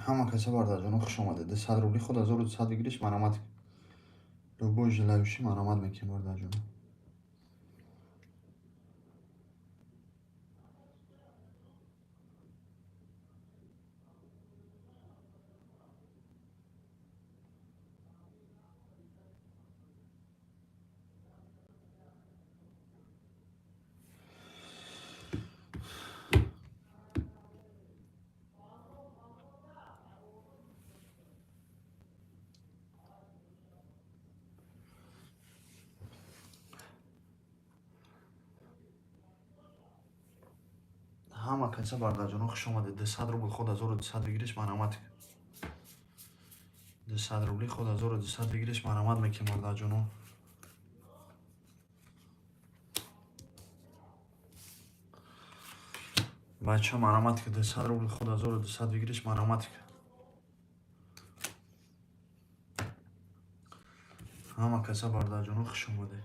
Ҳама каса, бародарҷоно, хуш омадед. 200 рубли худ 1200 выигрыш, марамат. Любой желающий, марамат мекунем, бародарҷоно. Ҳама каса, бародарҷоно, хуш омадед. 200 рубл худ 1200 выигрыш, марамат. 200 рубли худ 1200 выигрыш, марамат мекунем, бародарҷоно. Бача, марамат ки, 200 рубл худ 1200 выигрыш, марамат. Ҳама каса, бародарҷоно, хуш омадед.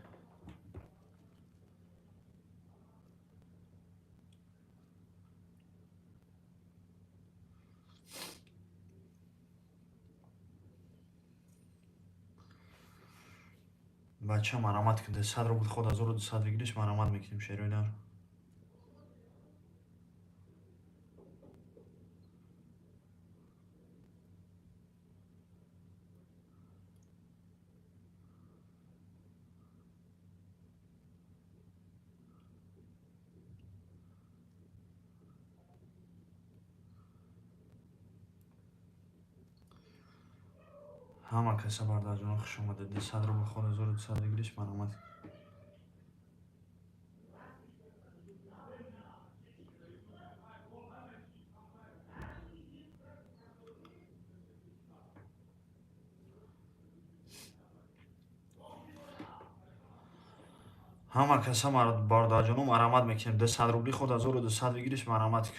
Бача, марамат ки, 200 рубл худ 1200 выигрыш, марамат мекунем, шерои. Ҳама каса, бародарҷоно, хуш омадед. 200 рубл худ 1200 выигрыш, марамат. Ҳама каса, бародарҷоно, марамат мекунем. 200 рубли худ 1200 выигрыш, марамат.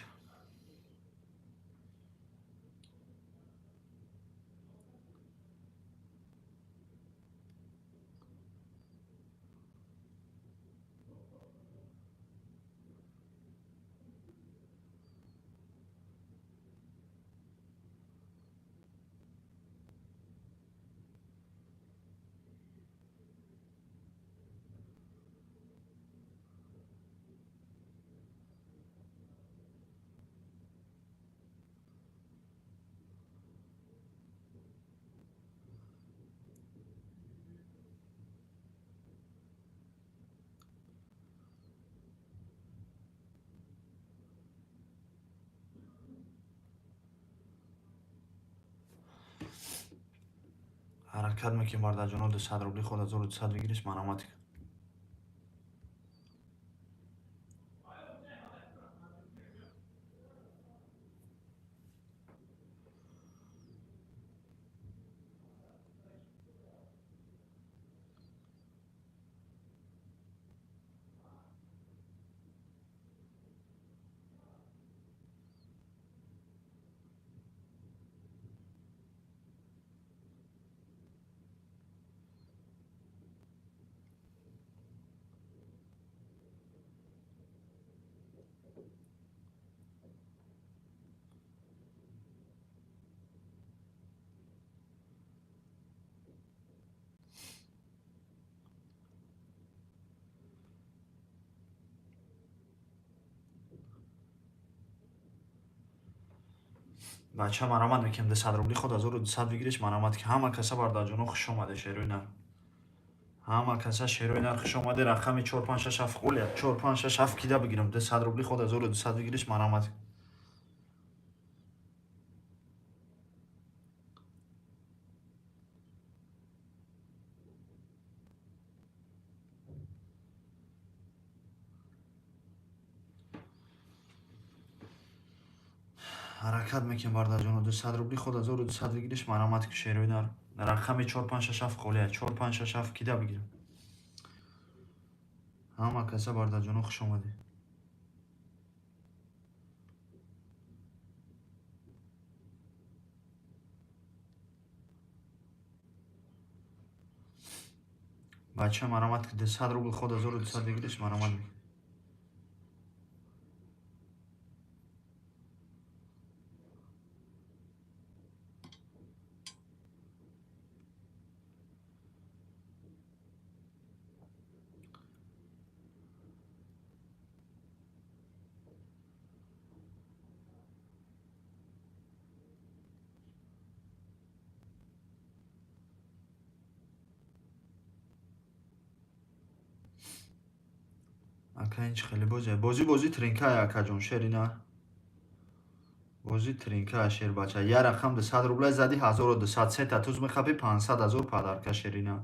Ҳаракат мекунем, бародарҷоно. 200 рубли худ 1200 выигрыш, марамат. Бача, марамат мекунем. 200 рубли худ 1200 выигрыш, марамат. Ки ҳама каса, бародарҷоно, хуш омаде, шерои нар. Ҳама каса, шерои нар, хуш омаде. Рақами 4, 5, 6, 7 қолия. 4, 5, 6, 7 кида бигирам? 200 рубли худ 1200 выигрыш, марамат. Ҳаракат мекунем, бародарҷоно. 200 рубли худ 1200 выигрыш, марамат, ки шерои нар. Рақами 4, 5, 6, 7 қолия. 4, 5, 6, 7 кида бигирам? Ҳама каса, бародарҷоно, хуш омадед. Бача, марамат ки, 200 рубл худ 1200 выигрыш, марамат мекунем. Ака, ин чӣ хеле бозия? Бозӣ, бозӣ тринкая, акаҷон, шери нар. Бозӣ тринкая, шербача. Я рақам 200 рублай зади, 1200, сета туз мехапӣ, 500 ҳазор подарка, шерина.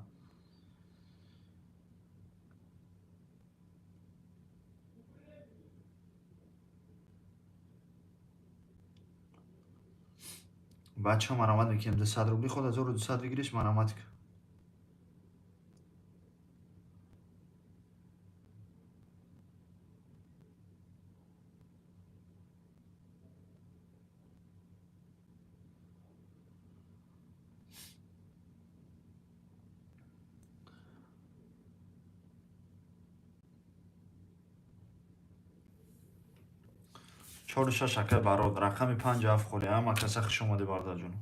Бача, марамат мекунем, 200 рубли ход 1200 выигрыш, марамат. Чору шаш, акай барод, рақами панҷ ҳафт холи. Ҳама каса хуш омадӣ, бародарҷон.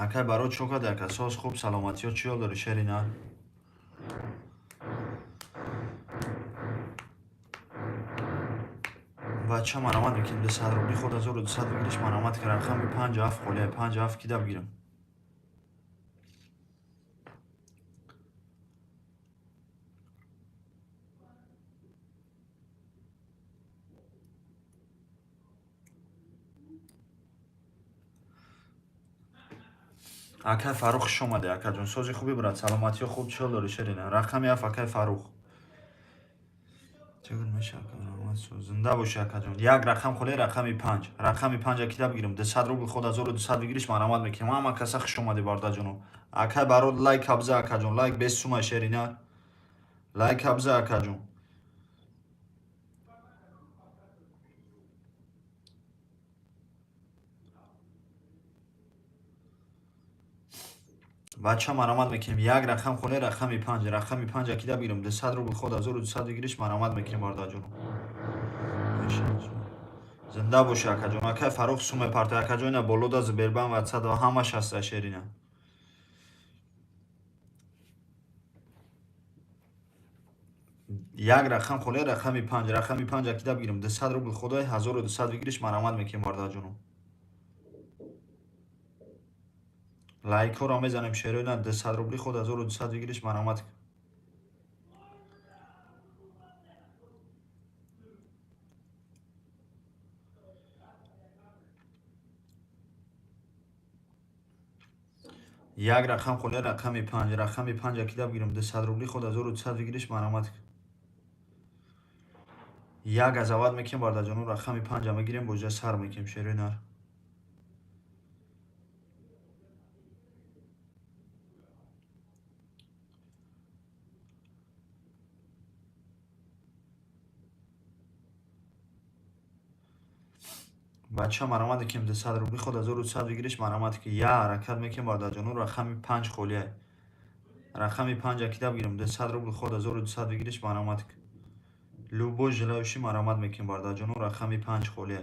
Акай барод, чо кади, ака? Соз, хуб, саломатиё, чӣ ҳол дорӣ, шерина? Бача, марамат мекунем, 200 рубли ход 1200 выигрыш, марамат ки. Рақами панҷ ҳафт холия, панҷ ҳафт кида бигирам? Акай Фаррух, хуш омадӣ, акаҷон. Сози, хуби, брат, саломатиё, хуб, чӣ ҳол дорӣ, шерина? Рақами ҳафт, акай Фаррух. Чӣ меша, ака? Зинда бошӣ, акаҷон. Як рақам холе, рақами панҷ. Рақами панҷа кида бигирам? 200 рубл ход 1200 выигрыш, марамат мекунем. Ҳама каса хуш омадӣ, бародарҷоно. Акай барод, лайк абза, акаҷон, лайк без сума, шерина, лайк абза, акаҷон. Бача, марамат мекунем, як рақам холе, рақами панҷ. Рақами панҷа кида бигирам? 200 рубл ход 1200 выигрыш, марамат мекунем, бародарҷоно. Зинда бошӣ, акаҷон. Акай Фаррух, суме партой, акаҷон. Ина болода Сбербанк, ватсап, ҳамаш ҳаста, шерина. Як рақам холе, рақами панҷ. Рақами панҷа кида бигирам? 200 рубл ходай 1200 выигрыш, марамат мекунем, бародарҷоно. Лайкҳоро мезанем, шероина. 200 рубли ход 1200 выигрыш, марамат. Як рақам холе, рақами панҷ. Рақами панҷа кида бигирам? 200 рубли ход 1200 выигрыш, марамат. Як азават мекунем, бародарҷоно. Рақами панҷа мегирем, боҷа сар мекунем, шерои нар. Бача, марамат мекунем, 200 рубли ход 1200 выигрыш, марамат ки. Я ҳаракат мекунем, бародарҷоно. Рақами панҷ холия. Рақами панҷа кида бигирам? 200 рубл ход 1200 выигрыш, марамат ки. Любой желающий, марамат мекунем, бародарҷоно. Рақами панҷ холия.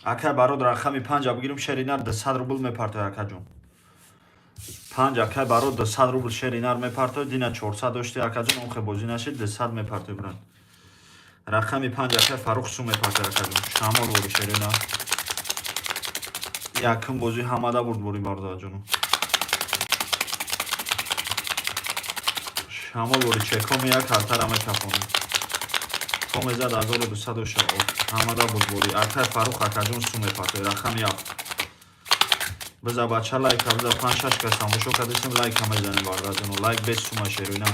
Акай барод, рақами панҷа бигирам, шеринар, 200 рубл мепартояд, акаҷон. Панҷ, акай барод, 200 рубл шеринар мепартояд. Дина 400 дошти, акаҷон, омхе бозӣ нашид, 200 мепартояд, брат. Рақами панҷ, акай Фаррух, сум мепартояд, акаҷон. Шамол бори, шерина. Якум бозӣ ҳамада бурд бори, бародарҷоно. Шамол бори, чекоми як ҳартара метафонад. Коме зад, 1200 шао. Ҳамада бурд бори. Акай Фаррух, акаҷон, сум мепартояд. Рақами ҳафт. Биза, бача, лайка биза, панҷ шаш кас тамошо кардесем, лайка мезанем, бародарҷоно. Лайк без сума, шерина.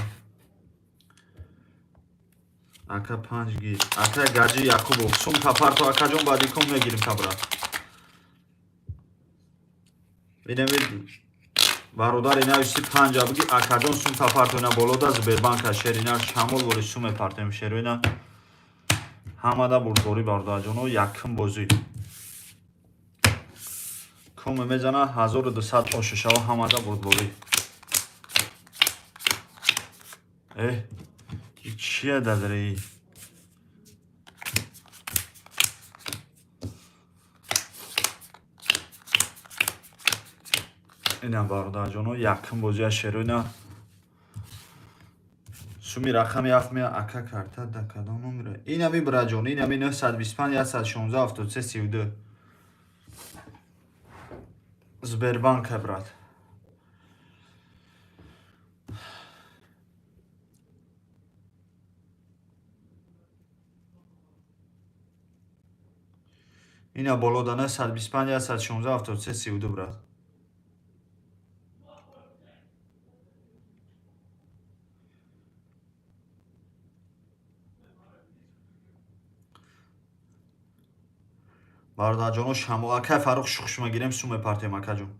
Ака, панҷ гир. Ака Гаҷи Якубов, сум тапарто, акаҷон, баъди ком мегирим табра. Инами бародари нависи, панҷа биги, акаҷон, сум тапарто. Ина болода Сбербанка, шерина. Шамол бори, сум мепартоем, шерина. Ҳамада бурдборӣ, бародарҷоно. Якум бозӣ коме мезана, 1200 ошишава. Ҳамада бурдборӣ. Э, чия дадари? Ина, бародарҷоно, якум бозия, шероина. Суми рақами ҳафт мея, ака, карта да кадом номера? Инами, браҷон, инами 925 116 73 32, Сбербанка, брат. Ина боло да 925 116 73 32, брат. Бародарҷоно, шамо, акай Фаррух, шухшума гирем, сум мепартем, акаҷон.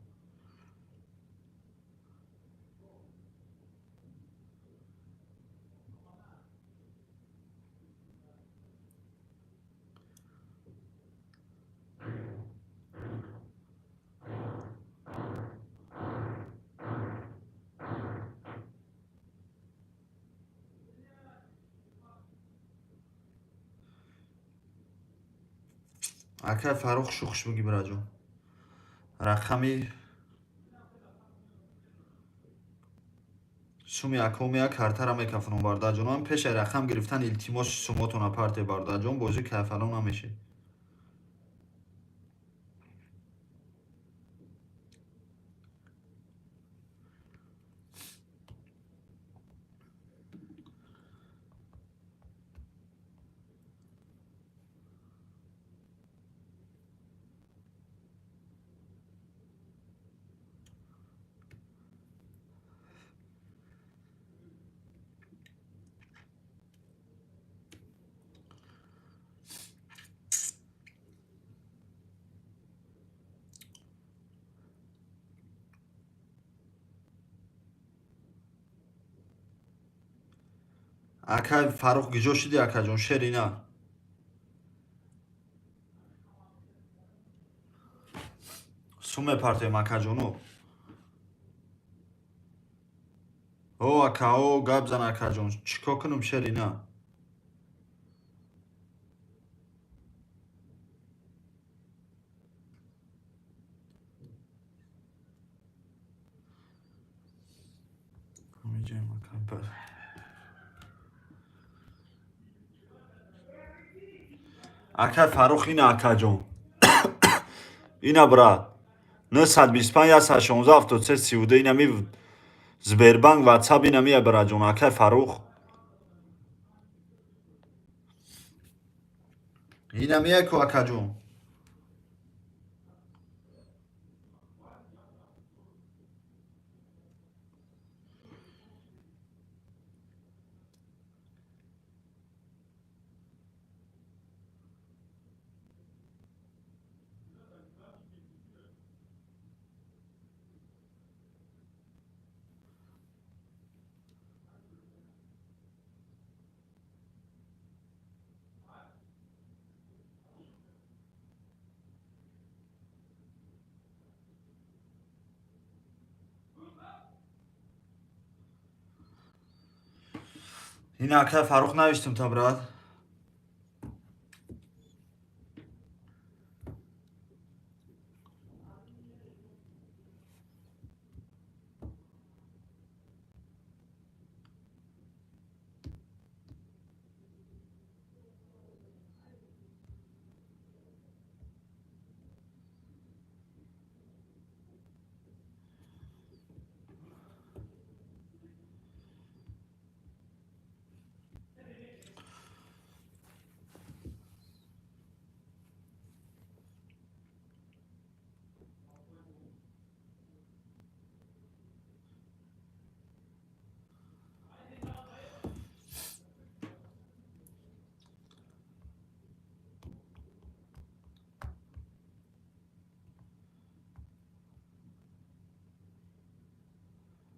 Акай Фаррух, шухш буги, бираҷон. Рақами суми акомия картара мекафонам, бародарҷонам. Пешаи рақам гирифтан, илтимос, сумотона парте, бародарҷон, бозӣ кайфало намешед. Акай Фаррух, гиҷо шуди, акаҷон? Шерина, сум мепартем, акаҷоно. О, ака, о, гап зан, акаҷон, чӣ кор кунам, шерина? Ҳамиҷоем, ака. Акай Фаррух, ина, акаҷон, ина, брат, 925 116 73 32, инами Сбербанк, Ватсап инамия, браҷон, акай Фаррух, инамия ку, акаҷон. Ина, акай Фаррух, навиштум та, брат.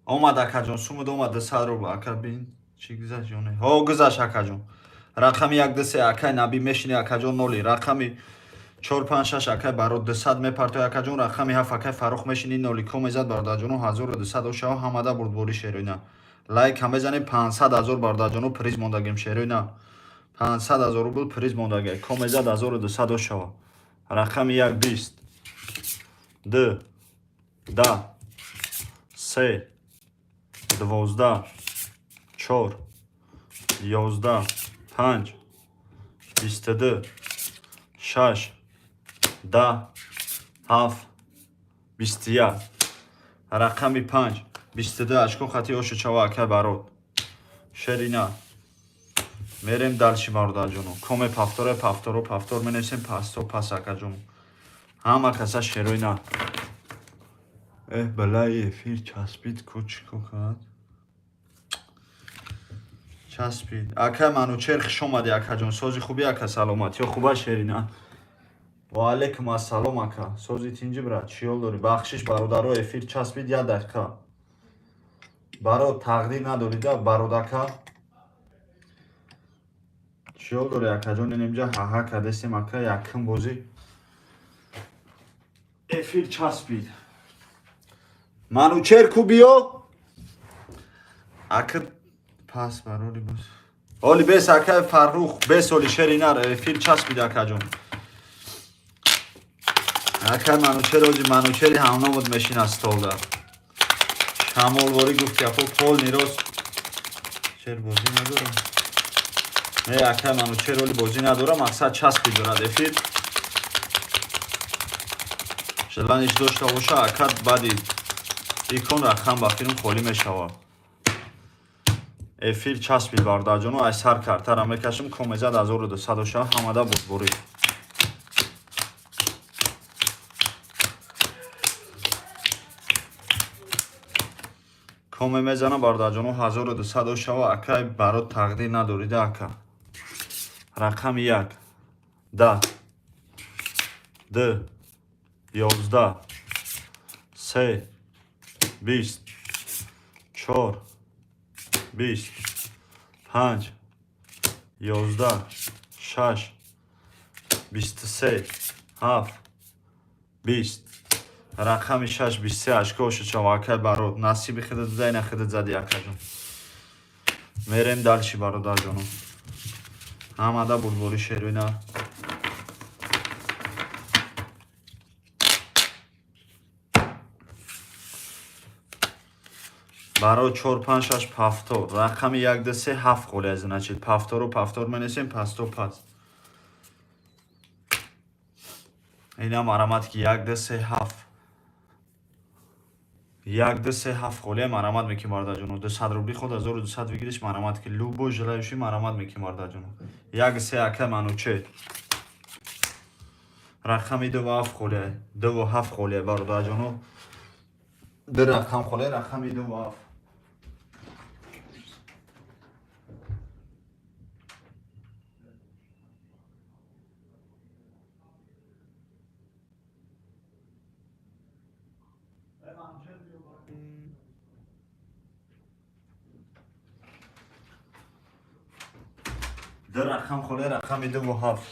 Омад, акаҷон, сумуд омад, 200 рубл, ака, бин, чӣ гузашт ё не? Ҳо, гузашт, акаҷон. Рақами як, ду, се, акай Набӣ, мешини, акаҷон, ноли. Рақами чор, панҷ, шаш, акай Барод, 200 мепартои, акаҷон. Рақами ҳафт, акай Фаррух, мешини, ноли ко мезад, бародарҷоно, 1200 ошава. Ҳамада бурдборӣ, шероина. Лайк ҳам мезанем, 500 000, бародарҷоно, приз мондагем, шероина. 500 000 рубл приз мондагем. Ко мезад, 1200 ошава. Рақами як, 20, ду, да, се, 12, чор. 11, 5, 22, 6, 10, 7, 21. Рақами 5, 22 очко хати ошу чава, акай Барод. Шерина. Мерем дальше, бародарҷоно. Коме повторе, повторо, повтор менависем, пасто пас, акаҷон. Ҳама каса шерои на. Эҳ, балаи, эфир часпид ку, чӣ ко кард? Часпид. Акай Манучер, хуш омадӣ, акаҷон. Сози хуби, ака, саломатиё хуба, шерина. Ва алейкум ассалом, ака. Сози тинҷи, брат, чӣ ҳол дорӣ? Бахшиш, бародаро, эфир часпид, як дақиқа. Барод, тақдир надорида, бародака. Чӣ ҳол дорӣ, акаҷон? Инҷа ҳаҳа кардестем, ака, якум бозӣ. Эфир часпид. Манучер ку, биё? Ака пас бароли боз. Оли бес, акай Фаррух, бес оли шеринар, эфир часпид, акаҷон. Акай Манучер, ози Манучери ҳамномуд мешина столда. Шамолворӣ гуфт япо полный рост. Шер бозӣ надорам. Не, акай Манучер оли бозӣ надорам, мақсад часпид дорад эфир. Желание ш дошта боша, ака, баъди икон рақам ба филм холӣ мешавад. Эфир часпид, бародарҷоно, ай сар картара мекашем, комезад 1200 оша, ҳамада бурдборӣ. Коме мезанам, бародарҷоно, 1200 ошава, акай барот, тақдир надорида, ака. Рақами як, 10, д, 11, се, 20, чор, 20, панҷ, 11, шаш, 23, ҳафт, 20. Рақами шаш, 23 очко шучава, акай Барод. Насиби худат буда, ина худат зади, акаҷон. Мерем дальше, бародарҷоно. Ҳамада бурдборӣ, шерина. Барои чор, панҷ, шаш, повтор. Рақами як, ду, се, ҳафт холи аз, значит. Повтору повтор менесем, пасто пас. Ина марамат ки як, ду, се, ҳафт. Як, ду, се, ҳафт холия, марамат мекунем, бародарҷоно. 200 рубли худ 1200 выигрыш, марамат ки любой желающий, марамат мекунем, бародарҷоно. Як, се, ака Мануче. Рақами ду ва ҳафт холия. Ду ва ҳафт холия, бародарҷоно. Ду рақам холия, рақами ду ва ҳафт. Ду рақам холия, рақами ду ва ҳафт.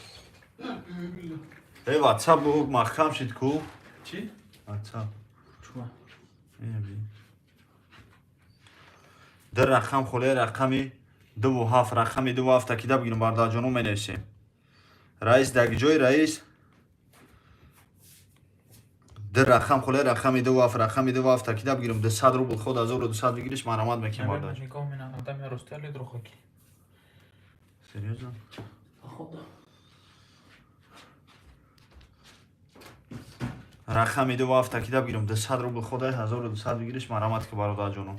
Э, ватсап маҳкам шид ку? Чӣ? Ватсап. Чума? Ина би. Ду рақам холия, рақами ду ва ҳафт, рақами ду ва ҳафт такида бигирем, бародарҷоно, менависем. Раис даги ҷои раис. Ду рақам холия, рақами ду ва ҳафт, рақами ду ва ҳафт такида бигирем. 200 рубл худ 1200 выигрыш, марамат мекунем, бародарҷон. Нигоҳ менам, одами ростияли дурӯғаки. Серьёзно? Походу. Рақами ду ва ҳафт такида бигирем. 200 рубл худ 1200 выигрыш, марамат ки, бародарҷоно.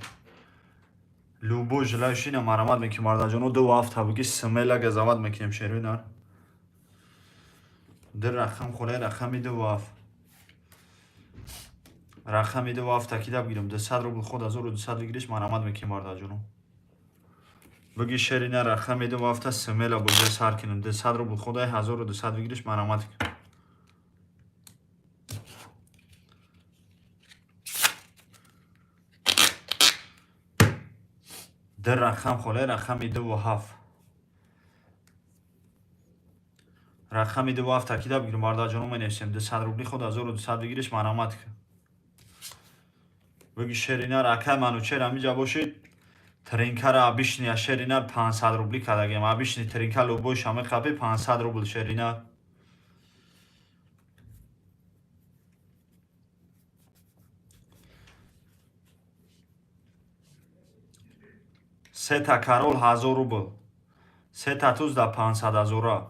Любой желающий на марамат мекунем, бародарҷоно. Ду ва ҳафт табиги смело газават мекунем, шерои нар. Ду рақам холия, рақами ду ва ҳафт. Рақами ду ва ҳафт такида бигирем. 200 рубл худ 1200 выигрыш, марамат мекунем, бародарҷоно. Буги, шерина, рақами ду ва ҳафта смело бозия сар кунем. 200 рубл худ 1200 выигрыш, марамат кунем. Ду рақам холия, рақами ду ва ҳафт. Рақами ду ва ҳафт такида бигирем, бародарҷоно, менависем. 200 рубли худ 1200 выигрыш, марамат кун. Буги, шеринар, акай Манучер, ҳамиҷа бошид. Тринкара обычный шеринар 500 рубли кардагем. Обычный тринка любой шаме қапи 500 рубл, шеринар. Сета король 1000 рубл. Се та туз да 500 ҳазора.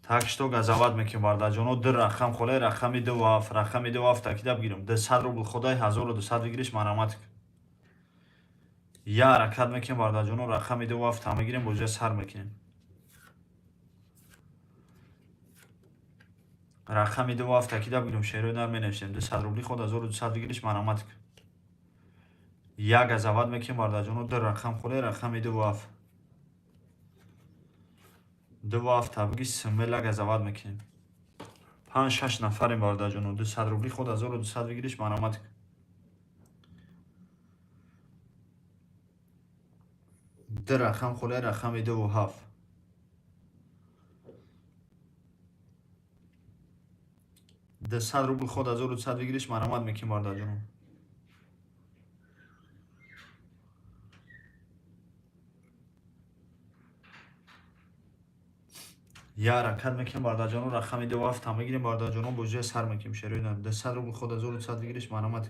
Так что газават мекунем, бародарҷоно. Ду рақам холе, рақами ду ва ҳафт, рақами ду ва ҳафт такида бигирем. 200 рубл ходай, 1200 выигрыш, марамат. Я ҳаракат мекунем, бародарҷоно, рақами ду ва ҳафта мегирем, бозия сар мекунем. Рақами ду ва ҳафт такида бигирем, шерои нар менависем. 200 рубли ход, 1200 выигрыш, марамат. Я газават мекунем, бародарҷоно, ду рақам холе, рақами ду ва ҳафт. Ду ва ҳафта биги, смело газават мекунем. Панҷ шаш нафарем, бародарҷоно. 200 рубли ход, 1200 выигрыш, марамат. Ду рақам холе, рақами ду ва ҳафт. 200 рубл ход, 1200 выигрыш, марамат мекунем, бародарҷоно. Я ҳаракат мекунем, бародарҷоно, рақами ду ҳафта мегирем, бародарҷоно, бозия сар мекунем, шерои нар. 200 рубл ход, 1200 выигрыш, марамат.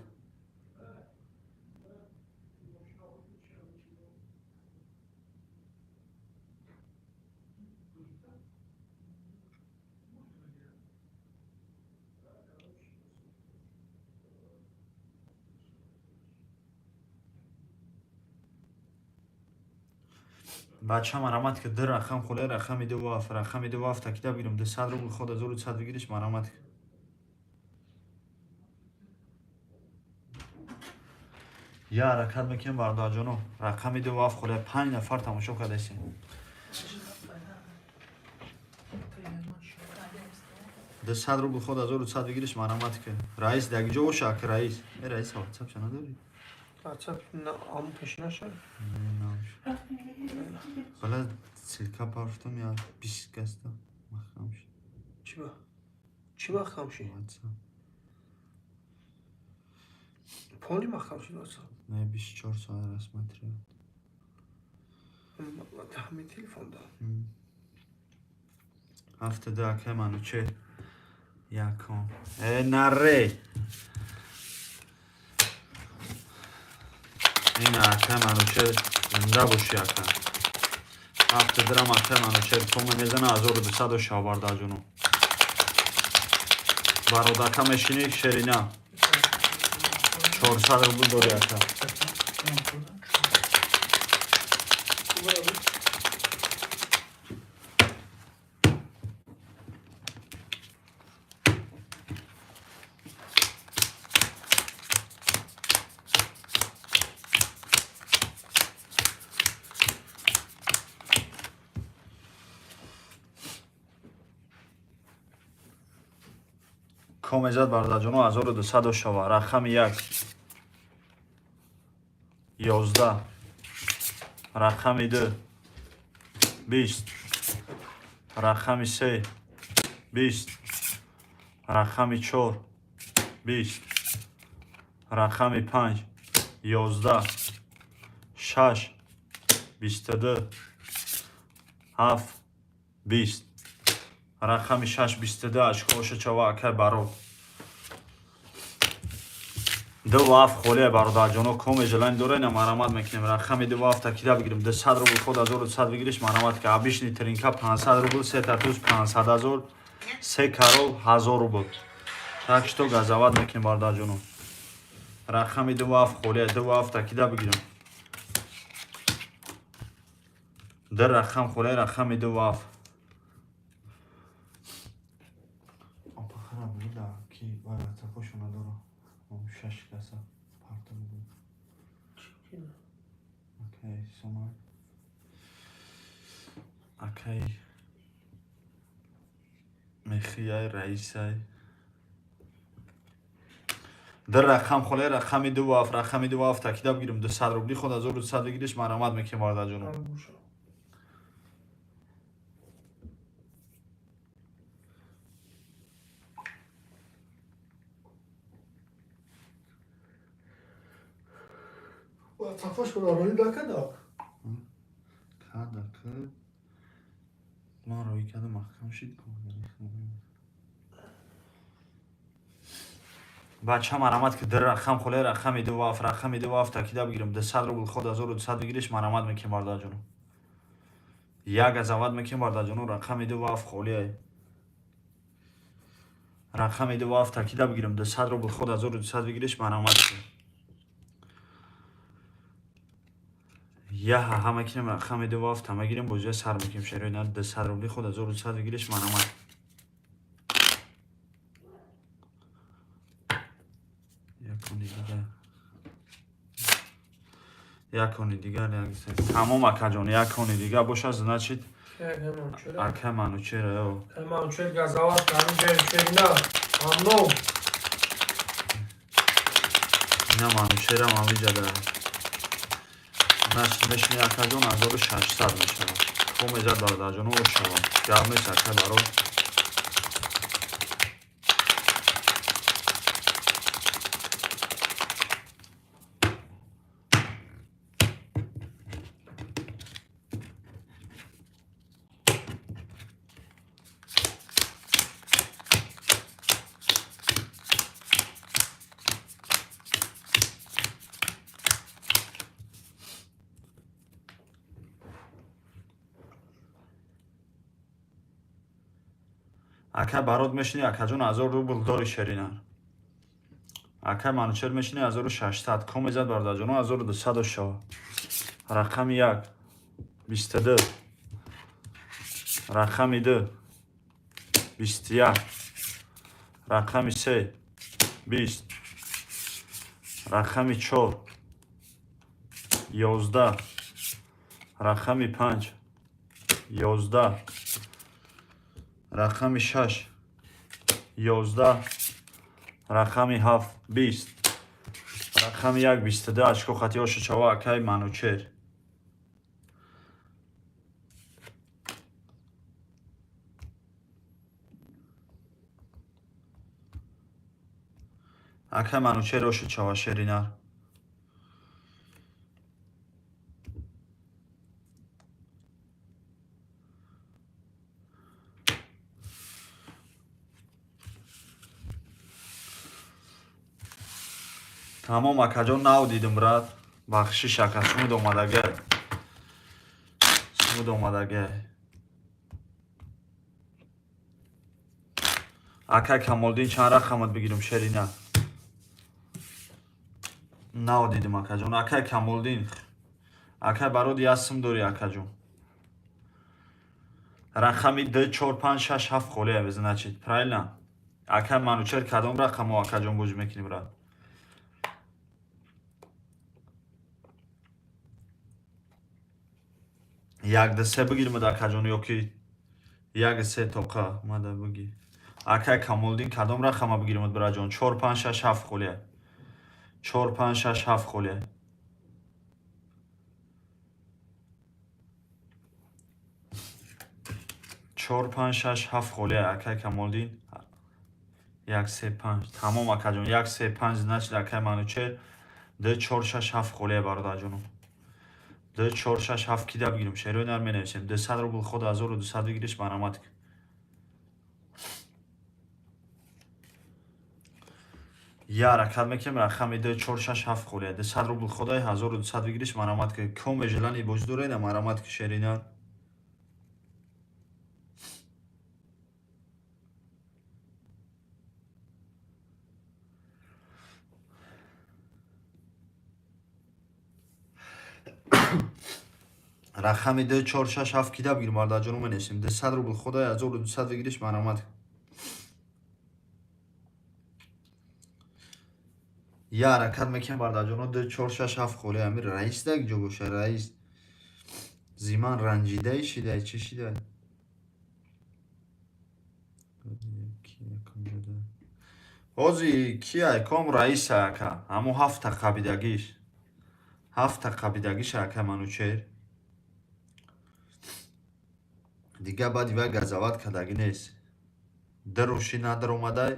Бача, марамат ки, ду рақам холе, рақами ду ва ҳафт, рақами ду ва ҳафт такида бигирем. 200 рубл ход, 1200 выигрыш, марамат. Я ҳаракат мекунем, бародарҷоно, рақами ду ва ҳафт холе, панҷ нафар тамошо кардасем. 200 рубл ход, 1200 выигрыш, марамат ки. Раис даги ҷо боша, аки раис. Э, раис, ватсапша надорӣ? WhatsApp аму пешинаша? Бала ссылка партом, я 20 каста маҳкам шуд. Чӣ ба? Чӣ маҳкам шид? WhatsApp. Полный маҳкам шид WhatsApp? Не, 24 соат рассматривать. Ҳамин телефон да. Ҳафта ду, акай Мануче. Якум. Э, наре. Ин акай Мануче, зинда боши, ака. Ҳафта дирам акай Мануче коме мезана, 1200 шава, бародарҷоно. Бародарка мешинӣ, шерина. 400 рубл дори, ака. Комезад, бародарҷоно, 1200 шава. Рақами як, 11, рақами ду, 20, рақами се, 20, рақами чор, 20, рақами панҷ, 11, шаш, 22, ҳафт, 20, рақами шаш, 22, очкоша чава, акай барод. Ду ва ҳафт холия, бародарҷоно, коме желание дора, ина марамат мекунем. Рақами ду ва ҳафт такида бигирем. 200 рубл ход, 1200 выигрыш, марамат ки. Обычный тринка 500 рубл, се та туз 500 ҳазор, се король 1000 рубл. Так что газават мекунем, бародарҷоно. Рақами ду ва ҳафт холия, ду ва ҳафт такида бигирем. Ду рақам холия, рақами ду ва ҳафт. Опа, хараб буда ки ватсапошо надора. Шаш каса парта буд. Окей, сома. Акай Мехияй, раисай. Ду рақам холе, рақами ду ва ҳафт, рақами ду ва ҳафт такида бигирем. 200 рубли ход, 1200 выигрыш, марамат мекунем, бародарҷоно. Ангуша. WhatsApp-ошро роӣ накарда? Када ки ман роӣ кардам, маҳкам шид. Бача, марамат ки, ду рақам холе, рақами ду ва ҳафт, рақами ду ва ҳафт такида бигирем. 200 рубл ход, 1200 выигрыш, марамат мекунем, бародарҷоно. Як газават мекунем, бародарҷоно, рақами ду ва ҳафт холиай. Рақами ду ва ҳафт такида бигирем, 200 рубл ход 1200 бигириш, марамат. Я ҳа мекунем, рақами ду ва ҳафт мегирем, бозия сар мекунем. Шерои нар 200 рубли ход 1200 бигириш, марамат. Якони дигар. Якони дигар, тамом, акаҷон, якони дигар боша, значит ака Манучер. Манучер газават ина. Ина Манучерам ҳамиҷада. Значит, мешини, акаҷон, 1600 мешавад. Хо мезад, бародарҷоно, ошавад. Гап нест, ака барор. Ака Барод мешини, акаҷон, 1000 рубл дори, шеринар. Ака Манучер мешини, 1600 ко мезад, бародарҷоно, 1200 шава. Рақами як 22, рақами ду 21, рақами се 20, рақами чор 11, рақами панҷ 11, рақами шаш 11, рақами ҳафт 20, рақами як 22. Очко хатиёша чава, акай Манучер. Акай Манучер, оша чава, шеринар. Тамом, акаҷон, нав дидим, брат, бахшиш, ака, сумуд омадагай, сумуд омадагай. Ака Камолдин, чанд рақамат бигирам, шерина? Нав дидим, акаҷон. Акай Камолдин, акай Барод, як сум дорӣ, акаҷон. Рақами д чор панҷ шаш ҳафт холия, значит, правильно? Акай Манучер, кадом рақамо, акаҷон, бозӣ мекунӣ, брат? Як д се бигирмад, акаҷон, ёки як се тоқа мада бигӣ. Акай Камолдин, кадом рақама бигирмад, бираҷон? Чор панҷ шаш ҳафт холия, чор панҷ шаш ҳафт холия. Чор панҷ шаш ҳафт холия, акай Камолдин. Як се панҷ, тамом, акаҷон, як се панҷ, значит, акай Манучер, д чор шаш ҳафт холия, бародарҷоном. Д чор шаш ҳафт кида бигирем, шерои нар менависем. 200 рубл ход 1200 бигириш, марамат. Я ҳаракат мекунем, рақами д чор шаш ҳафт холия, 200 рубл ходай 1200 бигириш, марамат. Ки коме желани бозӣ дорена, марамат, ки шеринар. Рақами д чор шаш ҳафт кида бигир, бародарҷоно, менависем. 200 рубл ходай 1200 бигириш, марамат. Я ҳаракат мекунем, бародарҷоно, д чор шаш ҳафт холия. Амир раис даг ҷо боша, раис зиман ранҷидаи шидай, чӣ шидай? Ҳози кияй ком раиса, ака? Ҳамо ҳафта қабидагиш, ҳафта қабидагиш, ака Манучер. Дига баъди вай газават кардагӣ нест. Дуруши надаромадай.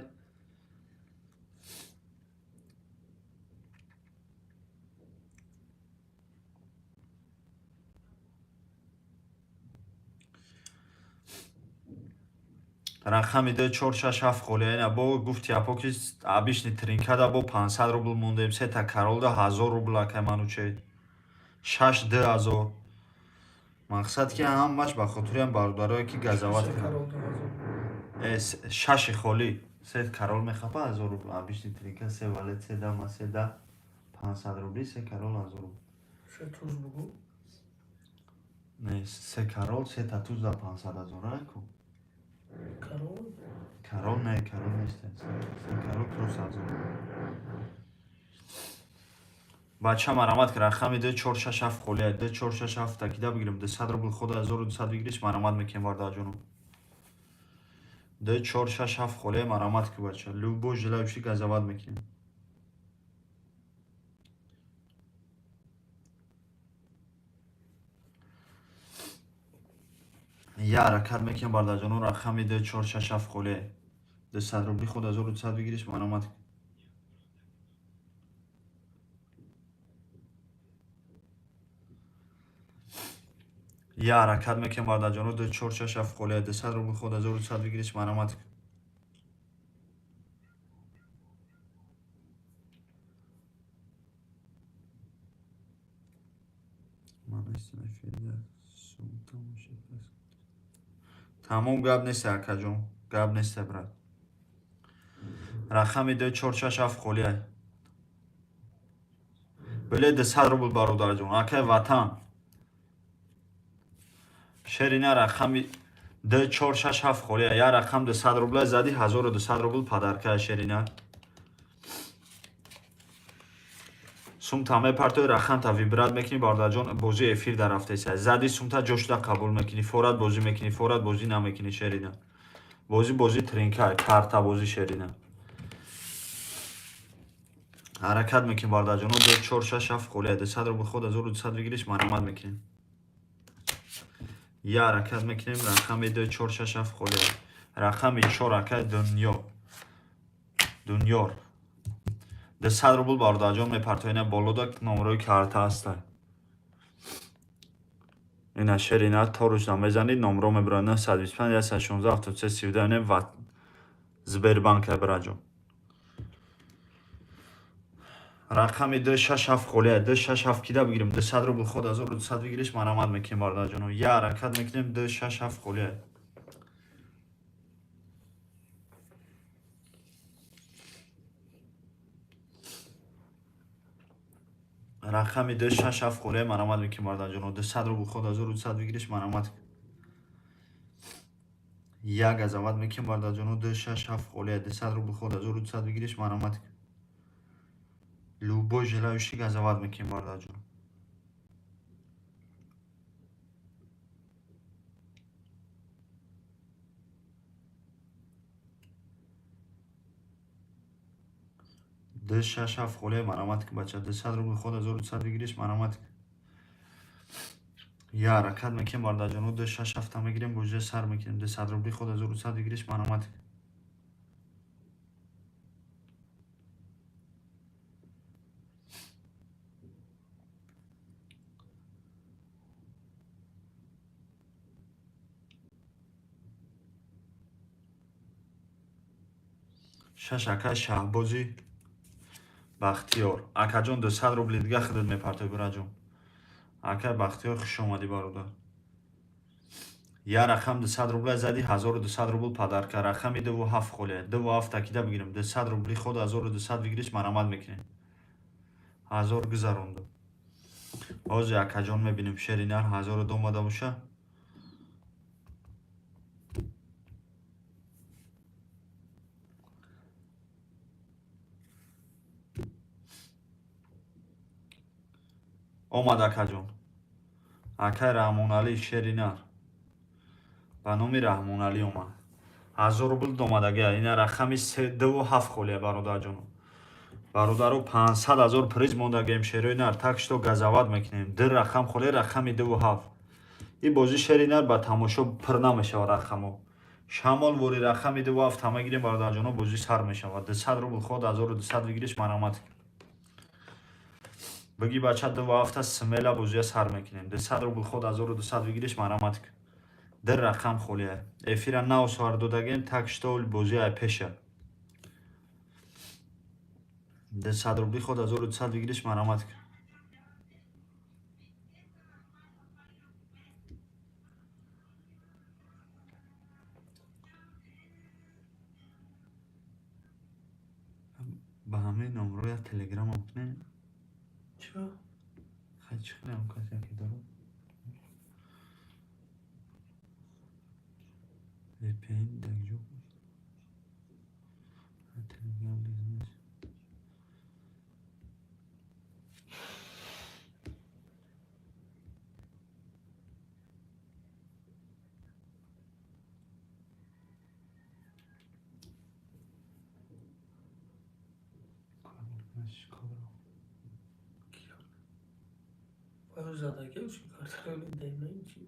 Рақами д чор шаш ҳафт холия. Ина бо гуфти апо, ки обычный тринкада бо 500 рубл мондем, сета королда 1000 рубл, акай Манучер, шаш д ҳазор. Мақсад ки ҳамаш ба хотири ҳам бародарое ки газават кунанд. Шаши холӣ се король мехапа 1000 рубл. Обычный тринка се валет се дама се да 500 рубли се король 1000 рубл. Се туз бугу? Не, се король се та туз да 500 ҳазор ку. Король? Король не, король нест. Се король просто 1000 рубл. Бача марамат ки рақами 2 4 6 7 холия 2 4 6 7 такида бигирем 200 рубл худ 1200 выигрыш марамат мекунем бародарҷоно. 2 4 6 7 холия марамат ки бача любой желающий газават мекунем. Я ҳаракат мекунем бародарҷоно рақами 2 4 6 7 холия 200 рубли худ 1200 выигрыш марамат. Я ҳаракат мекунем бародарҷоно 2 4 6 7 холия 200 рубл худ 1200 выигрыш марамат. Тамом гап нест акаҷон, гап нест брат. Рақами 2 4 6 7 холия. Биле 200 рубл бародарҷон, акай ватан. Шерина рақами 2 4 6 7 холия. Я рақам 200 рубла зади 1200 рубл подарка шерина. Сумта мепартои рақамта вибрат мекунӣ бародарҷон, бозӣ эфир дар рафтеса. Зади сумта ҷошуда қабул мекунӣ, форат бозӣ мекунӣ, форат бозӣ намекунӣ шерина. Бозӣ бозӣ тринка, карта бозӣ шерина. Ҳаракат мекунем бародарҷон, 2 4 6 7 холия 200 рубл худ 1200 выигрыш марамат мекунем. Я ҳаракат мекунем рақами 2 4 6 7 холия. Рақами 4 акай дунё. Дунёр. 200 рубл бародарҷон мепартои, ина болода номрои карта ҳаста. Ина шерина торушна мезанид, номро мебурад 925 116 73 32 ина ва Сбербанк бираҷон. Рақами 2 6 7 холия 2 6 7 кида бигирем 200 рубл худ 1200 выигрыш марамат мекунем бародарҷоно. Я ҳаракат мекунем 2 6 7 холия. Рақами 2 6 7 холия марамат мекунем бародарҷоно. 200 рубл худ 1200 выигрыш марамат. Я газават мекунем бародарҷоно 2 6 7 холия 200 рубл худ 1200 выигрыш марамат. Любой желающий газават мекунем бародарҷон. Ду 6 7 холия марамат ки бача 200 рубл худ 1200 выигрыш марамат. Я ҳаракат мекунем бародарҷоно 2 6 7 мегирем бозия сар мекунем 200 рубли худ 1200 выигрыш марамат. Шаш ака Шаҳбози Бахтиёр. Акаҷон 200 рубли дига худат мепартои бираҷон. Ака Бахтиёр хуш омадӣ бародар. Я рақам 200 рубла зади 1200 рубл подарка. Рақами 2 7 холия. 2 7 такида бигирем 200 рубли худ 1200 выигрыш марамат мекунем. 1000 гузарондум. Ҳозир акаҷон мебинем шеринар 1002 омада боша. Омад акаҷон. Акай Раҳмоналӣ шеринар. Ба номи Раҳмоналӣ омад. 1000 рубл домадагия. Ина рақами 2 7 холия бародарҷоно. Бародаро 500 ҳазор приз мондагием шерои нар, так что газават мекунем. Ду рақам холия рақами 2 7. Ин бозӣ шери нар ба тамошо пур намешавад рақамо. Шамол вори рақами 2 7 ҳама гирем бародарҷоно, бозӣ сар мешавад. 200 рубл худ 1200 выигрыш марамат. Бигӣ бача 2 7 смела бозия сар мекунем. 200 рубл худ 1200 выигрыш марамат. Ду рақам холия. Эфира нав сар додагем, так что бозия пеша. 200 рубли худ 1200 выигрыш марамат. Номро як телеграмам кунем. Чиба? Хай, чӣ хелам кас яке дорам. VPN дакҷо Телеграм бизнес. Задаги чи картарони дайна чи?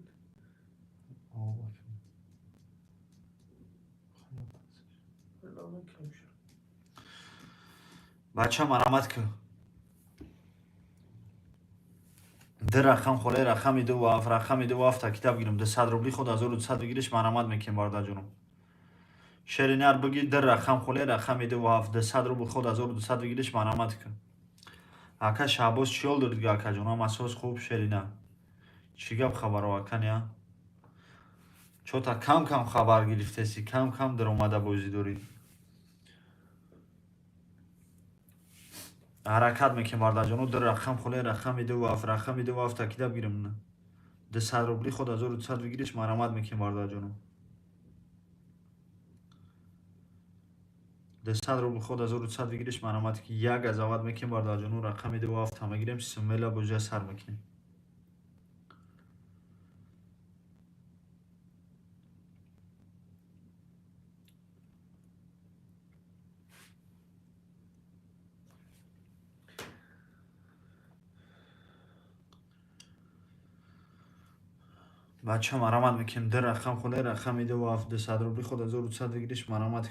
Бача, марамат ку. Ду рақам холе, рақами ду ва ҳафт, рақами ду ва ҳафта китоб гирам. 200 рубли худ 1200 бигириш, марамат мекунем, бародарҷонам. Шери нар биги, ду рақам холе, рақами ду ва ҳафт, 200 рубл худ 1200 бигириш, марамат ку. Ака Шаҳбоз, чӣ ҳол дорид, акаҷонам? Асос хуб, шерина. Чӣ гап, хабаро, аканя? Чота кам кам хабар гирифтеси, кам кам даромада бозӣ дорӣ. Ҳаракат мекунем, бародарҷоно. Ду рақам холе, рақами ду ва ҳафт, рақами ду ва ҳафта китоб гирам. 200 рубли худ 1200 бигириш, марамат мекунем, бародарҷоно. 200 рубл худ 1200 бигириш, марамат ки як азават мекунем, бародарҷоно. Рақами ду ва ҳафта мегирем, смело бозия сар мекунем. Бача, марамат мекунем. Ду рақам холе, рақами ду ва ҳафт, 200 рубли худ 1200 бигириш, марамат.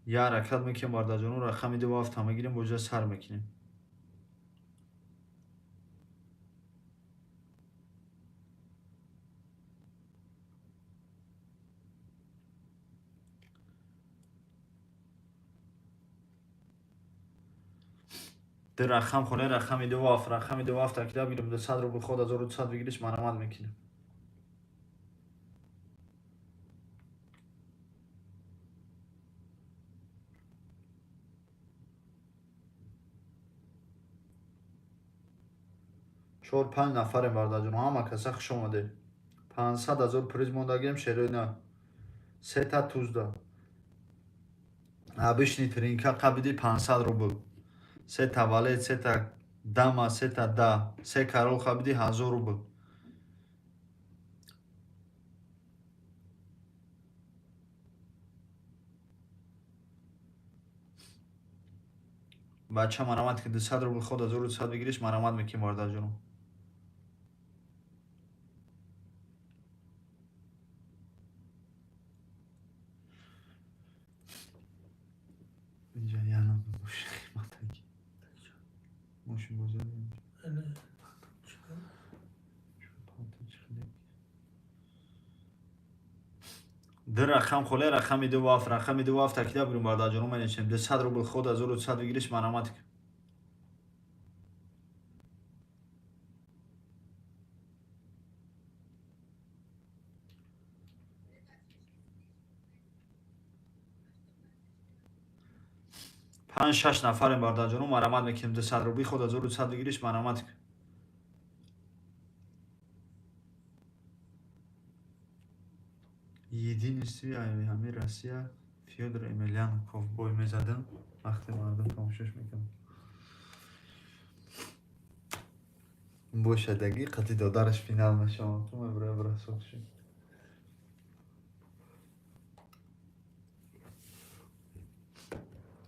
Я ҳаракат мекунем, бародарҷоно. Рақами ду ва ҳафта мегирем, бозия сар мекунем. Ду рақам холе, рақами ду ва ҳафт, рақами ду ва ҳафта китоб гирам. 200 рубл худ 1200 бигириш, марамат мекунем. Чор панҷ нафарем, бародарҷоно, ҳама каса хуш омадед. 500 000 приз мондагием, шерина. Сета тузда. Обычный тринка қабиди 500 рубл. Сета валет, сета дама, сета да, се король қабиди 1000 рубл. Бача, марамат ки. 200 рубл худ 1200 бигириш, марамат мекунем, бародарҷоно. Инҷа яна мошин қиматаги. Мошин бозор. Ане, чиба? Ду рақам холе, рақами ду ва ҳафт, рақами ду ва ҳафта китоб гирем, бародарҷоно, менависем. 200 рубл худ 1200 бигириш, марамат. Панҷ шаш нафарем, бародарҷоно, марамат мекунем. 200 рубли худ 1200 бигириш, марамат. Единственный ҳамин Россия Фёдор Емельянов бой мезадам, вақте мардум тамошош мекунад. Бошадаги қати додараш финал мешавад, ту меброя бросок шуд.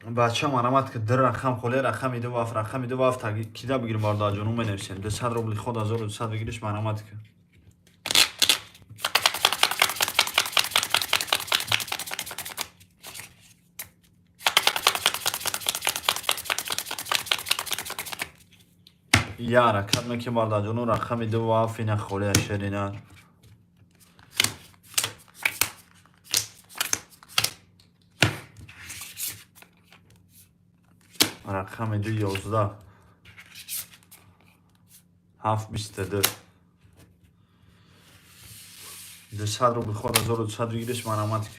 Бача, марамат ки. Ду рақам холе, рақами ду ва ҳафт, рақами ду ва ҳафт кида бигирем, бародарҷоно, менависем. 200 рубли худ 1200 бигириш, марамат ки. Я ҳаракат мекунем, бародарҷоно. Рақами ду ва ҳафт, ина холия, шерина. Рақами ду, 11, ҳафт, 22. 200 рубли худ 1200 бигириш, марамат ки.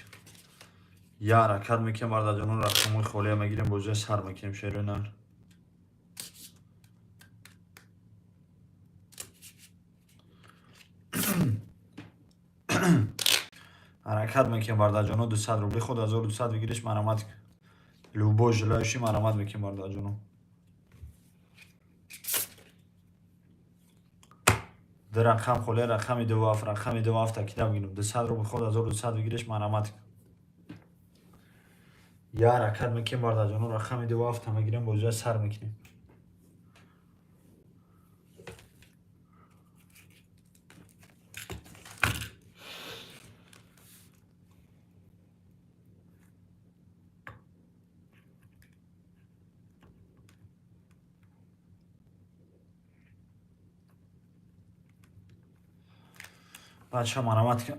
Я ҳаракат мекунем бародарҷоно, рақамҳои холия мегирем, бозия сар мекунем шерои нар. Ҳаракат мекунем бародарҷоно, 200 рубли худ 1200 выигрыш марамат. Любой желающий марамат мекунем бародарҷоно. Ду рақам холия, рақами 27, рақами 27 такида мегирем. 200 рубли худ 1200 выигрыш марамат. Я ҳаракат мекунем бародарҷоно, рақами 27 мегирем, бозия сар мекунем. Бача марамат ки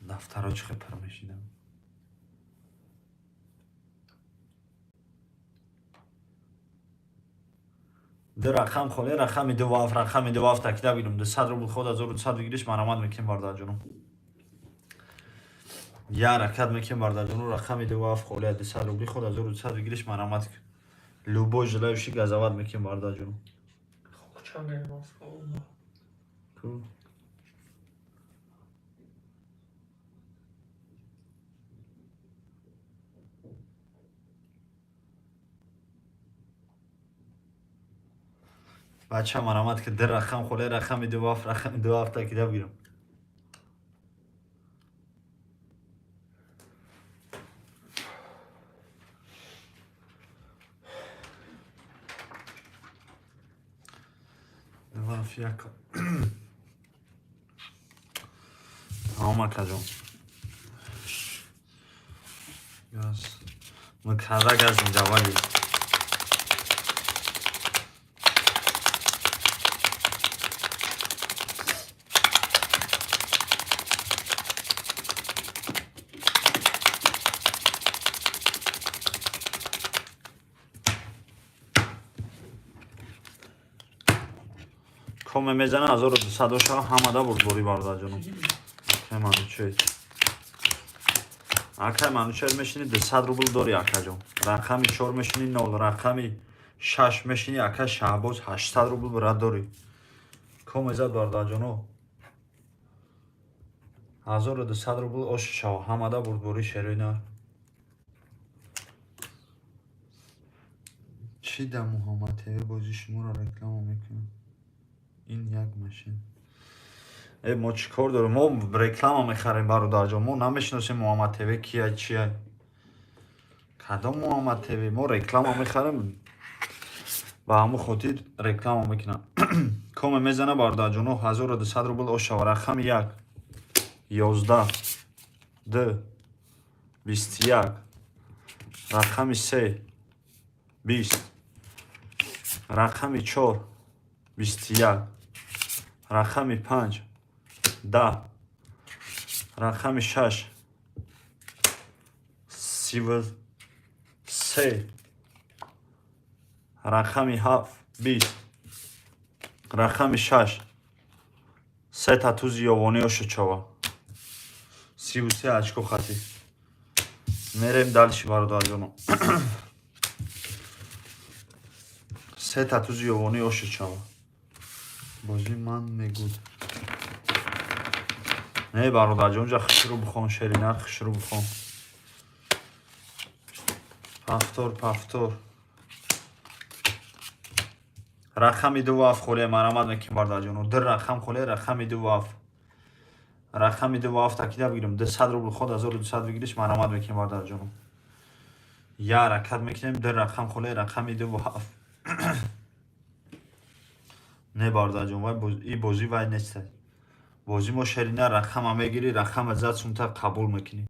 дафтаро чӣ хел пур мешидам. Ду рақам холия, рақами 27, рақами 27 такида бигирем. 200 рубл худ 1200 выигрыш марамат мекунем бародарҷоно. Я ҳаракат мекунем бародарҷоно, рақами 27 холия, 200 рубли худ 1200 выигрыш марамат. Любой желающий газоват мекунем бародарҷоно. Ку бача марамат ки ду рақам холия, рақами 27, рақами 27 такида бигирам. Як тамом акаҷон. Газ. Мукарра газ инҷа вали. Коме мезана 1200 шава ҳамада бурдборӣ бародарҷоно. Акай Манучер. Акай Манучер мешини 200 рубл дори акаҷон. Рақами 4 мешини 0, рақами 6 мешини ака Шаҳбоз 800 рубл брат дори. Коме зад бародарҷоно. 1200 рубл ош шава ҳамада бурдборӣ шерои нар. Чӣ да Муҳаммад ТВ бозӣ шуморо реклама мекунад? Ин як машин. Мо чӣ кор дорем? Мо реклама мехарем бародарҷон. Мо намешиносем Муҳаммад ТВ кия чия. Кадом Муҳаммад ТВ? Мо реклама мехарем. Ба ҳамон хотир реклама мекунам. Коме мезана бародарҷоно 1200 рубл ошава. Рақами 1 11 2 21, рақами 3 20, рақами 4 21, рақами 5 10, рақами 6 33, рақами 7 20, рақами 6 се та тузи ёвонӣ ошучава. 33 очко хати. Мерем дальше бародарҷоно. Се та тузи ёвонӣ ошучава. Бозӣ ман мегуд. Не бародарҷон, ҷа хушрӯ бихон, шеринар хушрӯ бихон. Пафтор, пафтор. Рақами 27 холия марамат мекунем бародарҷоно. Ду рақам холия, рақами 27. Рақами 27 такида бигирем. 200 рубл худ 1200 выигрыш марамат мекунем бародарҷоно. Я ҳаракат мекунем, ду рақам холия, рақами 27. Не бародарҷон, вай и бозӣ вай нест. Бозӣ мо шерина рақама мегирӣ, рақама зад сумта қабул мекунӣ.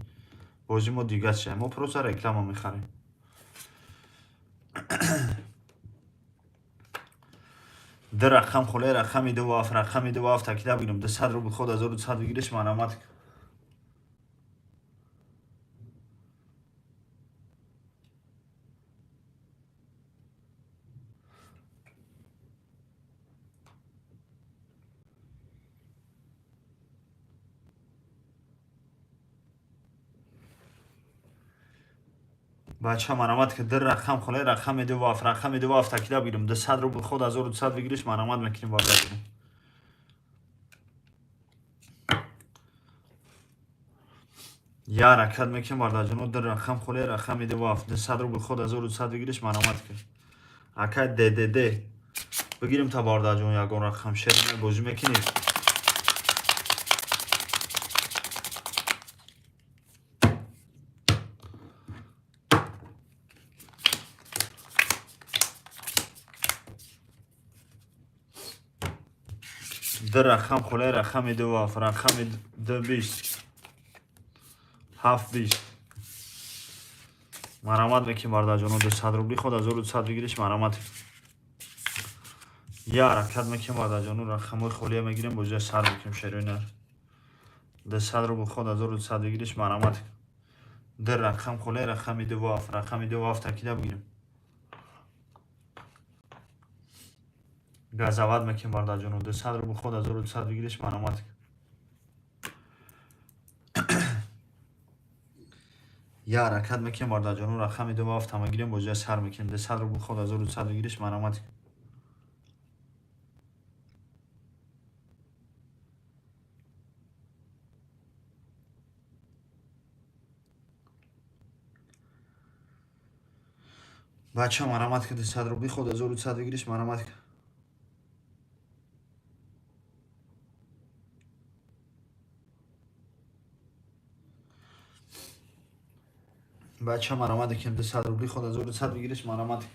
Бозӣ мо дигар чия, мо просто реклама мехарем. Ду рақам холия, рақами 27, рақами 27 такида бигирем. 200 рубл худ 1200 выигрыш марамат. Бача марамат ки дар рақам холе рақами ду ваф рақами ду ваф такида бигирем. 200 рубл ход 1200 выигрыш марамат мекунем бардаҷон. Я ҳаракат мекунем бардаҷоно дар рақам холе рақами ду ваф 200 рубл ход 1200 выигрыш марамат кун. Акай ДДД бигирем та бардаҷон ягон рақам шер бозӣ мекунем. Ду рақам холе рақами ду ваф рақами ду бист ҳафт бист марамат мекунем бардаҷоно 200 рубли ход 1200 выигрыш марамат. Я ҳаракат мекунем бардаҷоно рақамҳои холия мегирем бозия сар мекунем шерои нар. 200 рубл ход 1200 выигрыш марамат. Ду рақам холе рақами ду ваф рақами ду ваф такида бигирем. Газават мекунем бардаҷоно 200 рубл ход 1200 выигрыш марамат. Я ҳаракат мекунем бардаҷоно рақами ду ваф мегирем бозия сар мекунем. 200 рубл ход 1200 выигрыш марамат. Бача марамат ки 200 рубли ход 1200 выигрыш марамат. Бача марамат ким 200 рубли ход 1200 выигрыш марамат.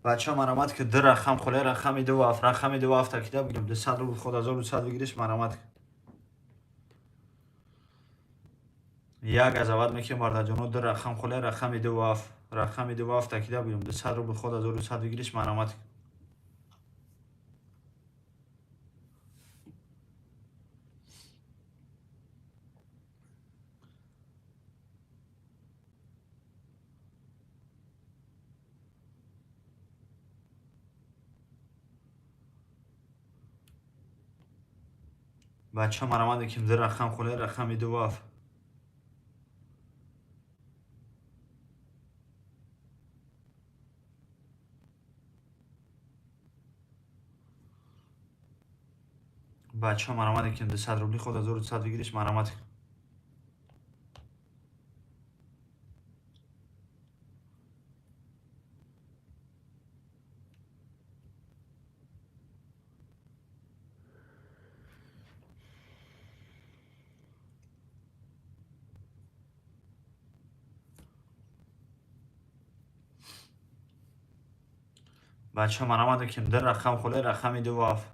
Бача марамат ки ду рақам холе рақами ду ваф рақами ду ваф такида бигирем. 200 рубл ход 1200 выигрыш марамат. Я газават мекунем бардаҷоно ду рақам холе рақами ду ваф рақами ду ваф такида бигирем. 200 рубл ход 1200 выигрыш марамат. Бача марамат ким ду рақам холе рақами ду ваф бача марамат ким 200 рубли ход 1200 выигрыш марамат. Бача марамат ким ду рақам холе рақами ду ваф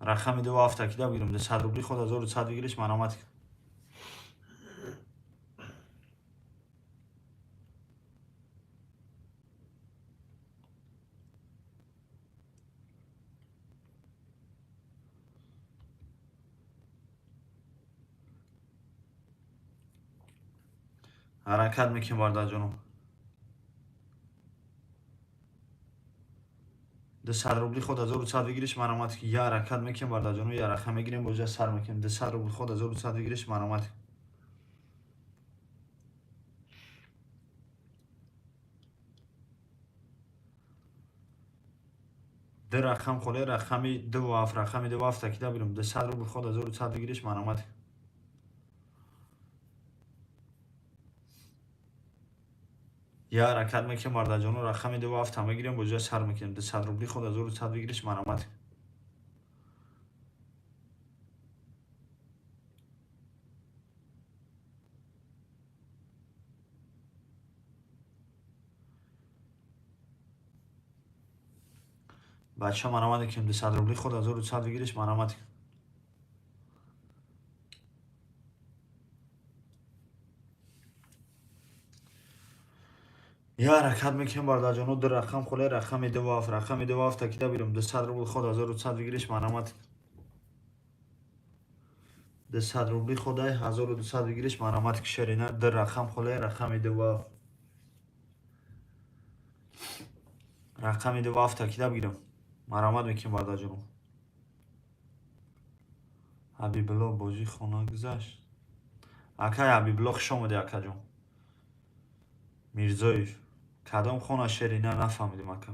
рақами ду ваф такида бигирем. 200 рубли ход 1200 выигрыш марамат. Ҳаракат мекунем бардаҷоно 200 рубли ход 1200 выигрыш марамат. Я ҳаракат мекунем бардаҷоно я рақам мегирем бозия сар мекунем. 200 рубл ход 1200 выигрыш марамат. Ду рақам холе рақами ду ваф рақами ду ваф такида бигирем. 200 рубл ход 1200 выигрыш марамат. Я ҳаракат мекунем бардаҷоно рақами ду ваф мегирем бозия сар мекунем. 200 рубли ход 1200 выигрыш марамат. Бача марамат ким 200 рубли ход 1200 выигрыш марамат. Я ҳаракат мекунем бародарҷоно, ду рақам холе, рақами ду ва ҳафт, рақами ду ва ҳафт такида бирем. 200 рубл ход 1200 выигрыш марҳамат. 200 рубли ходай 1200 выигрыш марҳамат ки шерина ду рақам холе, рақами ду ва ҳафт. Рақами ду ва ҳафт такида бигирем. Марҳамат мекунем бародарҷоно. Ҳабибулло бозӣ хона гузашт. Акай Ҳабибулло хуш омадӣ акаҷон. Мирзоев кадом хона шерина нафаҳмидим ака.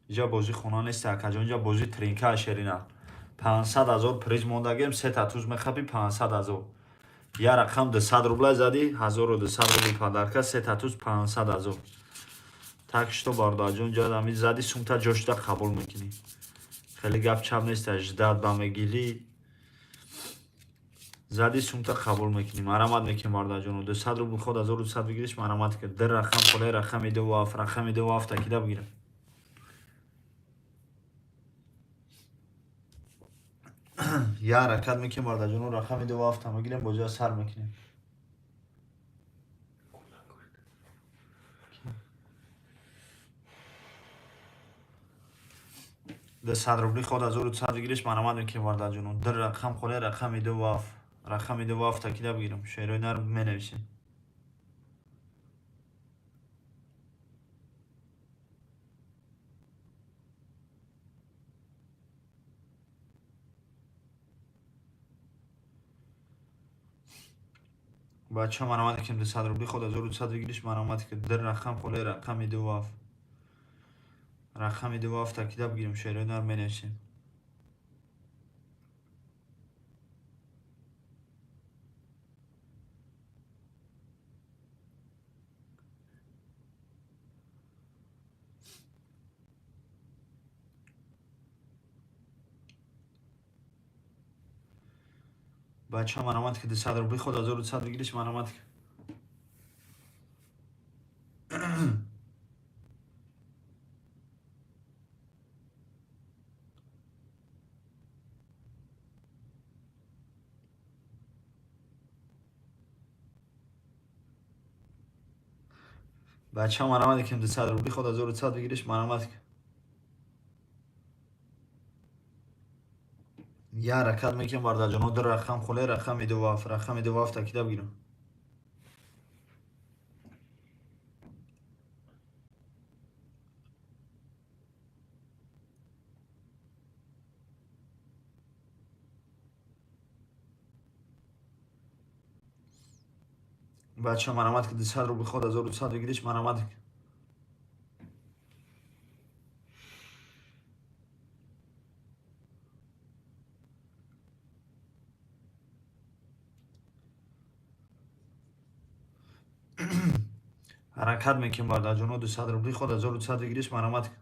Инҷа бозӣ хона нест акаҷон, инҷа бозӣ тринка шерина. 500 ҳазор приз мондагем, се та туз мехапӣ 500 ҳазор. Я рақам 200 рубла задӣ, 1200 рубл подарка, се та туз 500 ҳазор. Так что бародарҷон, инҷа ами задӣ сумта ҷошта қабул мекунӣ. Хеле гап чап нест, ждат ба мегилӣ. Зади сумта қабул мекунӣ. Марҳамат мекунем бародарҷоно. 200 рубл ход 1200 выигрыш марҳамат ки ду рақам холе, рақами ду ва ҳафт, рақами ду ва ҳафт такида бигирем. Я ҳаракат мекунем бародарҷоно, рақами ду ва ҳафта мегирем, бозиро сар мекунем. 200 рубли ход 1200 выигрыш марҳамат мекунем бародарҷоно. Ду рақам холе, рақами ду ва ҳафт, рақами ду ва ҳафт такида бигирем. Шеърҳои нарм менависем. Бача марҳамат мекунем 200 рубли ход 1200 выигрыш марҳамат ки ду рақам холе, рақами ду ва ҳафт, рақами ду ва ҳафт такида бигирем. Шеърҳои нарм менависем. Бача марҳамат ки 200 рубли ход 1200 выигрыш марҳамат ки. Бача марҳамат ки 200 рубли ход 1200 выигрыш марҳамат ки. Я ҳаракат мекунем бародарҷоно, ду рақам холе, рақами ду ва ҳафт, рақами ду ва ҳафт такида бигирем. Бача марҳамат ки 200 рубл ход 1200 выигрыш марҳамат ки. Ҳаракат мекунем бародарҷоно, 200 рубли ход 1200 выигрыш марҳамат ки.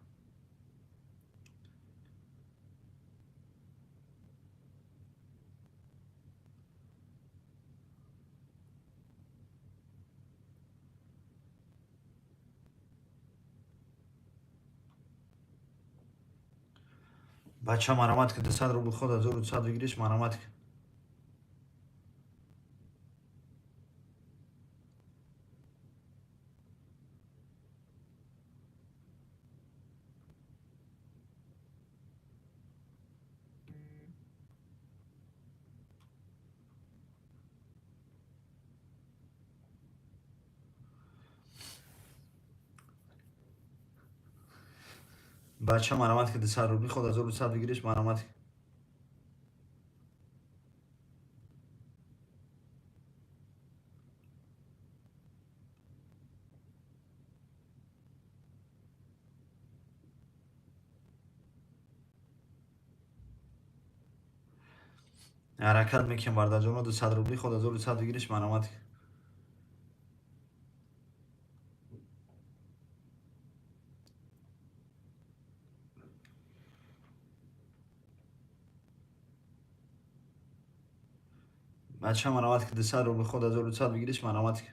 Бача марҳамат ки 200 рубл ход 1200 выигрыш марҳамат ки. Бача марҳамат ки 200 рубли ход 1200 выигрыш марҳамат ки. Ҳаракат мекунем бародарҷоно, 200 рубли ход 1200 выигрыш марҳамат ки. Бача марҳамат ки 200 рубл ход 1200 выигрыш марҳамат ки.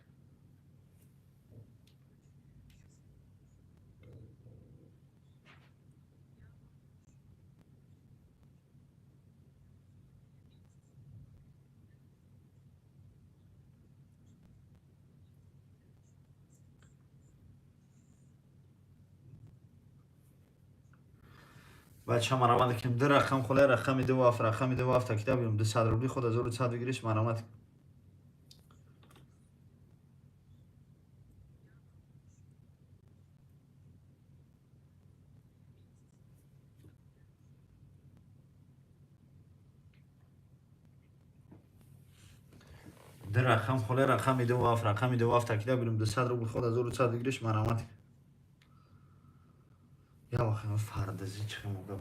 Бача марамат ким ду рақам холе рақами ду вафт рақами ду вафт такида бирум 200 рубли худ 1100 выигрыш марамат. Ду рақам холе рақами ду вафт рақами ду вафт такида бирум 200 рубли худ 1100 выигрыш марамат. Я вақт фардази чӣ мога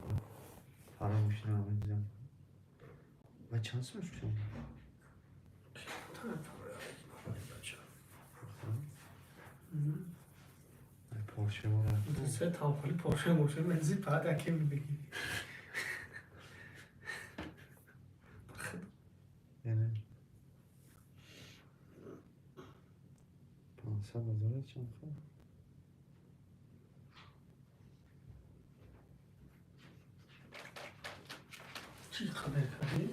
фаромӯш намедиҳам. Ва чанд сум шуд? Порше мора. Се тамхоли Порше моше мензи баъд яке мебигирӣ. Яъне 500 ҳазор чанд хел? Чӣ қадар кардӣ?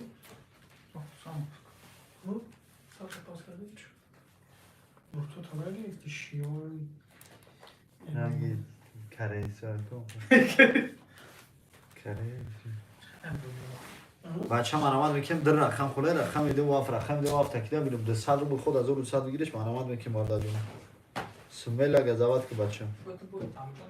Сам. Саша пас кардӣ? Муртото нагирифти шиёри? Ранги карейсако. Карей. Бача марамат мекунем ду рақам холе рақами ду вафт рақами ду вафт такида бирум 200 рубл худ 1100 выигрыш марамат мекунем бардаҷон. Смело газават ки бача. Это будет там что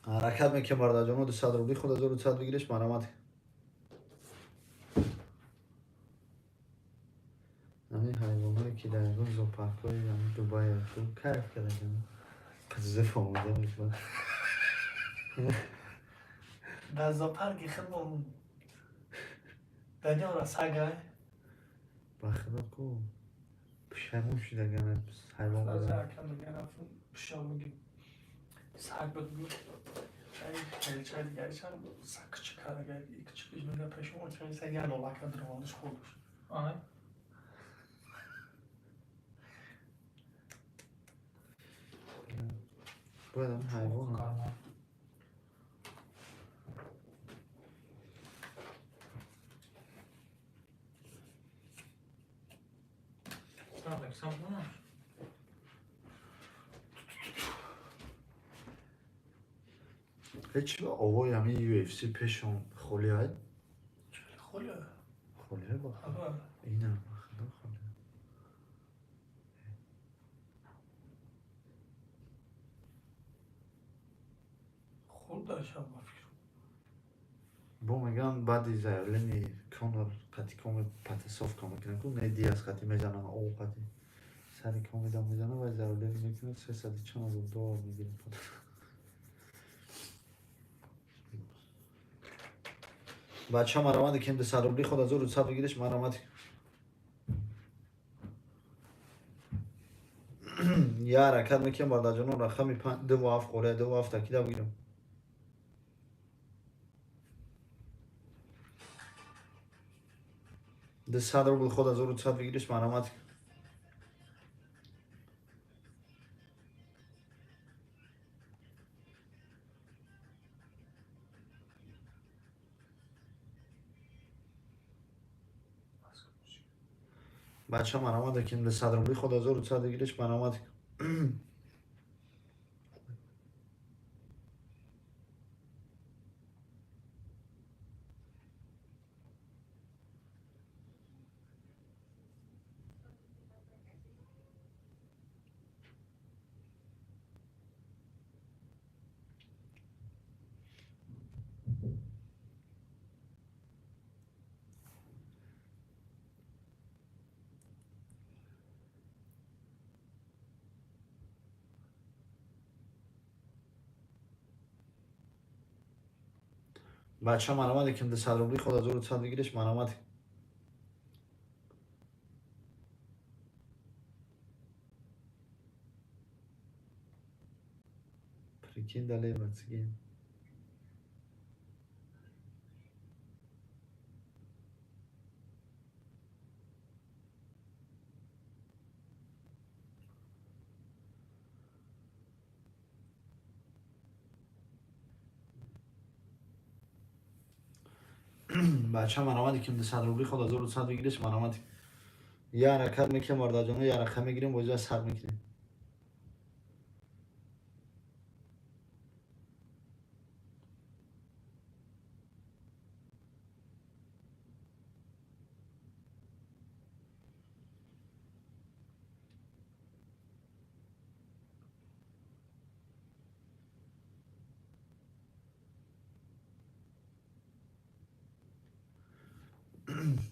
ҳаракат мекунем бардаҷоно 200 рубли худ 1100 выигрыш марамат. Ҳамин ҳайвонҳое ки дар ягон зоопаркҳои ҳамин Дубай кайф кардаган. Қизиф омода мешавад. Дар зоопарки худмон данёра сагай. Ба худо ку пушаймон шудаган ҳайвон будан. Саг буд гуфт. Чай дигари чан саг кучикарага кучикиш мега пешомон чай саг як лолака дировандиш хӯрдуш. Ай. Бояд ҳамин ҳайвон ҳеҷ овои ҳамин UFC пешон холиай? Холиай. Холиай ба инам ба худо холиай. Хурдаша ба фикр. Бо мегӯям баъди заявлени Конор қати Конор потасовка мекунад ку не Диас қати мезанад о қати сари Конор мезанад ва заявлени мекунад 300 чанд ҳазор доллар мегирад. Бача марамат ким 200 рубли худ 1100 выигрыш марамат. Я ҳаракат мекунем бардаҷоно рақами 2 ва 7 қолия 2 ва 7 такида бигирам. 200 рубл худ 1100 выигрыш марамат. Бача марамат ким 200 рубли худ 1100 выигрыш марамат. Бача марамат ким 200 рубли худ 1100 выигрыш марамат. Прикинь далее бацги. Бача марамади ки 200 рубли худ 1200 бигириш марамади. Я ҳаракат мекунем бародарҷоно, я рақам мегирем, бозиа сар мекунем.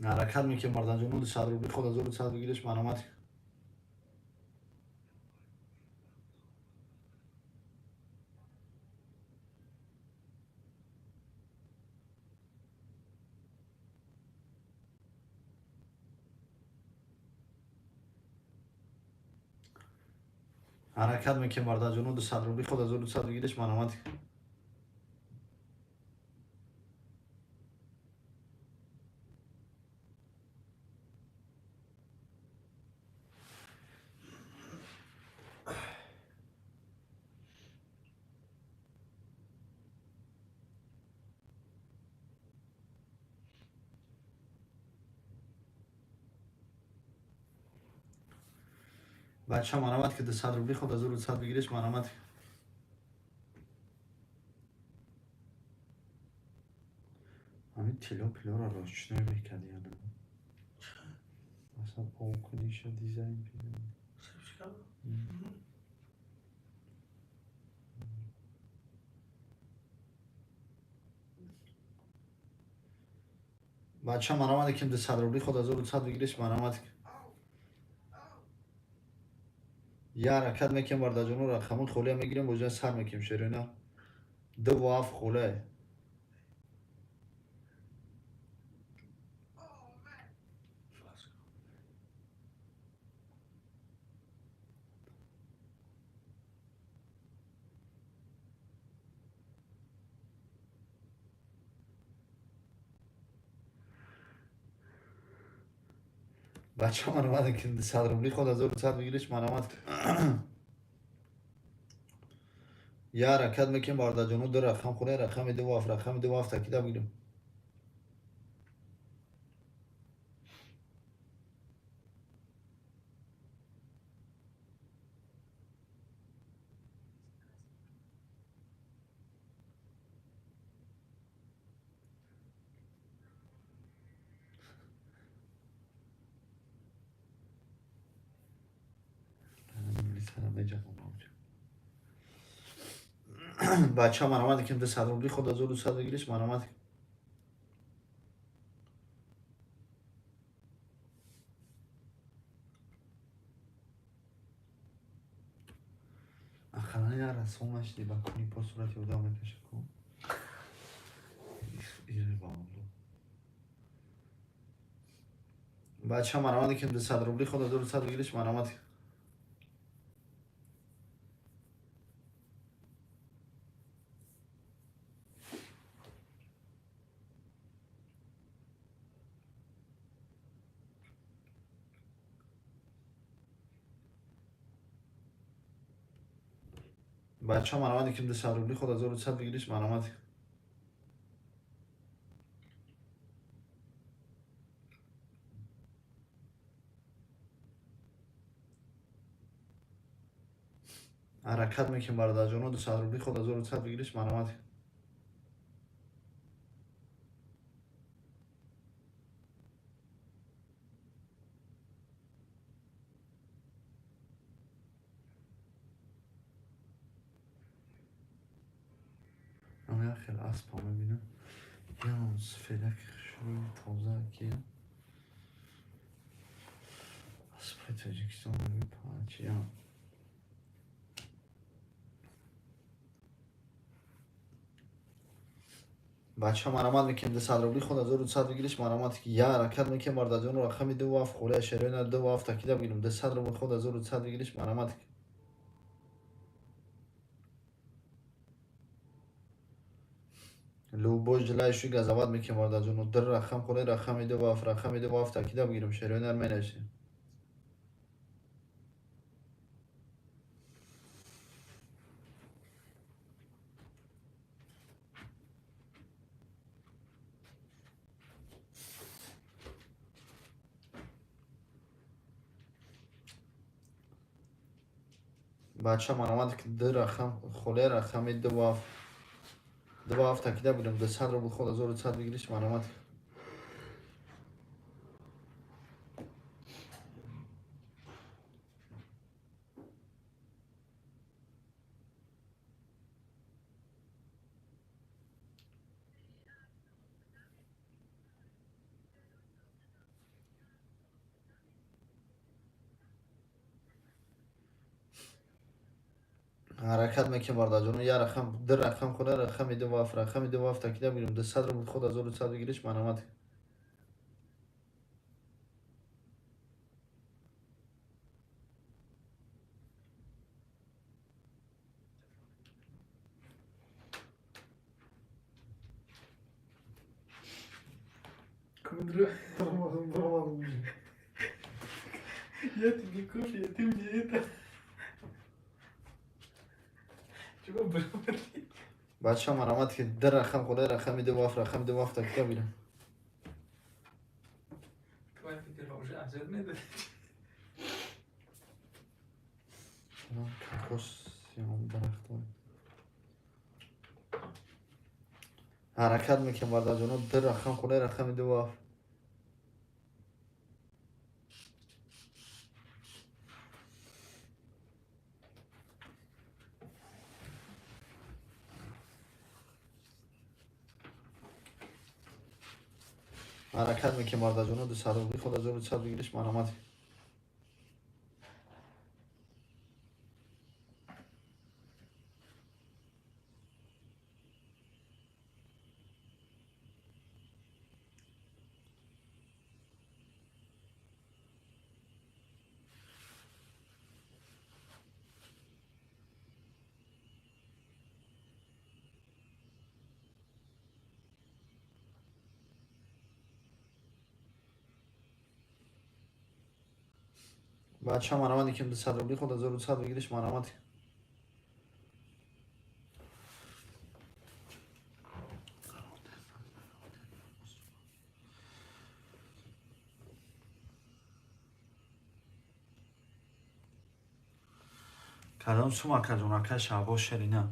Ҳаракат мекунем бародарҷоно, 200 рубли худ 1200 бигириш марамади. Ҳаракат мекунем бародарҷоно, 200 рубли худ 1200 бигириш марамади. Бача марамат ки 200 рубли худ 1200 бигириш марамат. Ҳамин тилло пилоро рочной мекарди яна. Масалан об куниша дизайн пида. Бача марамат ки 200 рубли худ 1200 бигириш марамат. Я ҳаракат мекунем бародарҷоно, рақамҳои холия мегирем, бозиа сар мекунем шерина. 2 ва 7 холе. Бача марамад ки 200 рубли худ 1200 бигириш марамад. Я ҳаракат мекунем бародарҷоно, ду рақам холе, рақами 2 ва 7, рақами 2 ва 7 такида бигирем. Бача марамад ки 200 рубли худ 1200 бигириш марамад. Ақаллан я расом нашди ба куни по сурати одам мекаша ку. Бача марамад ки 200 рубли худ 1200 бигириш марамад. Бача марамади ки 200 рубли худ 1200 бигириш марамад. Ҳаракат мекунем бародарҷоно, 200 рубли худ 1200 бигириш марамад. Хел аспа мебинам. Ям сафедак хушрӯи тоза ки аспаи Тоҷикистон панчиям. Бача марамат мекунем 200 рубли худ 1200 бигириш марамат. Я ҳаракат мекунем бародарҷоно, рақами 2 ва 7 холия шерина 2 ва 7 такида бигирем. 200 рубли худ 1200 бигириш марамат. Любой желающий газоват мекунем бародарҷоно. Ду рақам холе, рақами 2 ва 7, рақами 2 ва 7 такида бигирем. Шерина менависем. Бача марамад ки ду рақам холе рақами 2 7 2 7 такида будем 200 рубл ход 1100 выигрыш марамад. Ҳаракат мекунем бародарҷоно, як рақам, ду рақам хона рақами 2 7, рақами 2 7 такида бигирем, 200 рубл ход 1100 выигрыш марамад. Duramadım. Я тебе кофе, ты мне это. Чего было? Бача марамад ки ду рақам хона рақами 2 7, рақами 2 7 такида бигирем. Твоя фикр уже азият медод. Кокос дарахт. Ҳаракат мекунем бародарҷоно, ду рақам хона рақами 2 7. Ҳаракат мекунем бародарҷоно, 200 рубли ход 1100 выигрыш марамад. Бача марамад ки 200 рубли ход 1100 выигрыш марамад. Кадом сум акаҷон, ака Шаҳбоз Шерина?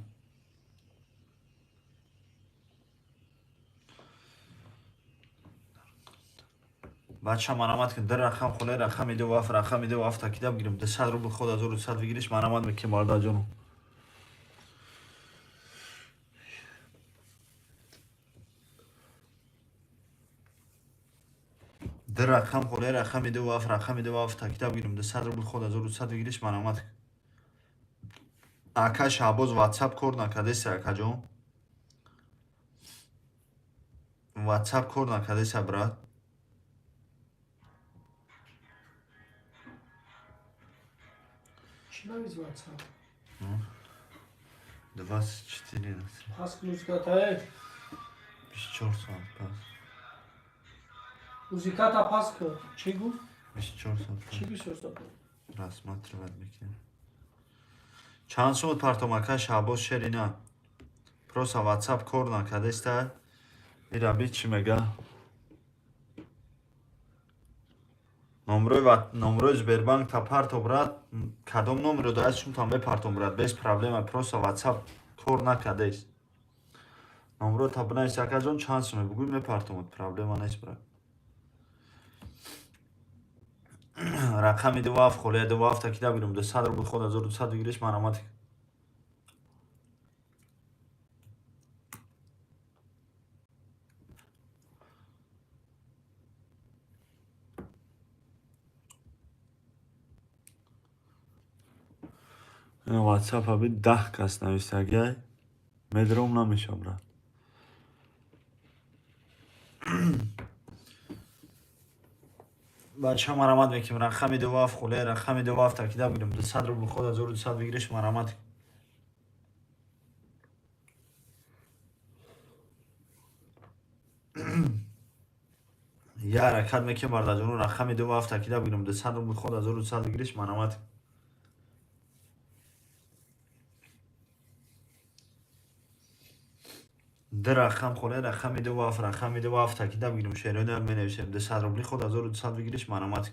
Бача марамад ки ду рақам холе рақами 2 7, рақами 2 7 такида бигирем, 200 рубл ход 1100 выигрыш марамад мекунем бародарҷоно. Ду рақам холе рақами 2 7, рақами 2 7 такида бигирем, 200 рубл ход 1100 выигрыш марамад. Ака Шаҳбоз, ватсап кор накардеси, акаҷон? Ватсап кор накардеса, брат? Чӣ навиз ватсап? 24 Пас музиката. 24 соат пас. Музиката пас кун. Чӣ гуфт? 24 соат. Чӣ 24 соат? Рассматривать мекунем. Чанд сумат партом, ака Шаҳбоз Шерина? Просто ватсап кор накардеста. Ира би чӣ мега? Номрои Сбербанк та парто, брат, кадом номеро даст шумтан бепартом, брат, без проблема, просто ватсап кор накардест. Номро та бинавис, акаҷон, чанд суме бугӯй, мепартомад, проблема нест, брат. Рақами 2 7 холия 2 7 такида бирем, 200 рубл ход 1200 выигрыш марамад. Ватсап аби 10 кас нависагай, медром намеша, брат. Бача марамад мекунем, рақами 2 7 холия рақами 2 7 такида бигирем, 200 рубл ход 1200 выигрыш марамад. Я ҳаракат мекунем бародарҷоно, рақами 2 7 такида бигирем, 200 рубл ход 1200 выигрыш марамад. Ду рақам холия рақами 2 7, рақами 2 7 такида бигирем, шерои менависем, 200 рубли ход 1200 выигрыш марамад.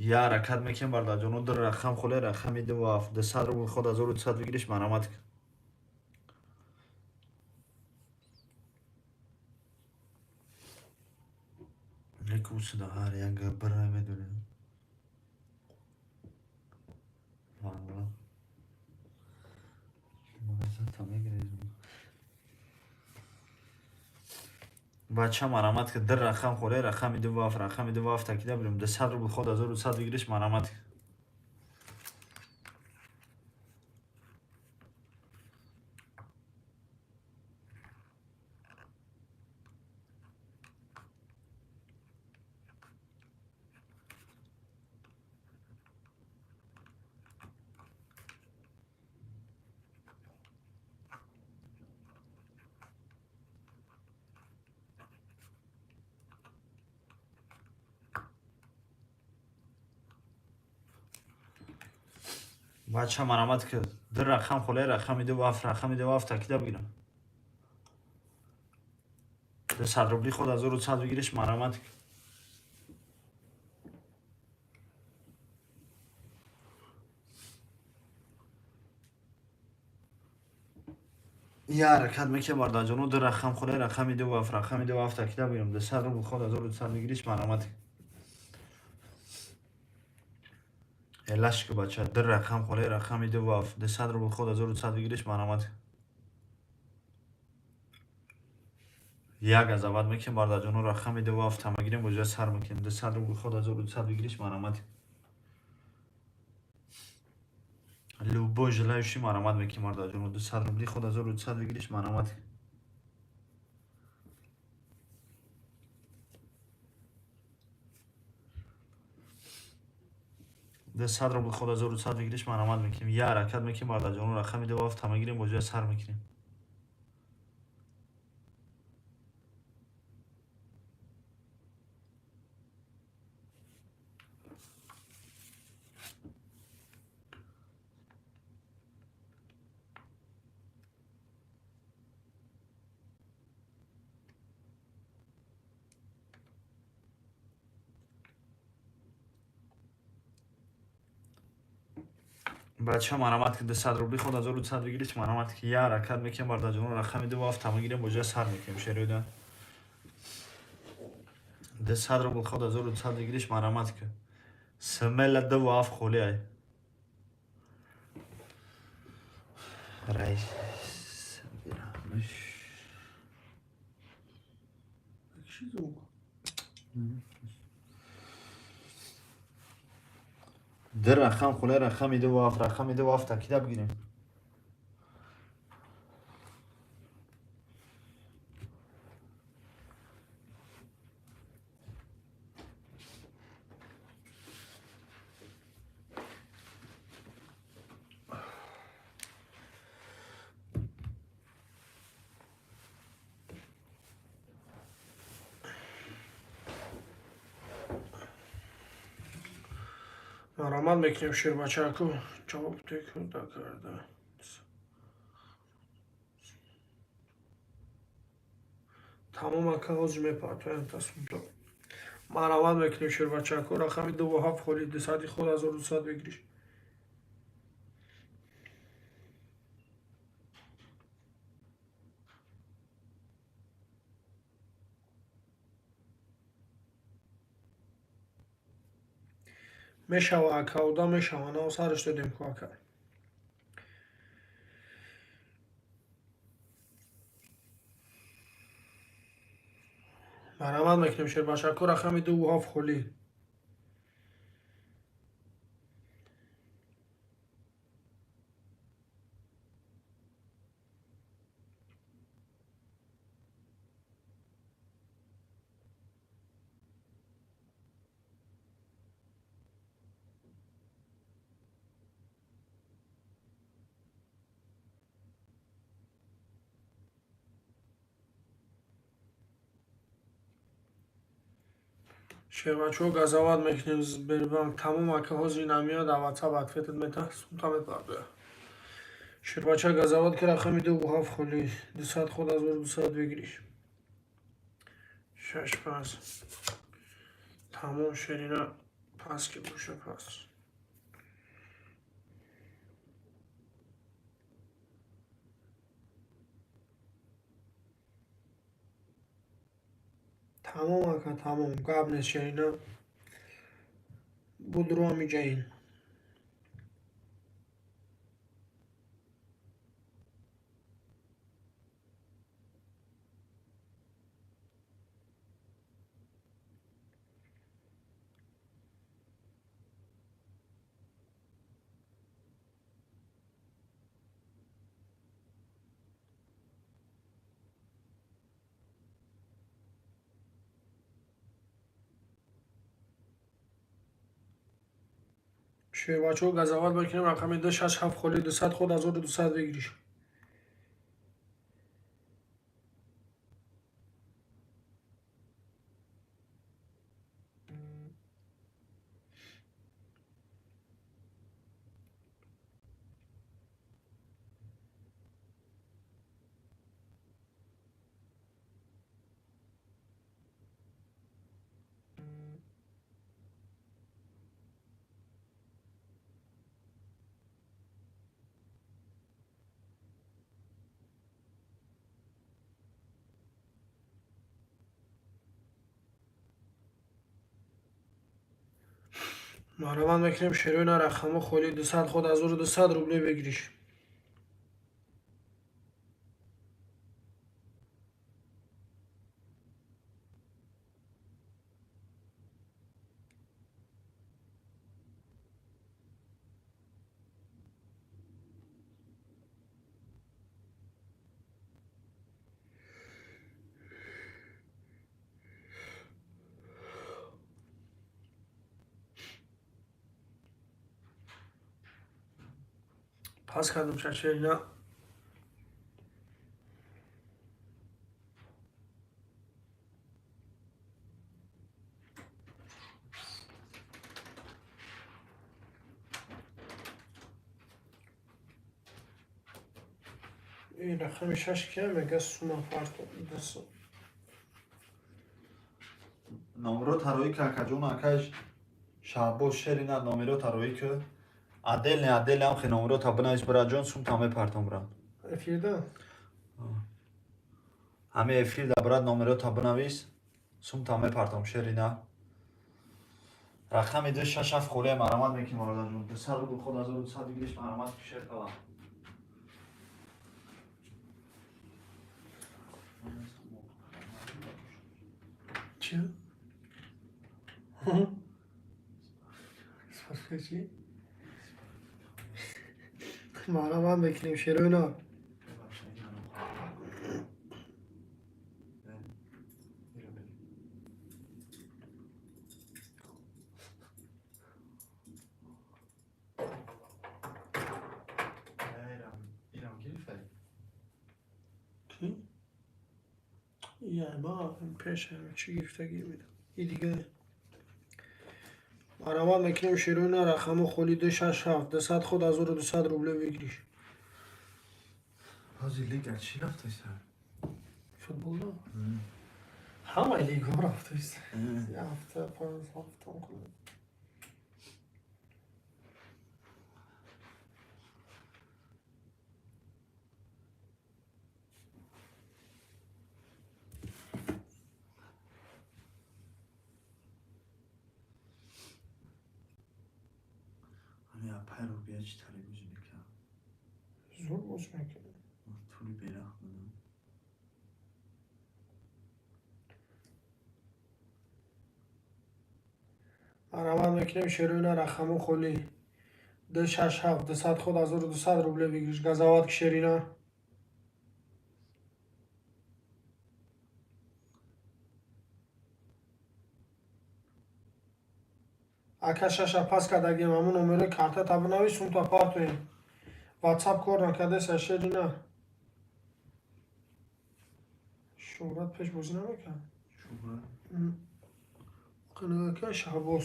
Я ҳаракат мекунем, бародарҷоно, ду рақам холе, рақами ду ҳафт, 200 рубл ход 1200 выигрыш, марамат. Лекусуда ҳар як гапра медонем. Валла. Мазата мегирезм. Бача, марамат ки, ду рақам холе, рақами ду ҳафт, рақами ду ҳафт такида бирем, 200 рубл ход 1200 выигрыш, марамат. Бача, марамат ки, ду рақам холе, рақами ду ҳафт, рақами ду ҳафт такида бигирам. 200 рубли ход 1100 выигрыш, марамат. Я ҳаракат мекунем, бародарҷоно, ду рақам холе, рақами ду ҳафт, рақами ду ҳафт такида бигирам, 200 рубл ход 1200 выигрыш, марамат. Элашки, бача, ду рақам холе, рақами ду ҳафт, 200 рубл ход 1100 выигрыш, марамат. Як азават мекунем, бародарҷоно, рақами ду ҳафт ҳамагирем, боҷа сар мекунем, 200 рубл ход 1200 выигрыш, марамат. Любой желающий, марамат мекунем, бародарҷоно, 200 рубли ход 1200 выигрыш, марамат. 200 рубл ход 1200 выигрыш, марамат мекунем. Я ҳаракат мекунем, бародарҷоно, рақами ду ҳафт ҳамагирем, боҷа сар мекунем. Бача, марамат ки, 200 рубли ход 1200 выигрыш, марамат ки. Я ҳаракат мекунем, бародарҷоно, рақами ду ҳафт ҳамагирем, боҷа сар мекунем, шероида. 200 рубл ход 1200 выигрыш, марамат ки. Смело, ду ҳафт холи ай. Райс. Бирамш. Чӣ звук? Ду рақам холе, рақами ду ҳафт, рақами ду ҳафт такида бигирем. Марамат мекунем, шербачаку, ҷавоб текуда карда. Тамом, ака, ҳозир мепартоям тасудо. Марамат мекунем, шербачаку, рақами дуву ҳафт холи, дусади ход 1200 выигрыш. Мешава, ака, одам мешава, нав сараш додем ку, ака. Марамат мекунем, шербачаку, рақами дуву ҳафт холӣ. Шербачаҳо, газават мекунем, Сбербанк. Тамом, ака, ҳозир намеяд, ватсап ответат мета, сумта мепардоя. Шербача, газават ки, рақами дуву ҳафт холӣ, 200 ход 1200 выигрыш. Шаш панҷ. Тамом, шерина. Пас ки боша пас. Тамом ака, тамом. Гап нест, Шерина. Будро ҳамиҷаин. Шербачаҳо газават мекунем рақами 2 6 7 холи 200 ход 1200 выигрыш. Маҳрамат мекунем шерои на рақамҳо холи 200 ход 1200 рубле выигрыш. Пас кардам шашерина. Ин рақами шаш кия мега сума парто дасо. Номеро тарои ка акаҷон акаш Шаҳбоз Шерина номеро тарои ка отдельно отдельно ам хе номеро та бинавис бираҷон сум та мепартом брат. Эфирда? Ҳами эфирда брат номеро та бинавис сум та мепартом Шерина. Рақами 2 6 7 холия марамат мекунем бародарҷон. 200 рубл ход 1200 выигрыш марамат шер кала. Чӣ? Чӣ? Маҳрамат мекунем шероина. Пеш чӣ гирифтагӣ и дига. Маҳрамат мекунем шероина рақамҳо холи 2 6 7 200 ход 1200 рубле выигрыш. Ҳозир лига чӣ рафтаист? Футболда? Ҳамаи лигаҳо рафтаист. Ҳафта, панҷ ҳафта. Апай Рубия чӣ тари бозӣ мекард? Зур бозӣ мекард. Тури берахм будам. Маҳрамат мекунем шероина рақамҳо холи 2 6 7 200 ход 1200 рубле выигрыш. Газават ки Шерина. Ака шаша пас кардагием ҳамун номерои карта та бинавис сум та партоем. Ватсап кор накардеса Шерина. Шуҳрат пеш бозӣ намекард? Шуҳрат? Охи нигоҳ ки Шаҳбоз.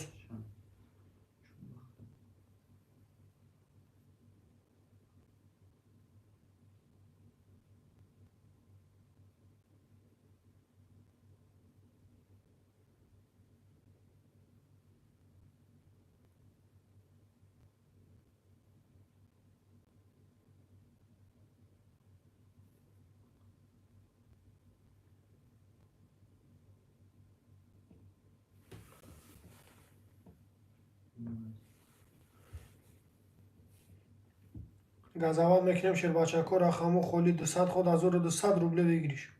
Газават мекунем, шербачако, рақаму холи 200 ход 1200 рубле выигрыш.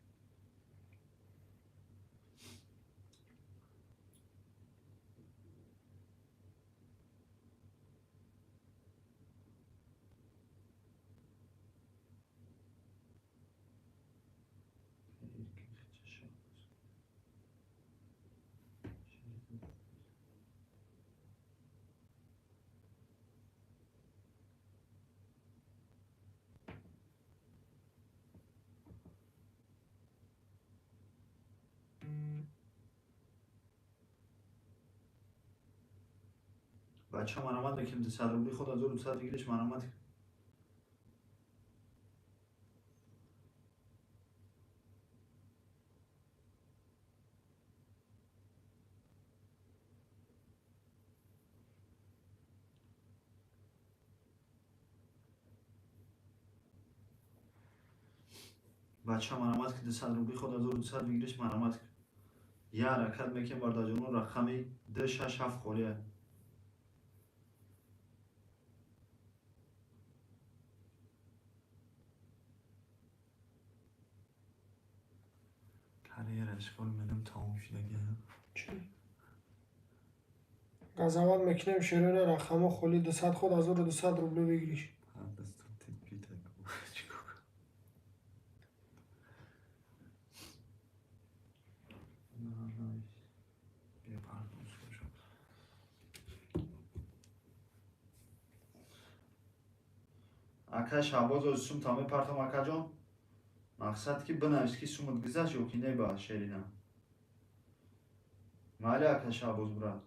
Бача, марамат мекунем, 200 рубли ход 1200 выигрыш, марамат. Бача, марамат ки 200 рубли ход 1200 выигрыш, марамат. Я ҳаракат мекунем, бародарҷоно, рақами 267 холия. Карьераш хол менам тамом шудага. Чӣ? Газават мекунем, шерона, рақамо холи 200 ход 1200 рубле выигрыш. Ака Шаҳбоз, сум та мепартам, акаҷон. Мақсад ки бинавис ки сумут гузашт ё ки не ба шерина. Майли, ака Шаҳбоз, брат.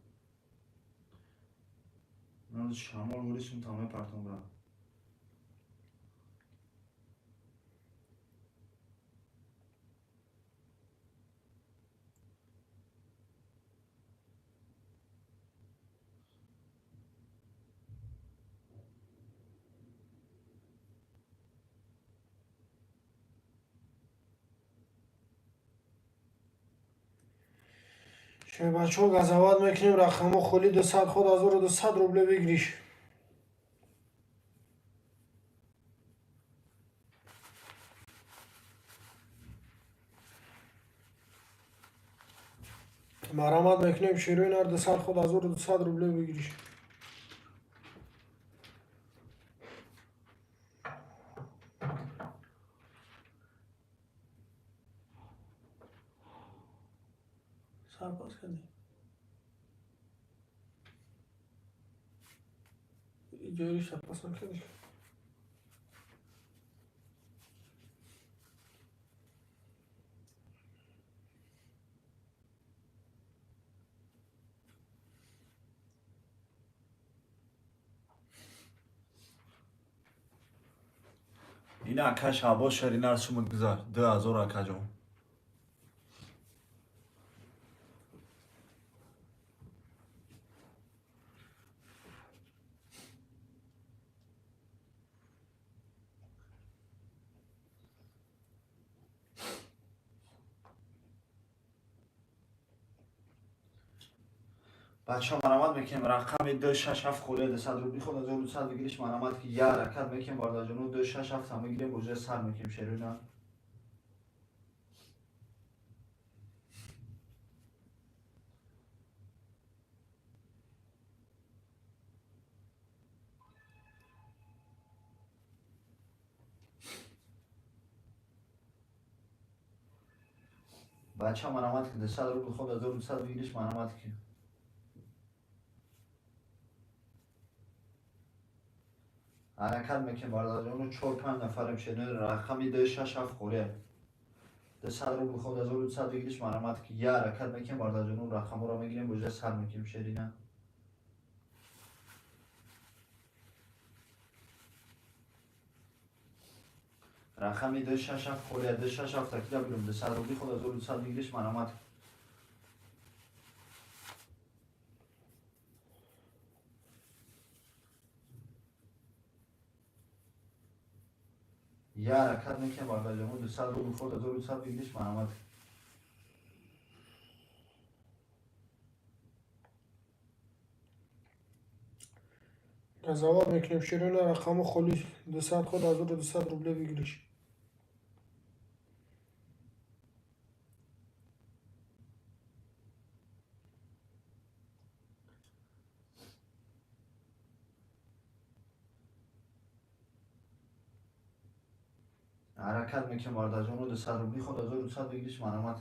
Шамол вори сум та мепартам, брат. Шербачо, газават мекунем, рақамо холи 200 ход 1200 рубле выигрыш. Марамат мекунем, шерои нар, 200 ход 1200 рубле выигрыш. Сарпаз кардем. Иҷои сарпаз накардем. Ина, ака Шаҳбоз, шерина, сумут гузар 2000, акаҷон. Бача, марамат мекунем, рақами 267 холия, 200 рубли ход 1200 выигрыш, марамат ки я ҳаракат мекунем, бародарҷоно, 267 та мегирем, бозия сар мекунем, шерина. Бача, марамат ки 200 рубли ход 1200 выигрыш, марамат ки. Ҳаракат мекунем, бародарҷоно, чор панҷ нафарем, шерина, рақами 267 холия. 200 рубли ход 1200 выигрыш, марамат ки я ҳаракат мекунем, бародарҷоно, рақамҳоро мегирем, бозия сар мекунем, шерина. Рақами 267 холия, 267 такида бирем, 200 рубли ход 1200 выигрыш, марамат. Я ҳаракат мекунем, бародарҷоно, 200 рубли ход 1200 выигрыш, марамат. Газават мекунем, ширина, рақаму холи, 200 ход 1200 рубле выигрыш. Ҳаракат мекунем, бародарҷону, 200 рубли ход 1200 выигрыш, марҳамат.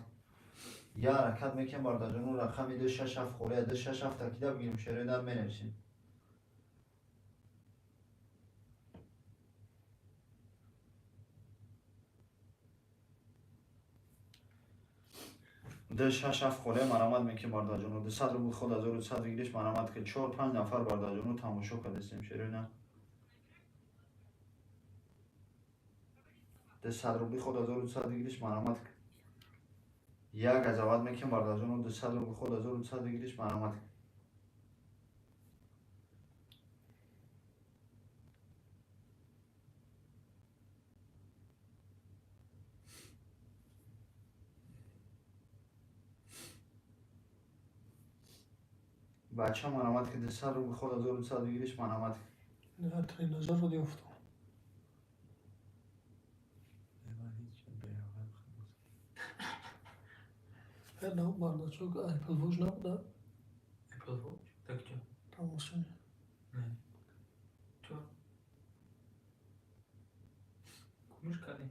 Я ҳаракат мекунем, бародарҷону, рақами 267 холия, 267 такида бигирем, шерои нар менависем. 267 холия, марҳамат мекунем, бародарҷону, 200 рубли ход 1200 выигрыш, марҳамат, ки чор панҷ нафар, бародарҷону, тамошо кардастем, шерои нар. 200 рубли ход 1200 выигрыш, марҳамат. Як газават мекунем, бародарҷону, 200 рубли ход 1200 выигрыш, марҳамат. Бача, марҳамат, ки 200 рубли ход 1200 выигрыш, марҳамат. На тренажер ёфтам. На бардачок Apple Watch набуда? Apple Watch? Так что? Тамошо. Не. Чё? Кумиш кардӣ?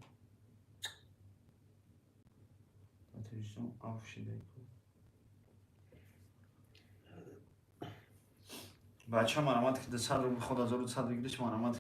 Дар Тоҷикистон афв шида. Бача, марҳамат, ки 200 рубли ход 1200 выигрыш, марҳамат.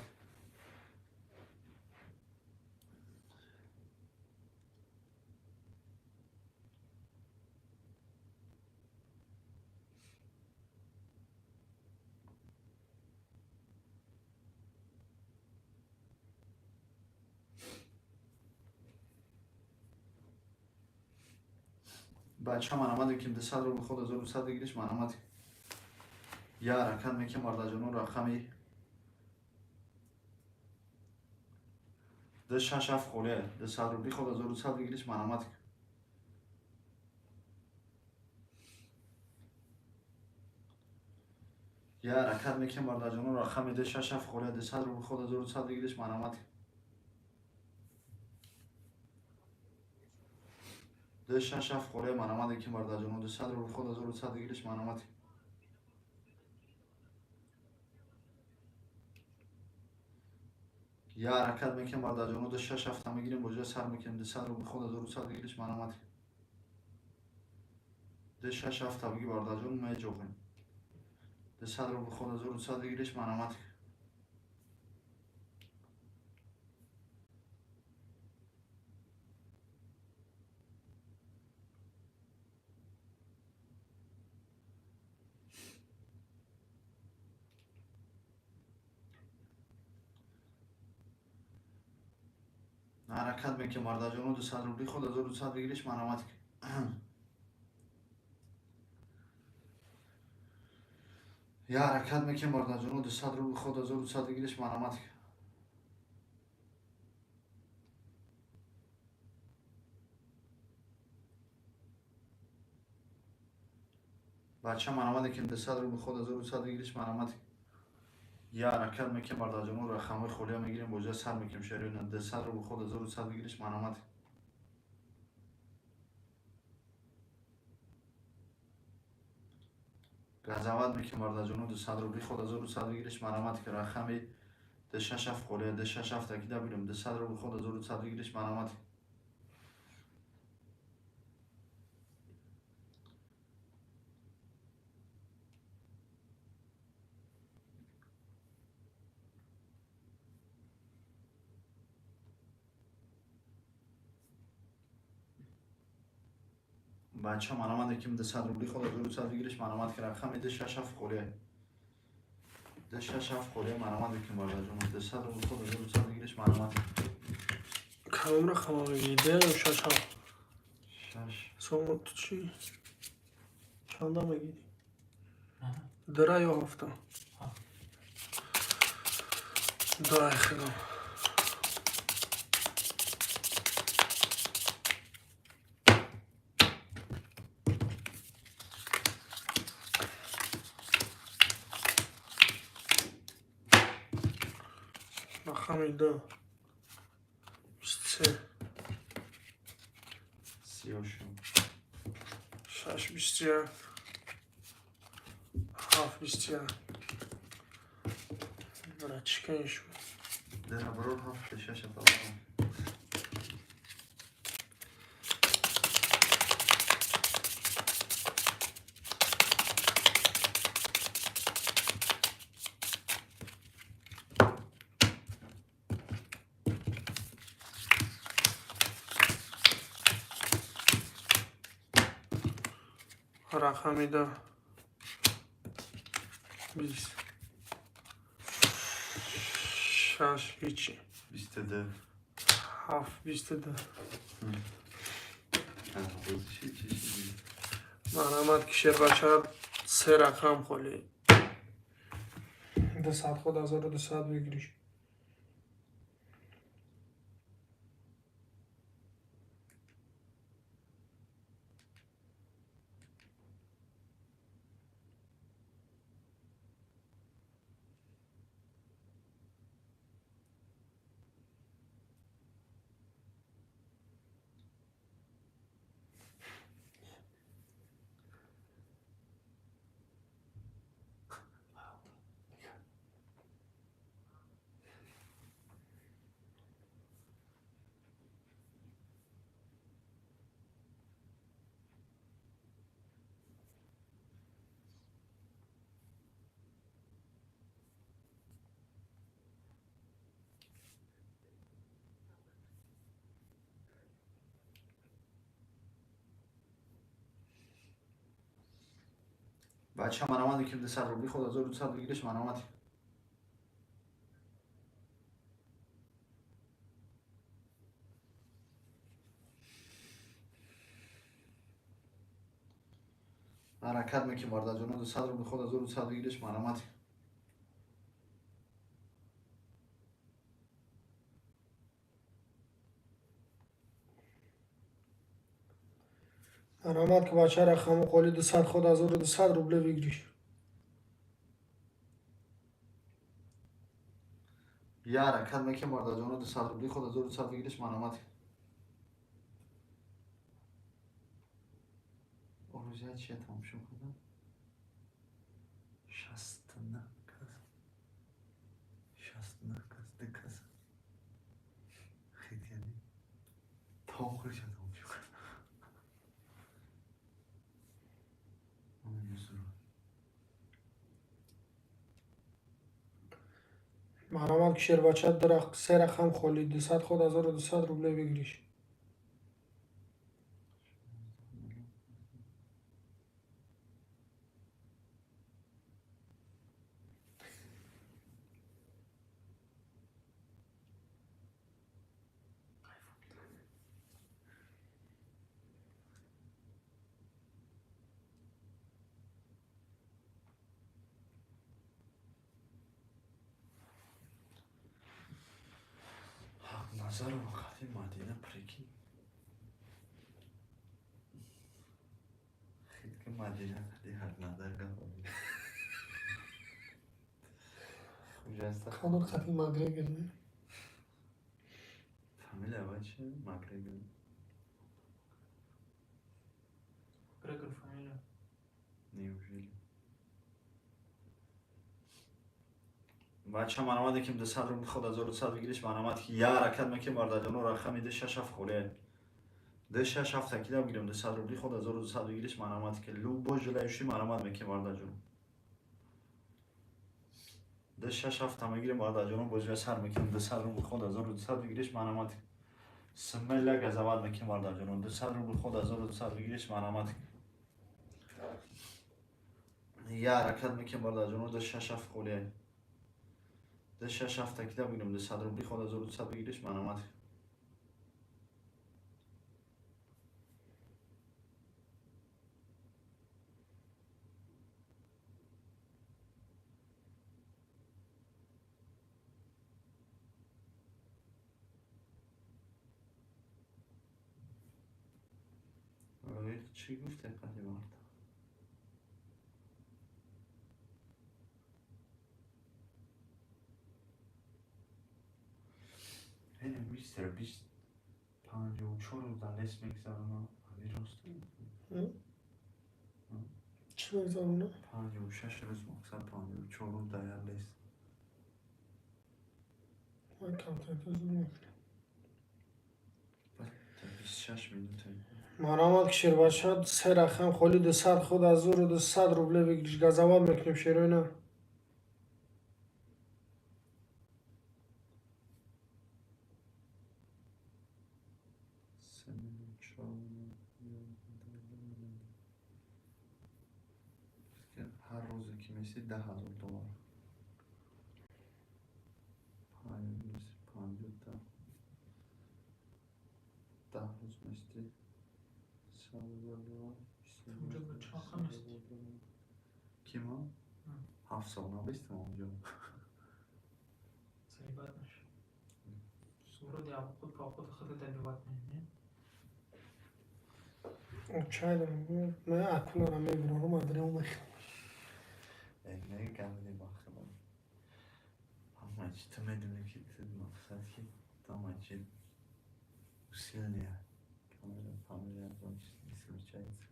Бача, марҳамат, ки 200 рубли ход 1200 выигрыш, марҳамат. Я ҳаракат мекунем, бародарҷону, рақами 267 холия, 200 рубли ход 1200 выигрыш, марҳамат. Я ҳаракат мекунем, бародарҷону, рақами 267 холия, 200 рубли ход 1200 выигрыш, марҳамат. 267 холия, марҳамат, ки бародарҷону, 200 рубли ход 1200 выигрыш, марҳамат. Я ҳаракат мекунем, бародарҷону, 267 мегирем, боҷа сар мекунем, 200 рубли ход 1200 выигрыш, марҳамат. 267 биги, бародарҷону, меҷоғем. 200 рубли ход 1200 выигрыш, марҳамат. Ҳаракат мекунем, бародарҷону, 200 рубли ход 1200 выигрыш, марҳамат. Я ҳаракат мекунем, бародарҷону, 200 рубли ход 1200 выигрыш, марҳамат. Бача, марҳамат, ки 200 рубли ход 1200 выигрыш, марҳамат. Я ҳаракат мекунем, бародарҷону, рақамҳои холия мегирем, боҷа сар мекунем, шероина, 200 рубли ход 1200 выигрыш, марҳамат. Газават мекунем, бародарҷону, 200 рубли ход 1200 выигрыш, марҳамат, ки рақами 267 холия, 267 такида бирем, 200 рубли ход 1200 выигрыш, марҳамат. Бача, марҳамат, ки 200 рубли ход 1200 выигрыш, марҳамат, ки рақами 267 холия, 267 холия, марҳамат, ки бародарҷону, 200 рубли ход 1200 выигрыш, марҳамат. Кадом рақама мегирӣ? Д ё шаш ҳафт? Шаш. Сомо, ту чӣ? Чанда мегирӣ? Дра ё ҳафта? Ҳафт. Дай хело. Рақами ду. 23. Сиёшу. 6 21. 7 21. Братчика ишмо. Дера барор ҳафт шаш талаб. Рақами ду. 20. 6 ҳичи. 22. 7 22. Чӣ чӣ чӣ? Марҳамат ки шербача се рақам холӣ. 200 худ 1200 выигрыш. Бача марамад ки 200 рубли худ 1200 выигрыш марамад. Ҳаракат мекунем бародарҷоно 200 рубли худ 1200 выигрыш марамад. Марҳамат ки бача рақаму холи 200 худ 1200 рубле выигрыш. Я ҳаракат мекунем бародарҷоно 200 рубли худ 1200 выигрыш марамад. Орузия чия тамошо кардам? 69 кас. 69 кас, ду кас. Хит яъне. То охирша тамошо кардам. Марҳамат ки шербача се рақам холӣ 200 худ 1200 рубле выигрыш. Назарова қати Мадина прикинь. Хитки Мадина қати Ҳақназар гап. Хуҷаста. Конор қати Макгрегор не? Фамилия ва чи? Макгрегор. Грегор фамилия. Неужели? Бача марамад ки 200 рубли худ 1200 выигрыш марамад ки я ҳаракат мекунем бародарҷоно рақами 267 холе. 267 такида бигирем 200 рубли худ 1200 выигрыш марамад ки любой желающий марамад мекунем бародарҷоно. 267 мегирем бародарҷоно бозиа сар мекунем 200 рубли худ 1200 выигрыш марамад. Смела газават мекунем бародарҷоно 200 рубли худ 1200 выигрыш марамад. Я ҳаракат мекунем бародарҷоно 267 холе. 267 такида бигирем 200 рубли худ 1200 выигрыш марамад. Чӣ гуфте қати марда? Мистер Бист 54 рӯз дар лес мегзаронам. Ҳамин рост? Чӣ мегзарона? 56 рӯз, мақсад 54 рӯз дар як лес. Ман камтар зуд мекунам. 26 минута. Марҳамат, ки шербача, се рақам холи, 200 худ 1200 рубле выигрыш. Газават мекунем, шерои нар. Се минут, чор минут, ҳар рӯзе ки меси $10,000. Панҷ рӯз панҷоҳта. 10 рӯз мести $100,000. Унҷо ба чанд рақам мести? Кима? 7 сол набистам онҷо. Заебать мешавад. Вроде худ ба худ худро добивать мекунӣ. Чай дорам. Ман акулара мебурам, адрем мехӯрам. Не, гамни бахтам. Ҳама чи ту медонӣ, ки ту мақсад ки ҳама чи усилия. Камера, фамилия, не случается.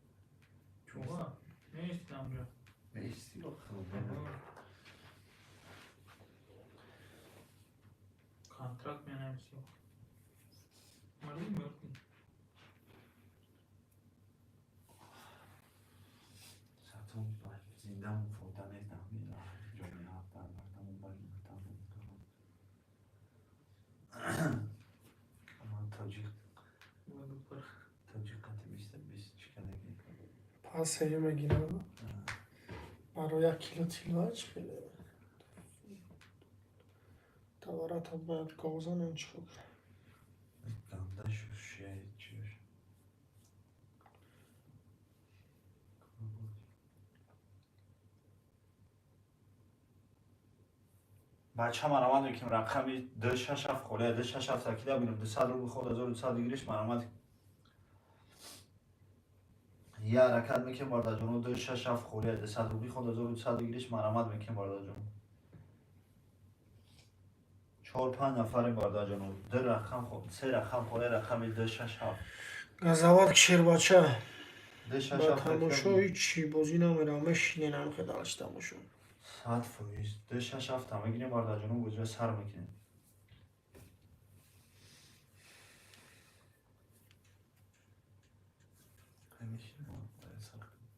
Чуға? Меисти онҷо. Меисти бахтам. Контракт менависӣ. Марди мёртвый. Сатон зиндамон фоида нест, ҳамин ҷомеа дар мардамон байни мардамон. Ман тоҷик тоҷик қати биста бист чӣ кадаги. Пас сеюм мегирам. Барои як кило тилло чӣ хеле. Товаратат бояд говзанем, чӣ кор кунем? Ганда шуш чиш. Бача, марамат мекунем, рақами 267 холия, 267 такида бинем, 200 рубл ход 1200 выигрыш. Марамат, я ҳаракат мекунем, бародарҷоно. 267 холия, 200 рубли ход 1200 выигрыш. Марамат мекунем, бародарҷоно. Чор панҷ нафарем, бародарҷоно. Ду рақам, се рақам холия, рақами 267. Газават, ки шербача. ду шаш Ба ҳафт. тамошо ҳичи бозӣ намерам, мешинен ҳамхе далаш тамошо. 100%. 267 мегирем, бародарҷоно, бозиро сар мекунем. Мешинем, бояд сар кунем.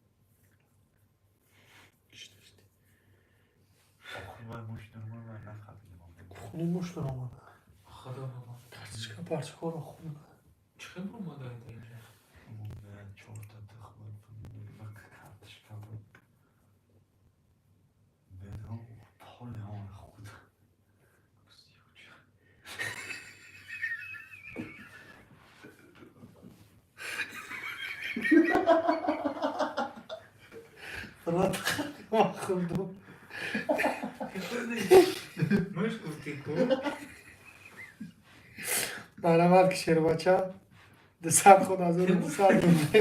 Охи, вай муш нормал, вай нахабидем. Хуни муш даромада. Худо бобо. Карточка парчкоро хун. Чӣ хел омада инҷа? Чорта тухм ва карточка буд. Бедон поли он худ. Брат, хурдум. Муш гуфтӣ ку? Марҳамат, ки шербача, 200 худ 1200 рубле.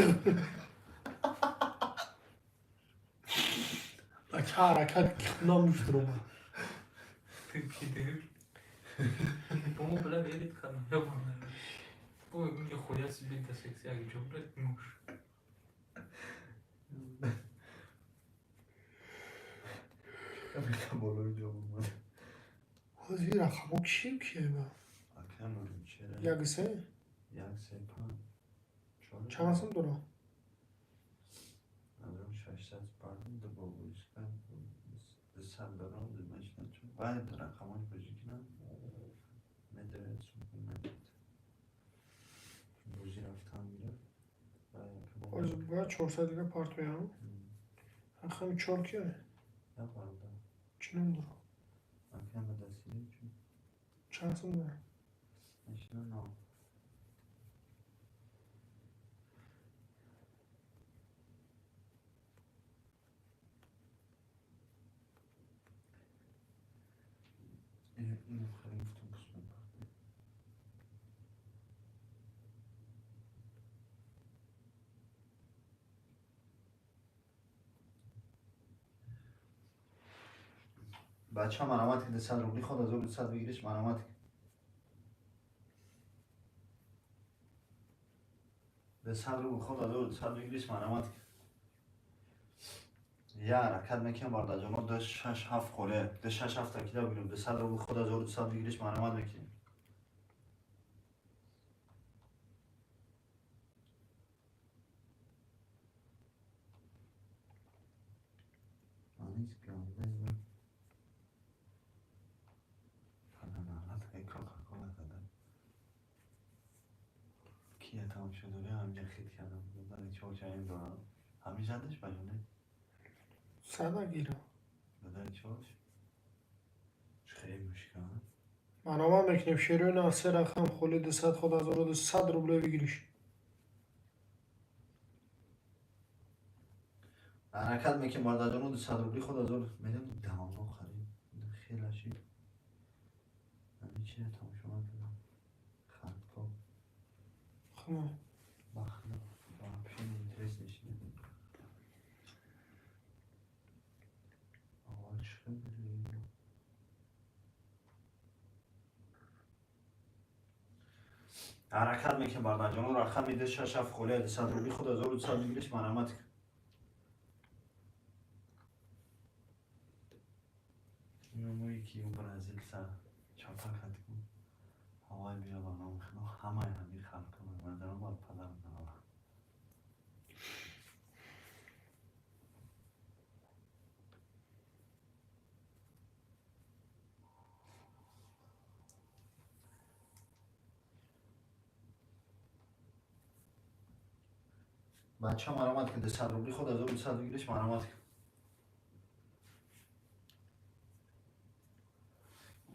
Бача, ҳаракат ки хуна муш даромад. Ты пидор. По-моему, бля, верит кардам. Ёбаная. Ой, нихуя себе, да секси, а чё, блядь, муш? Болои ҷо омад. Ҳозир рақамҳо киши кие ба? Акам чера. Як се? Як, се, панҷ. Чор. Чанд сум дорам? Надорам, 600 пардон, ду бобоиска. 200 дорам, ду машина чун. Вай рақамош бозӣ кунам. Медорад сум медод. Бозӣ рафтан гирифт. Ҳозир бояд 400 дига партоям. Рақами чор кие? Я бародар. Чӣ ном дорам? Акам дастгирӣ чун. Чанд сум дорам? Машина нав. Инам хеле гуфтам, пус мепартем. Бача, марамат ки, 200 рубли ход 1200 выигрыш. Марамат. 200 рубл ход 1200 выигрыш марамат. Я ҳаракат мекунам бародарҷоно 2 6 7 холе 2 6 7 такида бигирем 200 рубл ход 1200 выигрыш марамат мекунем. Кия тамошо дорӣ ҳамҷа хит кардам додари чорчаим дорам ҳамин задаш ба ҷоне сада гирам додари чорч хеле мушкил манома мекунем шерои на се рақам холи 200 ход 1200 рубле выигрыш. Ҳаракат мекунем бародарҷоно 200 рубли ход 1000 медонам давно харид хеле шид ҳамин чиза тамошо накардам хардко Бахна, вообще не интересно шид. Ҳаракат мекунем бародарҷоно рақами 2 6 7 холия 200 рубли ход 1200 выигрыш марамат. Иномое ки ӯ бразилса чапа кард ку ҳавай биё ба номи худо ҳамаи ҳамин халқо мебардарам бар падарам навала. Бача марамат ки 200 рубли ход 1200 выигрыш марамат.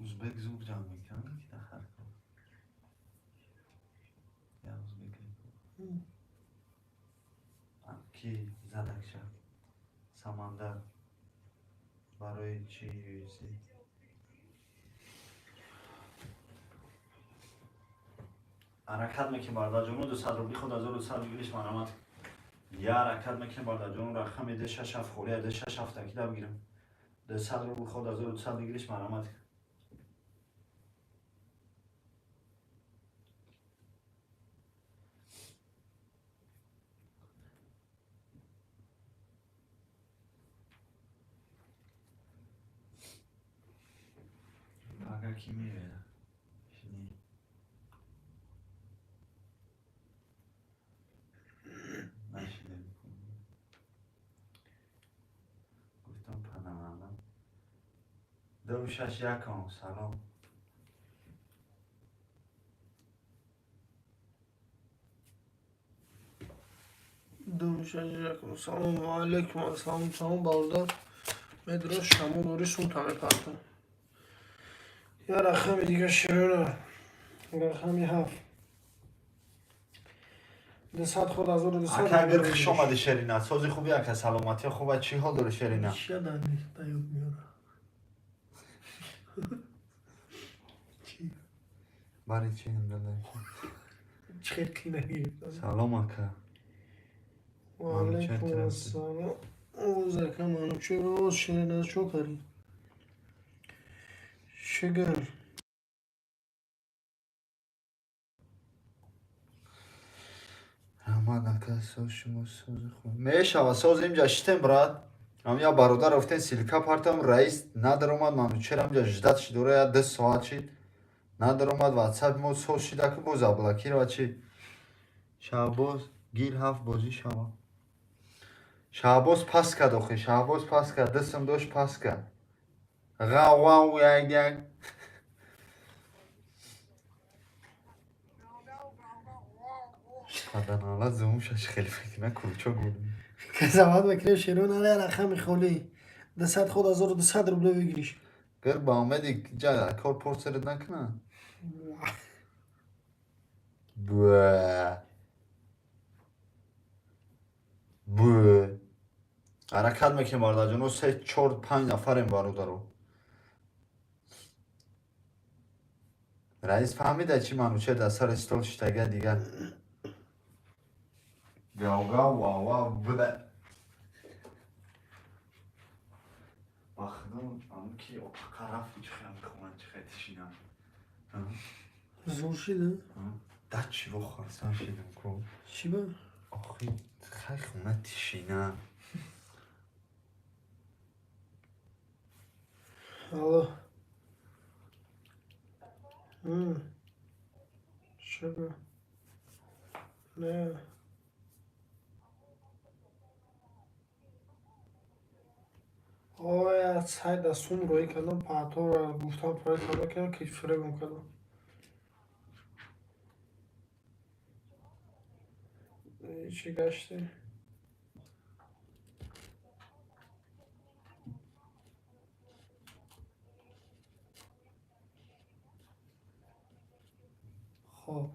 Узбек зур ҷамъ мекунад ки дар Харков. Я узбек ки задакша Самандар барои чи UFC. Ҳаракат мекунем бародарҷоно 200 рубли ход 1200 выигрыш марамат. Я ҳаракат мекунем бародарҷоно рақами 2 6 7 холия 2 6 7 такида бигирем 200 рубл ход 1200 выигрыш марамат. Пага ки меояд? Шини. Нашидем. Гуфтам панамадам. 2 6 1 салом. 2 6 1 салом алейкум ассалом салом бародар. Медро шамо дори сумта мепартам. Я рақами дига широна рақами 7 200 ход 1200 ака агар хуш омадӣ Шерина сози хуби ака саломатӣ хуба чӣ ҳол дорӣ Шерина? Чия данихта ёд меёра. Чӣ? Бари чӣ ҳамдалла? Чӣ хел қина гирифта. Салом ака. Ва алайкум ассалом. Оз ака Манучер оз Шерина чо карӣ? Шигар. Раҳмат ака соз шумо сози хуб мешава соз инҷа шитем брат. Ам я бародар гуфтем силка партам раис надаромад Манучер ҳамҷа ждат шид ора я 2 соат шид надаромад ватсап мо соз шида ки боз заблокировать шид. Шаҳбоз гил ҳафт бозӣ шава. Шаҳбоз пас кард охи Шаҳбоз пас кард дастам дошт пас кард. Ғав ғав як як. Паданалат зумшаш хеле мекуна курчо гул. Казават мекунем шерон але рақами холӣ 200 ход 1200 рубле выигрыш. Гар ба омеди ҷа кор порсерет накуна. Буа. Буа. Ҳаракат мекунем бародарҷоно 3 4 5 нафарем бародаро. Раис фаҳмида чӣ Манучер дар сари стол шитага дигар. Гав гав вав вав буда. Ба худо ам ки ақа рафти чӣ хел мехонанд чӣ хел тишинам. Зур шида? Да чиво хасан шидам ку. Чӣ ба? Охи, хай, хона тишина. Алло. Шугр. Не. Оя, сайда сум роӣ кардам, паҳтора гуфтам, проект кардам, ки фиребам кардам. Чӣ гаштӣ? Хоб.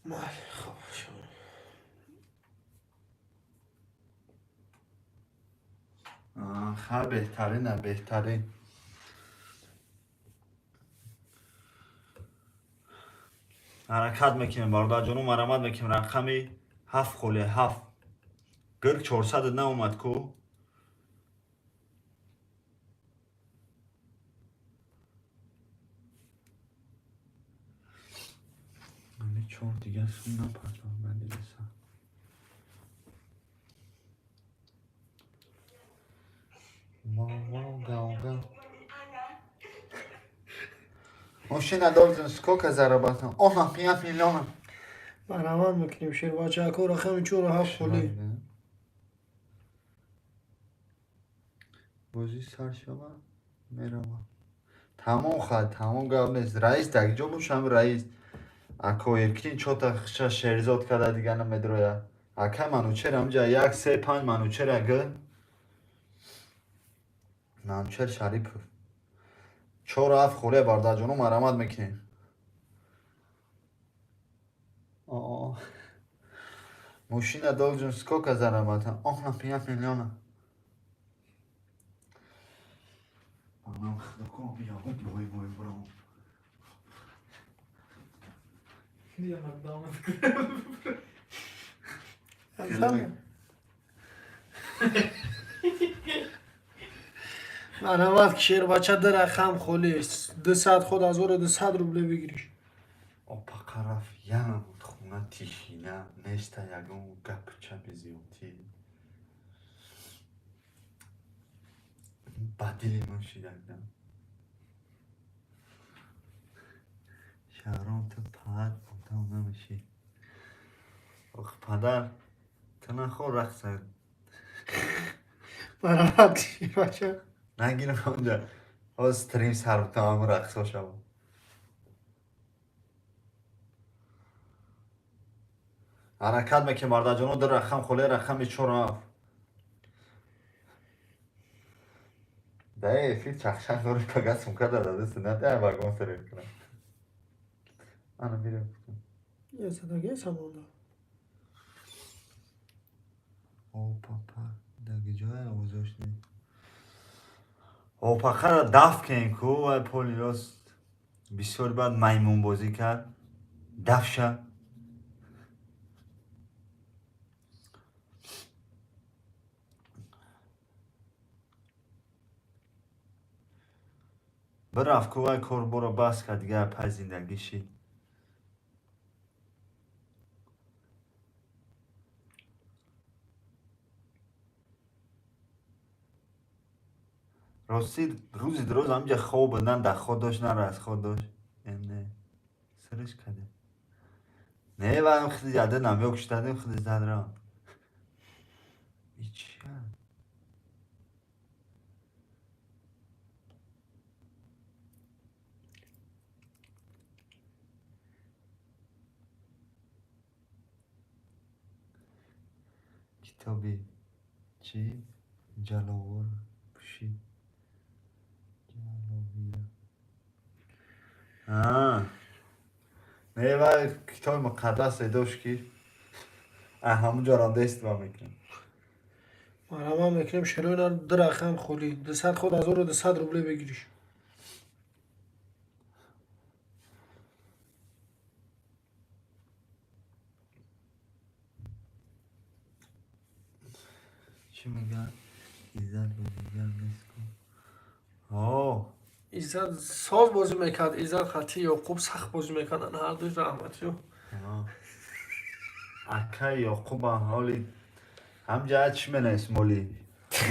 Майли, хоб. Ха, беҳтарина, беҳтарин. Ҳаракат мекунем, бародарҷону, марамат мекунем. Рақами 7 холе, 7. Гирк 400 наомад ку. Ами чор дига сум напардам, ман дидесам. Вау, гау, гау. Мужчина должен сколько зарабатывать? О, 5 миллионов. Марамат мекунем, шербачако, рақами чору ҳафт холӣ. Бозӣ сар шава, мерава. Тамом хад, тамом, гап нест. Раис дар ҷо бошам, раис. Ако Эркин чота хша Шерзод када, дига намедроя. Ака Манучер амҷа 1 3 5 Манучер ага. Манучер Шарипов. 4 7 холе, бародарҷоно, марамат мекунем. О. Мужчина должен сколько зарабатывать? Около 5 миллионов. Анам худоком биёбад, бой бой бром. Я нокдаун. Ҳасан? Марамат, ки шербача, ду рақам холӣ. 200 худ 1200 рубле бигириш. Опа, қараф яна буд, хона тишина, неста ягон гапу чапи зиёдтӣ. Ба дили ман шидагда. Шаҳром, ту пад одам намешӣ. Ох, падар, ту нахор рақса. Марамат, шербача. Нагирам онҷа. Ҳоз стрим сар бутам, рақсо шавам. Ҳаракат мекунем, бародарҷоно, ду рақам холе, рақами чору ҳафт. Да эфир чахчах дори, пага сумка дада на вагон стрим кунам. Ана мирам. Я задаге самонда. О, папа, даги ҷое овозош не. Опақара даф кен ку, вай поли рост бисёр баъд маймунбозӣ кард. Дафша. Бирафт ку, вай корборо бас кард, дигар пай зиндагӣ шид. Ростӣ, рӯзи дроз ҳамҷа хоб буд, на даход дошт, на расход дошт. Не, сириш каде. Не, вай хиди яда намёк шудадем, хиди зад рафт. И чия? Китоби чӣ? Ҷаловор пӯшид. Ҷаловира. А. Не, вай китоби муқаддасе дошт, ки ҳамунҷо рандества мекунам. Марамат мекунем, шерои ду рақам холӣ. 200 худ 1200 рубле бигириш. Чӣ мегӯяд? Иззат бозигар нест ку. О, Иззат соз бозӣ мекард. Иззат хати Ёқуб сахт бозӣ мекарданд, ҳардуи раҳматиё. А. Акай Ёқуба ҳоли ҳамҷа чӣ менавис моли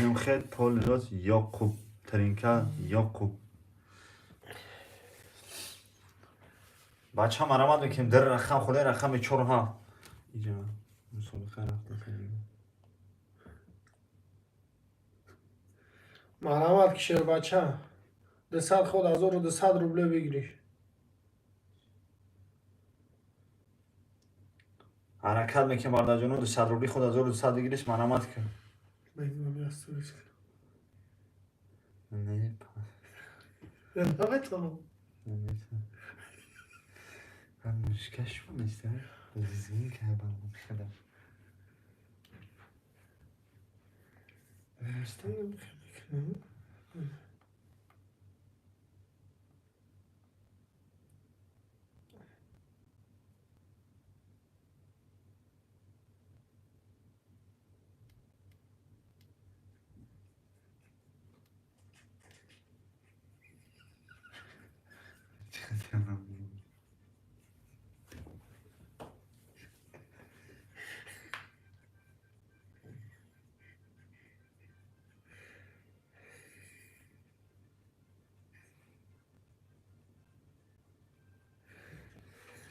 нимхет поли рост Ёқуб тринка Ёқуб. Бача, марамат мекунем, дар рақам холе, рақами чору ҳафт. Иҷа мусобиқа рафта. Марҳамат ки, шербача, 200 ход 1200 рубле выигрыш. Ҳаракат мекунем, бародарҷоно, 200 рубли худ 1200 выигрыш, марҳамат кун. Не. Наметавонам. Мушкаш неста, зин кардам хеле.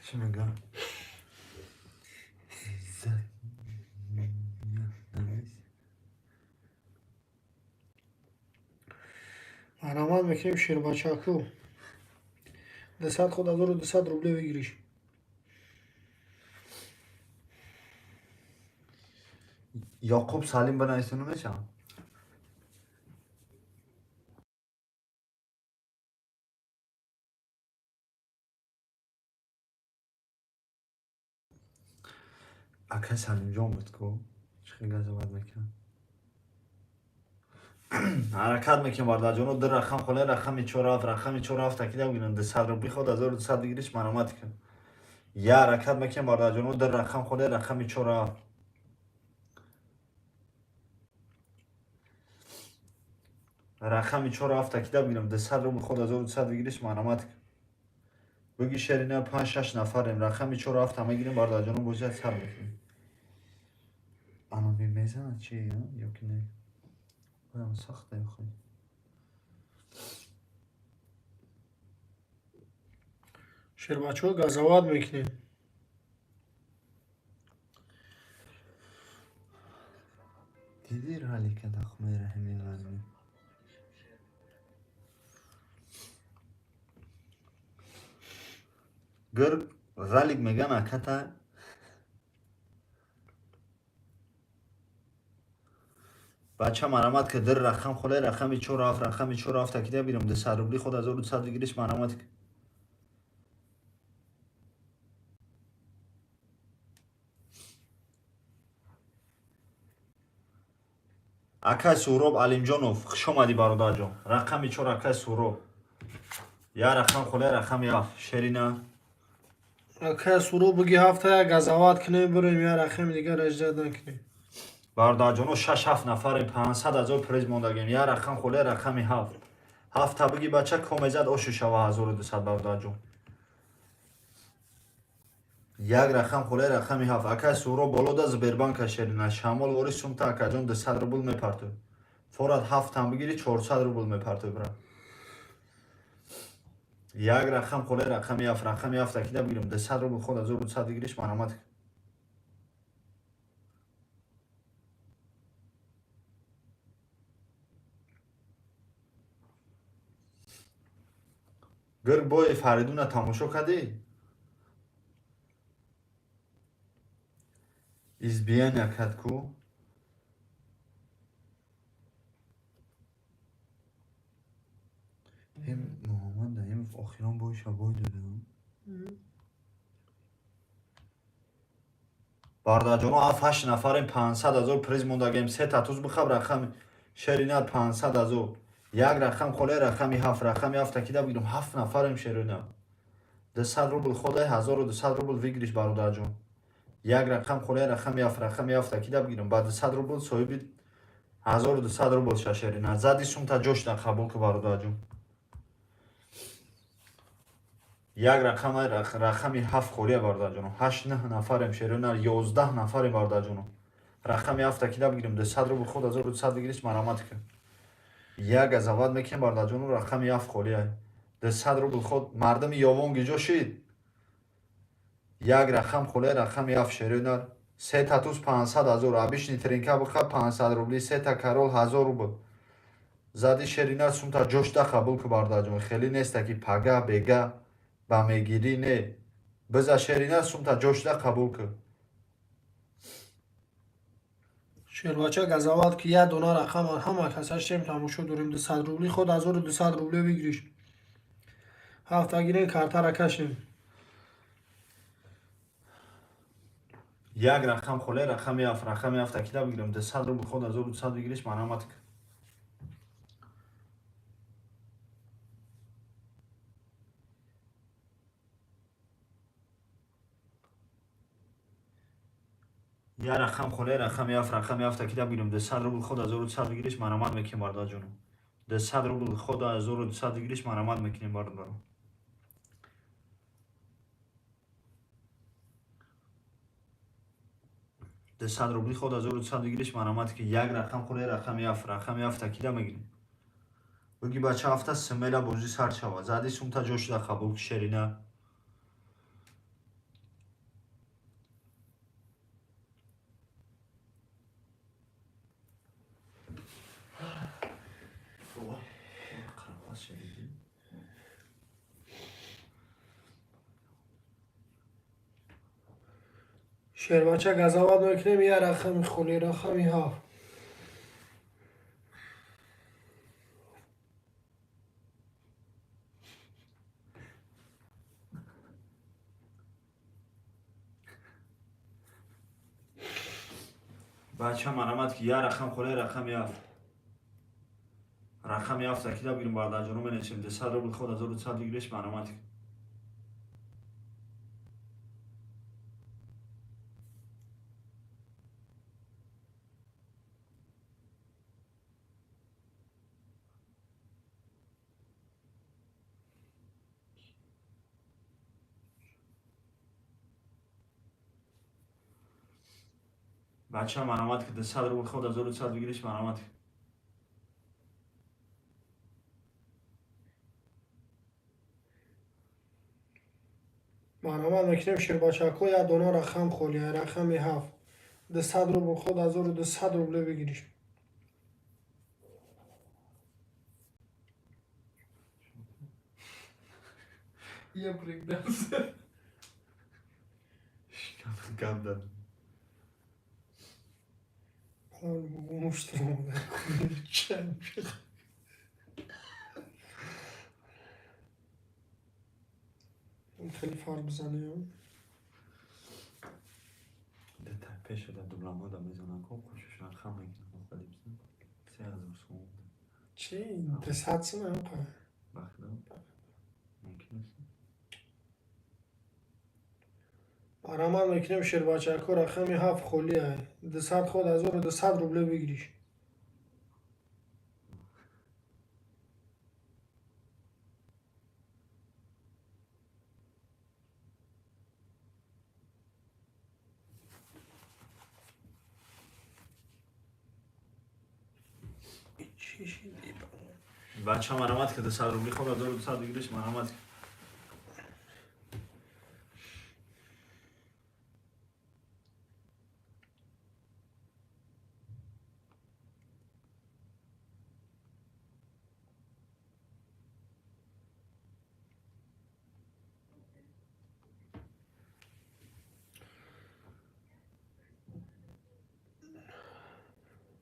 Чӣ мегӯям? Иззат навис. Марҳамат мекунем, шербачаку, 200 ход 1200 рубле выигрыш. Ёқуб Салим бинависону мешавам. Акай Салимҷон буд ку, чӣ хел газоват мекард. Ҳаракат мекунем, бародарҷоно, ду рақам холе, рақами чор ҳафт, рақами чор ҳафт такида бигирем, 200 рубли худ 1200 выигрыш, марҳамат кун. Я ҳаракат мекунем, бародарҷоно, ду рақам холе, рақами чор ҳафт. Рақами чор ҳафт такида бигирем, 200 рубли худ 1200 выигрыш, марҳамат кун. Буги, шерина, панҷ шаш нафарем, рақами чор ҳафта мегирем, бародарҷоно, бозият сар мекунем. Анави мезанад чи ё ки не? Оям сахта охи. Шербачаҳо, газоват мекунем. Диди, ралика дахмаи Раҳими Ғармӣ. Гир ралик меган аката. Бача, марҳамат ки, дир рақам холе, рақами чор ҳафт, рақами чор ҳафт такида бирам, 200 рубли худ 1200 выигрыш, марҳамат ки. Акай Суҳроб Алимҷонов, хушомадӣ, бародарҷон. Рақами чор, акай Суҳроб. Я рақам холе, рақами ҳафт. Шерина. Акай Суҳроб, буги ҳафта як газоват кунем, бирем, я рақами дигар аждад накунем. Бародарҷоно, шаш ҳафт нафарем, 500 000 приз мондагем. Я рақам холе, рақами ҳафт. Ҳафта буги, бача, комезад ошу шава 1200, бародарҷон. Як рақам холе, рақами ҳафт. Акай Суҳроб болода Сбербанка, шерина. Шамол вори сумта, акаҷон, 200 рубл мепартоӣ. Форат ҳафтам бигири, 400 рубл мепартоӣ, бира. Як рақам холе, рақами ҳафт, рақами ҳафт акида бигирем, 200 рубл худ 1200 выигрыш, марҳамат. Гир бои Фаридуна тамошо кардӣ? Избиения кард ку. Ин Муҳаммад Наимов охирон боиша бой додам. Бародарҷоно, ҳафт ҳашт нафарем, 500 000 приз мондагем. Се татуз бихаб, рақами шеринат 500 000. Як рақам холе, рақами ҳафт, рақами ҳафт такида бигирем, ҳафт нафарем, шерина. 200 рубл ходай, 1200 рубл выигрыш, бародарҷон. Як рақам холе, рақами ҳафт, рақами ҳафт такида бигирем. Ба 200 рубл соҳиби 1200 рубл ша, шерина. Зади сумта ҷошта қабул ку, бародарҷон. Як рақам, рақами 7 холия, бародарҷоно. 8 9 нафарем, шерои нар, 11 нафарем, бародарҷоно. Рақами 7 кида бигирем, 200 рубл худ 1200 выигрыш, марамат ки. Як азават мекунем, бародарҷоно, рақами 7 холия. 200 рубл худ мардами ёвон гиҷо шид. Як рақам холия, рақами 7, шерои нар. Се та туз 500 ҳазор, обычный тринка биха 500 рубли, се та король 1000 рубл. Зади, шерина, сумта ҷошта қабул ку, бародарҷон. Хеле неста ки пага бега ба мегирӣ, не. Биза, шерина, сумта ҷошта қабул ку. Шербача, газават ки, як дона рақам, ҳама касаш чем тамошо дорем. 200 рубли худ 1200 рубле выигрыш. Ҳафта гирем, картара кашем. Як рақам холе, рақами 7, рақами 7 кида бигирам, 200 рубл худ 1200 выигрыш, марамат ку. Як рақам холе, рақами 7, рақами 7 кида бигирам, 200 рубл худ 1200 выигрыш, марамат мекунем, бародарҷоно. 200 рубл худ 1200 выигрыш, марамат мекунем, бародаро. 200 рубли худ 1200 выигрыш, марамат ки. Як рақам холе, рақами 7, рақами 7 кида мегирем. Буги, бача, ҳафта смело бозӣ сар шава. Зади, сумта ҷо шуда қабул ки, шерина. Шербача, газават мекунем, як рақами холи, рақами 7. Бача, марамат ки, як рақам холе, рақами 7. Рақами 7 кида бигирем, бародарҷоно, менесем. 200 рубл худ 1200 выигрыш, марамат ки. Бача, марамат ки, 200 рубл худ 1200 выигрыш, марамат ки. Марамат мекунем, шербачако, як дона рақам холи, рақами 7. 200 рубл худ 1200 рубле выигрыш. Я брейкданс. Гап дад. Мушт. Чай. Хеле фар бизанем. Пеш шуда дубламода мезанам, ко хушушан хам мекунам, мухалиб 3000 сом. Чи? 200 сум ам қа. Бахда. Мумкин аст. Марамат мекунем, шербачако, рақами 7 холи ай. 200 худ 1200 рубле выигрыш. Чӣ шиди? Бача, марамат ки, 200 рубли худ 1200 выигрыш, марамат ки.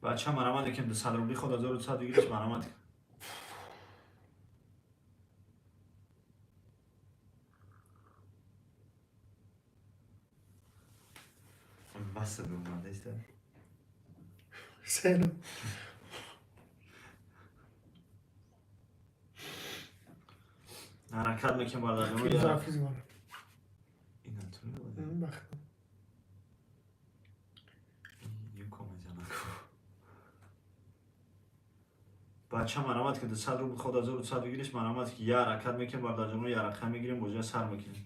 Бача, марамат ки, 200 рубли худ 1200 выигрыш, марамат ки. Баста бимонда. Сено. Ҳаракат мекунем, бародарҷоно. Физ вара. Ина тури. Бахта. Юко мезанад. Бача, марамат, ки 200 рубл ход 1100 выигрыш. Марамат, ки я ҳаракат мекунем, бародарҷоно, я рақам мегирем, бозия сар мекунем.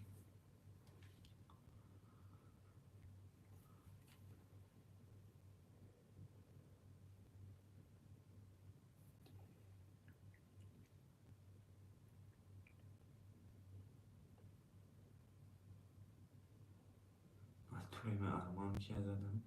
Туи арман кия задам?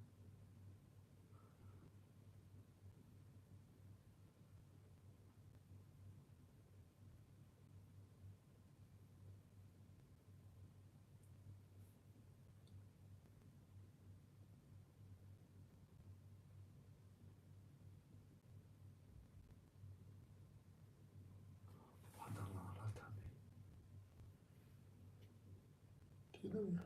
Дидам.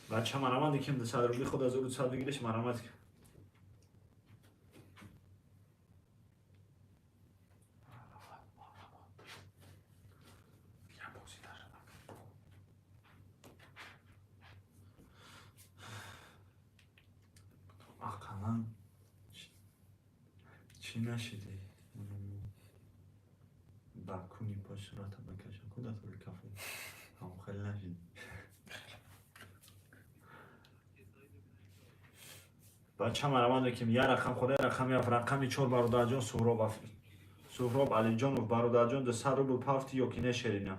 Бача, марамат, иким 200 рубли ход 1100 выигрыш. Марамат. Ақаллан чӣ нашиди? Ба куни по сурата бакашам, куда тури кафе ҳам хеле нашиди. Бача, марамат мекунем, я рақам хӯра, рақами ҳафт, рақами чор, бародарҷон. Суҳроб, Суҳроб Алиҷонов, бародарҷон, 200 рубл пафти ё ки не, шерина?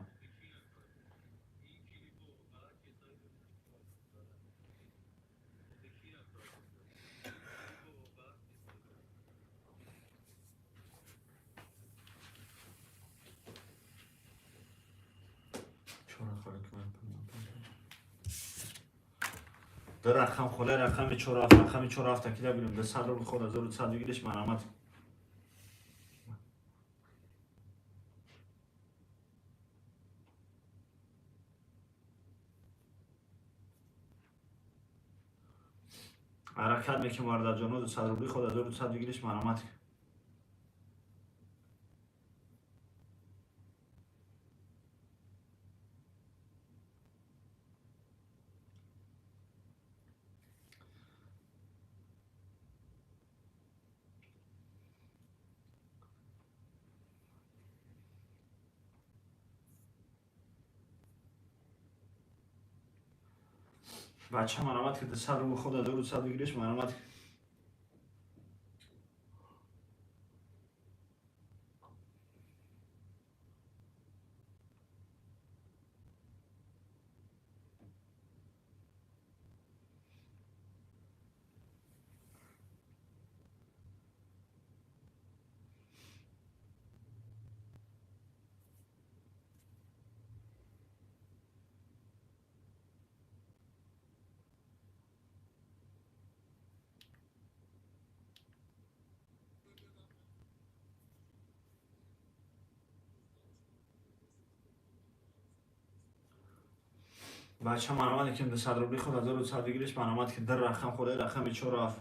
Ду рақам хола, рақами чор, ҳафт, рақами чор, ҳафта кида бинем. 200 рубл ход 1100 выигрыш. Марамат. Ҳаракат мекунем, бародарҷоно, 200 рубли ход 1100 выигрыш. Марамат. Бача, марамат, ки 200 рубл ход 1100 выигрыш. Марамат. Бача, марамат, ки 200 рубли ход 1100 выигрыш. Марамат, ки дар рақам хӯра, рақами чор, ҳафт.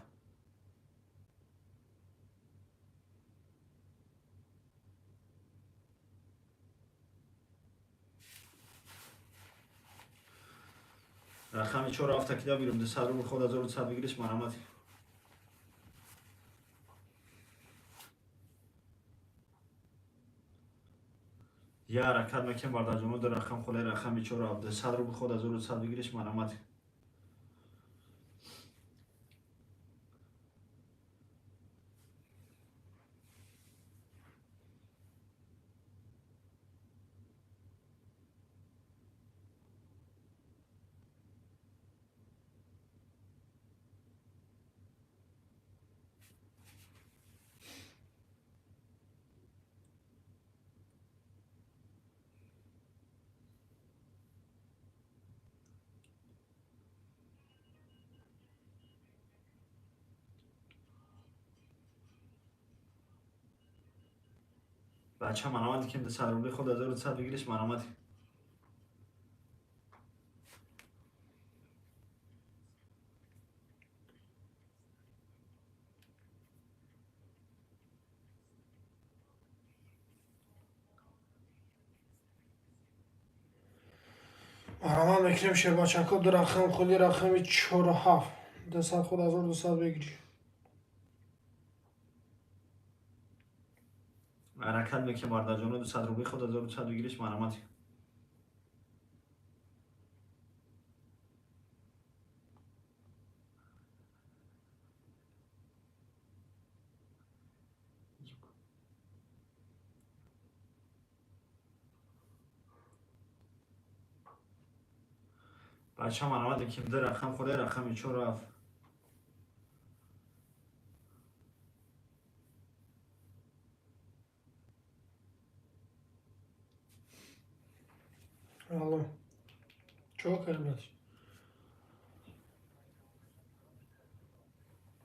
Рақами чор, ҳафта кида бирем. 200 рубл ход 1100 выигрыш. Марамат. Я ҳаракат мекунем, бародарҷоно, дар рақам холаи, рақами чор, ҳафт, 200 рубл ход 1100 выигрыш. Марамат. Бача, марамат, ки 200 рубли ход 1100 выигрыш. Марамат. Марамат мекунем, шербачако, ду рақам худи, рақами чору ҳафт, 200 худ 1200 выигрыш. Ҳаракат мекунем, бародарҷоно, 200 рубли худ 1200 выигрыш марҳамат. Бача, марҳамат мекунем, ду рақам хӯрда, рақами чор рафт. Алло. Чо кардӣ, брат?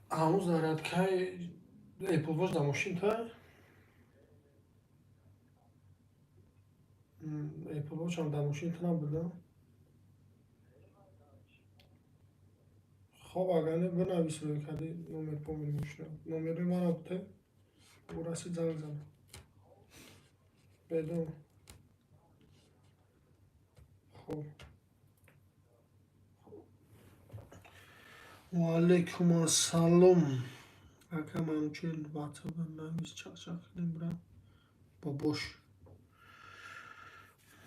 Ҳанӯз зарядкаи Apple Watch дар мошин та? Apple Watch ам дар мошин та набуда? Хоб, агар не, бинавис, рӯй кардӣ номер помери мошина. Номери мара буте? Бурасид, занг зана. Бедон. Хоб. Ва алайкум ассалом. Ака Манучер, WhatsApp навис, чақ-чақ кунем, брат. Бобош.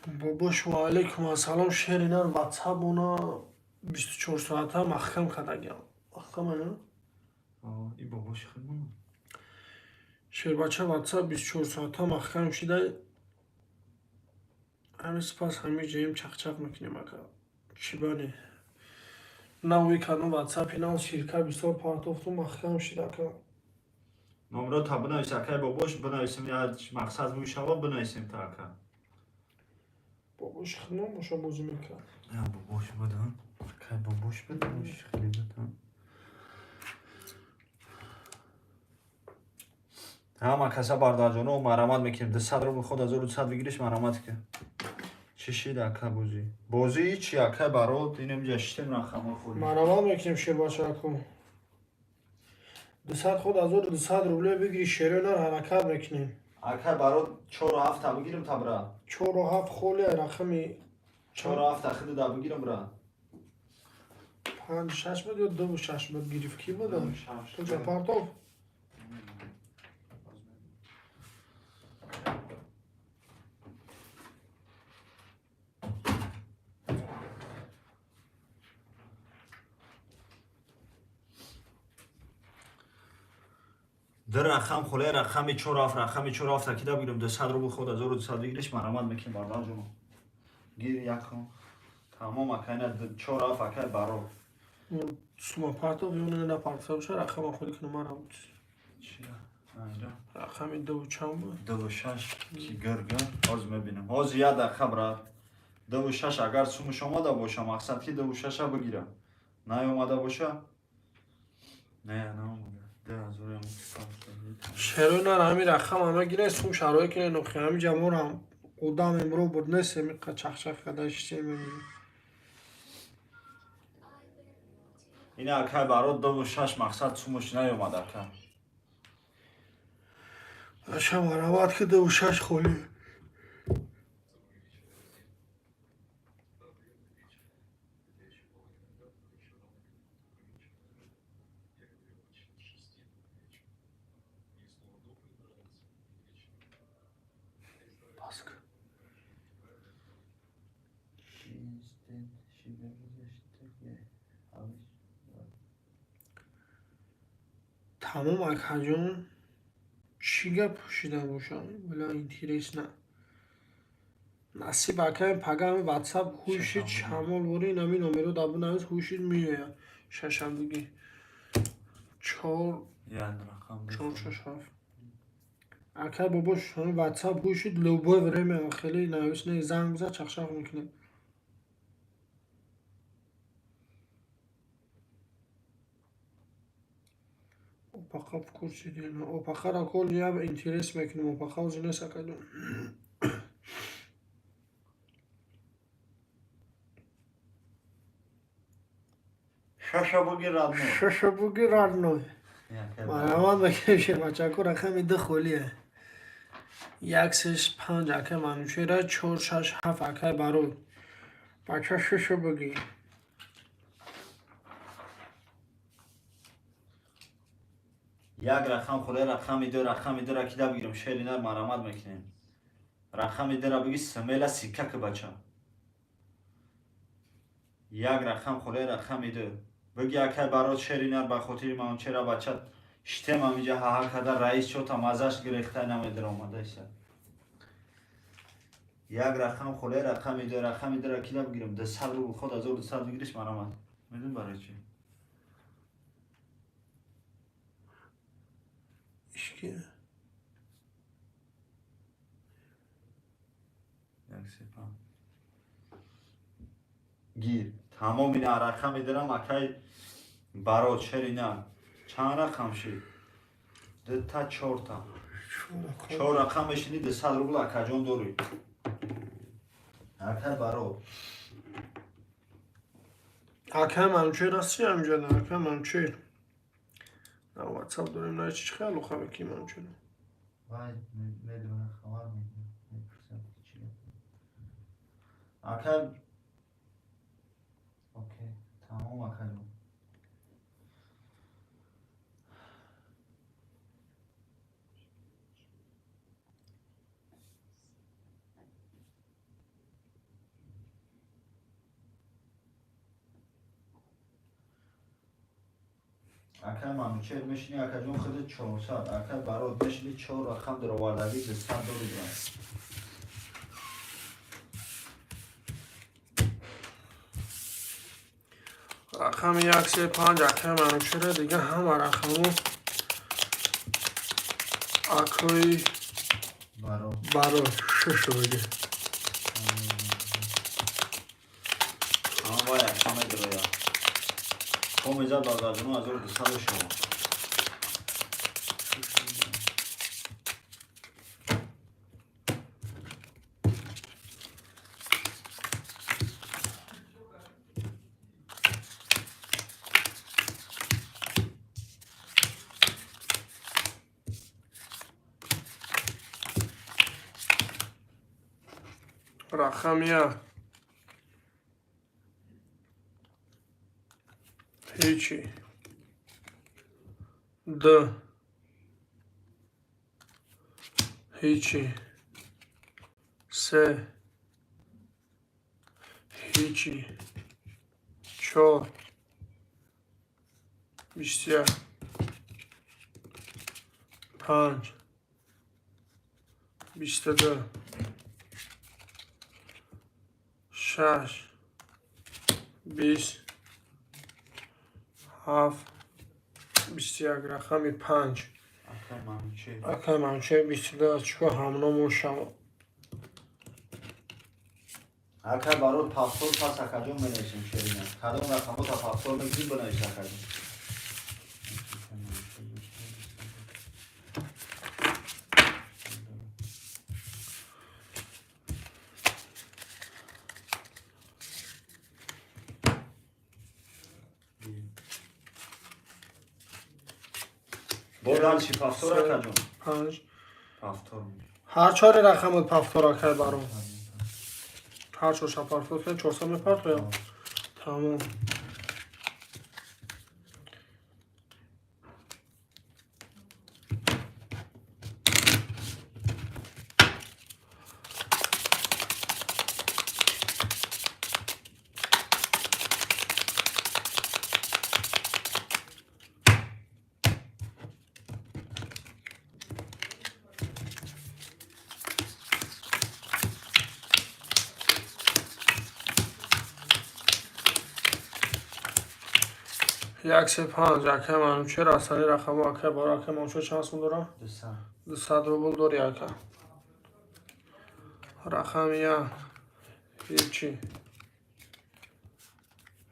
Бобош, ва алайкум ассалом. Шери нар, WhatsApp она 24 соата маҳкам кардагиам. Маҳкам ана? И бобош хелмона. Шербача, WhatsApp 24 соата маҳкам шида. Ҳамин сипас ҳамин ҷоем чақчақ мекунем, ака. Чӣ бане? Навои кардам WhatsApp инам ширка бисёр партофтум, маҳкам шид, ака. Номро та бинавис, акай бобош, бинависем, я мақсад мешава, бинависем та, ака. Бобош худмон боша бозӣ мекард. Я бобош будан. Акай бобош будан, хеле будан. Ҳама каса, бародарҷоно, марҳамат мекунем, 200 рубл худ 1200 выигрыш марҳамат ки. Чӣ шид, ака, бозӣ? Бозӣ чи, акай барот, инам ҷа шитем рақамҳо хӯрем. Марҳамат мекунем, шербачаку. 200 худ 1200 рубле бигири, шерои нар, ҳаракат мекунем. Акай барот, чору ҳафта бигирим та, бра. Чору ҳафт холи, рақами Чору ҳафта хиду да бигирим, бра. Панҷ шаш буд ё дуву шаш буд, гирифт ки буда? Ту партов? Ду рақам холе, рақами чор ҳафт, рақами чор ҳафт акида бигирем, 200 рубл худ 1200 выигрыш марҳамат мекунем, бародарҷоно. Гир якум. Тамом, акайна чор ҳафт, акай баро. Сума партов ё не напартов боша, рақама холи кунам мара буд. Рақами дуву чанд буд? Дуву шаш ки гиргир, ҳозир мебинам. Ҳозир як дақиқа, брат. Дуву шаш агар сумуш омада боша, мақсад ки дуву шаша бигирам. Наёмада боша? Не, наомада. Шерои нар, ҳамин рақам ҳама гирен, сум шарои кинен, охи ҳамин ҷаморам одам имро буд нестем, иқа чақчақ карда шитем. Ина, акай барот, дуву шаш, мақсад сумуш наёмад, ака. Аша, марҳамат ки, дуву шаш холӣ. Баск. Тамом, акаҷон, чӣ гап пӯшида бошам, била, интересно. Насиб, акай, пагами ватсап ҳушид, шамол бори инами номеро дар бинавис, ҳушид меояд. Шашам биги. Чор чор шаш ҳафт. Акай бобош, ҳами ватсап ҳушид, любое время хеле навис, не занг бизад, чақчақ мекунем. Опақа в курсе дела. Опақаро кол я интерес мекунем. Опақа ози нест, акаҷон. Шаша буги, родной. Шаша буги, родной. Марҳамат мекунем, шербачаку, рақами ду холие. Як сеш панҷ, акай Манучера, чор шаш ҳафт, акай барой. Бача, шаша буги. Як рақам хӯре, рақами ду, рақами дура кида бигирем, шери нар, марамат мекунем. Рақами дура биги, смело сикка ки, бача. Як рақам хӯре, рақами ду биги, акай барот, шери нар, ба хотири Манучера, бача, штем ҳамиҷа ҳаҳа када, раис чота мазаш гирехта намедиромадаиса. Як рақам хӯре, рақами ду, рақами дура кида бигирем? 200 рубл ход, 1200 бигириш, марамат. Медон барои чӣ? Ишки. Як, се, панҷ, гир, тамом. Ина рақами дурам, акай барот, шери нар. Чанд рақам шид? Дута, чорта, чор рақам мешини, 200 рубл, акаҷон, дорӣ, акай барот. Акай Манучер аст, чи ҳамҷода? Акай Манучер. На WhatsApp дорем, на чӣ, хеле хабе ки Манучер. Вай медона, хабар мепурсам, ки чӣ гап. Акай, окей, тамом, акаҷон. Акай Манучер, мешини, акаҷон, худи 400. Акай барот, мешини, чор рақам даровардагӣ, 200 дори брат. Рақами як, се, панҷ, акай Манучера, дига ҳама рақаму акои барот. Барот, шушу биги. Вай ака медироя. Ко мезад, бародарҷоно, 1200 шумо. Рақами як. Ҳечи. Д. Ҳечи. Се. Ҳечи. Чор. 21. Панҷ. 22. Шаш. 20. Ҳафт. 21, рақами панҷ. Акай Манучер. Акай Манучер, 22 очко ҳамному шава. Акай барот, повтор пас, акаҷон, менависем, шерина. Кадом рақамота повтор мекунӣ, бинавис, акаҷон. Бо дальше повтор, акаҷон. Панҷ. Повтор. Ҳар чори рақамот повтор, акай барот. Ҳар чорша повтор кунед, 400 мепартоям. Тамом. Як, се, панҷ, акай Манучер, асали рақамо, акай баро. Акай Манучер чанд сум дорам? 200. 200 рубл дори, ака. Рақами як. Ҳечи.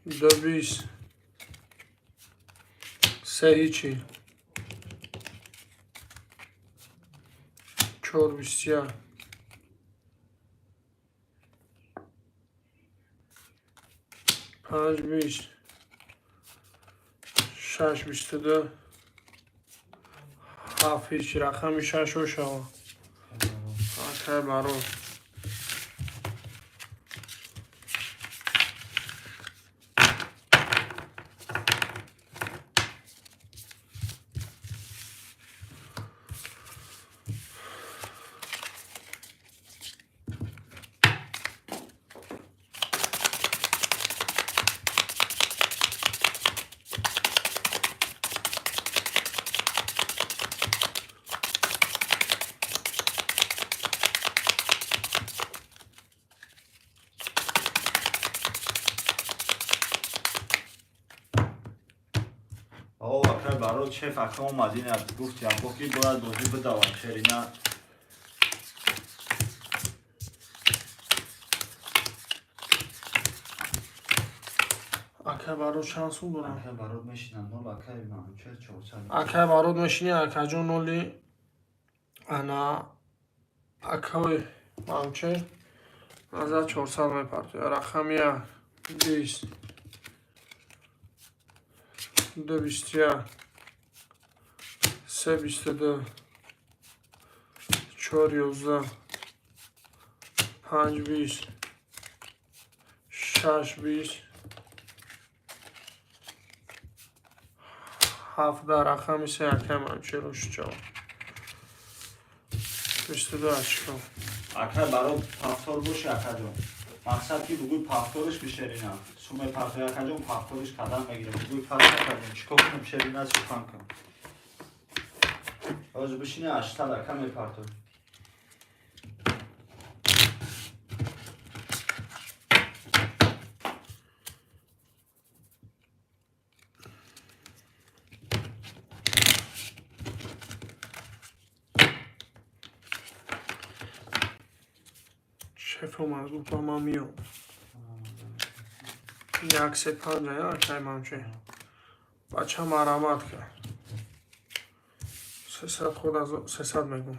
Ду, 20. Се, ҳичи. Чор, 21. Панҷ, 20. Шаш, 22. Ҳафт, ҳичи, рақами шашо шава. Акай баро. Барот шеф ака омад, ина гуфт япо ки бояд бозӣ бидавад шерина. Акай Барот чанд сум дорам? Акай Барот мешинам нол, акай Манучер 400. Акай Барот мешини, акаҷон ноли ана акаи Манучер назар 400 мепартояд. Рақами як 20 2 21 3 22 4 11 5 20 6 20 7 рақами се акай Манучер ошчо 22 очко. Акай Барот пафтор боши акаҷон. Мақсад ки бугӯй пафториш бишерина. Суме пафтор акаҷон пафториш кадан мегирем. Бугӯй пас акаҷон чикор кунем шерина сухан кун. Ҳозир бишини 800 ака мепартои. Шеф омад, гуфт ба ман миём. 1 3 5 я акай Манучер. Бача марамат кард. 300 худ аз 300 мегум.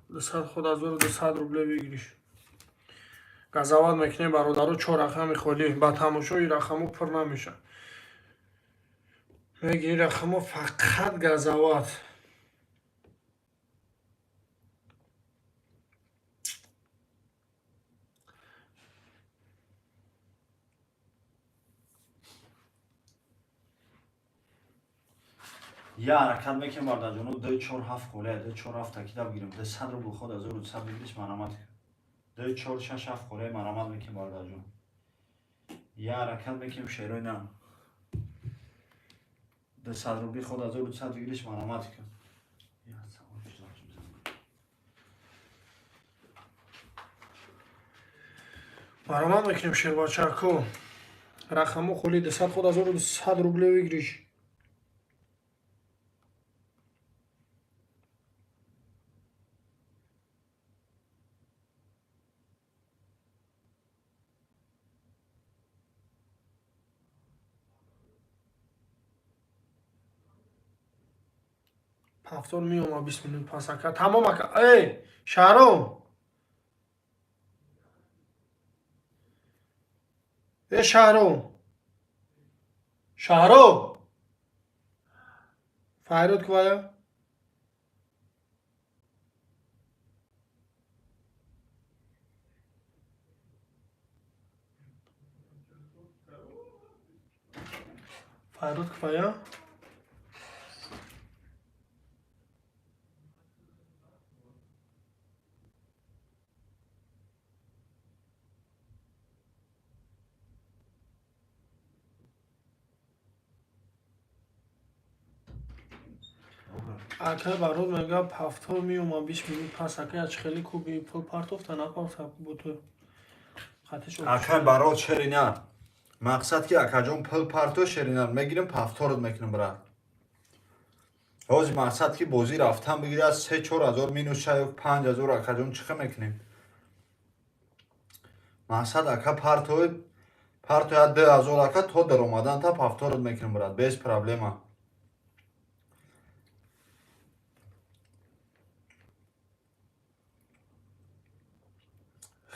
200 худ аз 200 рубле выигрыш. Газават мекунем бародаро, чор рақами холӣ. Ба тамошо ин рақамҳо пур намешавад. Меги ин рақамҳо фақат газават. Я ҳаракат мекунем бародарҷоно 2 4 7 холия 2 4 7 такида бигирем. 200 рубл худ 1200 выигрыш марамат. 2 4 6 7 холия марамат мекунем бародарҷон. Я ҳаракат мекунем шерои на. 200 рубли худ 1200 выигрыш марамат кун. Я савол чизо. Марамат мекунем шербачако. Рақамҳо холи 200 худ 1200 рубле выигрыш. Ҳафтор меома 20 минут пас ака. Тамом ака. Эй, Шаҳром. Э Шаҳром. Шаҳром. Файрод квая? Файрод квая? Акай Барот мега ҳафтор меома 20 минут пас ака яч хеле куби пул партофта напартофта буту. Хатиш. Акай Барот шерина. Мақсад ки акаҷон пул парто шерина мегирем пафторот мекунем брат. Ҳозир мақсад ки бозӣ рафтан бигирад 3-4 ҳазор минус шай 5 ҳазор акаҷон чӣ мекунем? Мақсад ака партои партоя 2 ҳазор ака то даромадан та пафторот мекунем брат, без проблема.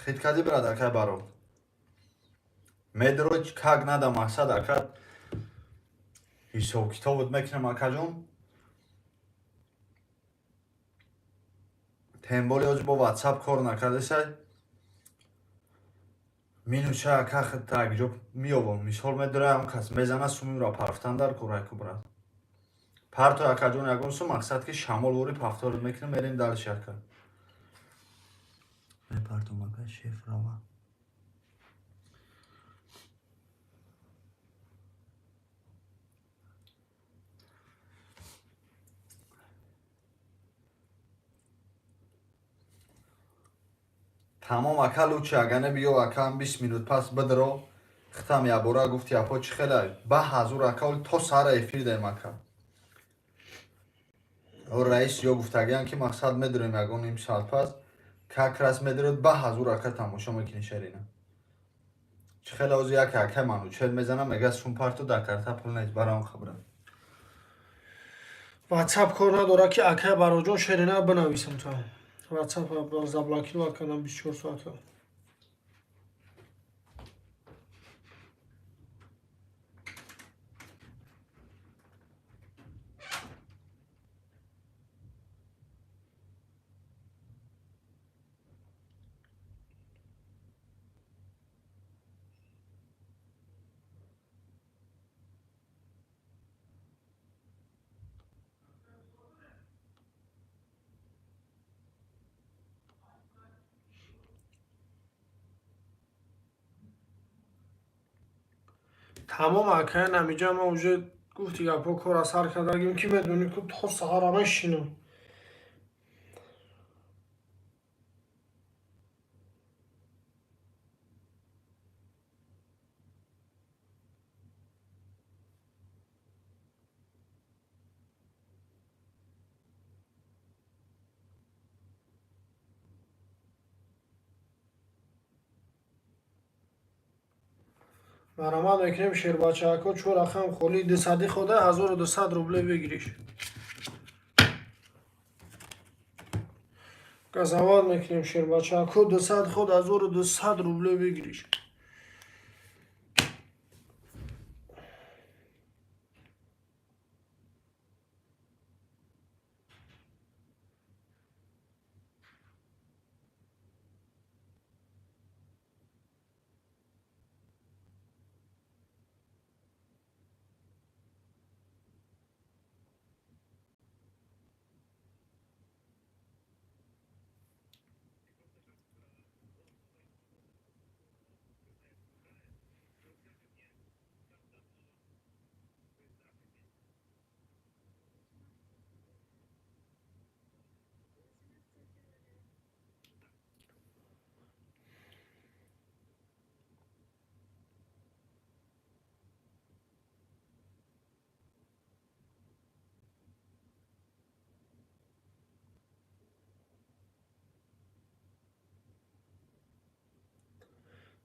Хит кардӣ брат акай Барот. Медро как нада мақсад ака ҳисоб китобот мекунем акаҷон. Темболи ҳозир бо WhatsApp кор накардесай. Минуша ака хитакҷо меёбам. Мисол медораям кас мезана сумимро парфтан дар корайку брат. Парто акаҷон ягон сум мақсад ки шамол вори пафторот мекунем мерем дальше ака. Мепартом ака шеф рава. Тамом ака лучи агане биё ака 20 минут пас бидро хитам ябора гуфти апо чӣ хелай ба ҳазур ака оли то сара эфир даем ака. Раис ё гуфтагиян ки мақсад медурем ягон ним соат пас, как раз медуред ба ҳазур ака тамошо мекунӣ шерина. Чӣ хеле ҳозир як ака Манучел мезанам, мега сум парту дар карта пул нест, барам хабрам. WhatsApp кор надора ки акай Бароҷон шерина бинависам та. WhatsApp заблокировать кардам 24 соата. Тамом акай намиҷа ман уже гуфти гапҳо кора сар кардагим ки медонӣ ку то саҳара мешинам. Марамат мекунем шербачаако чор рақам холи дусади хода 1200 рубле выигрыш. Газават мекунем шербачаако 200 ход 1200 рубле выигрыш.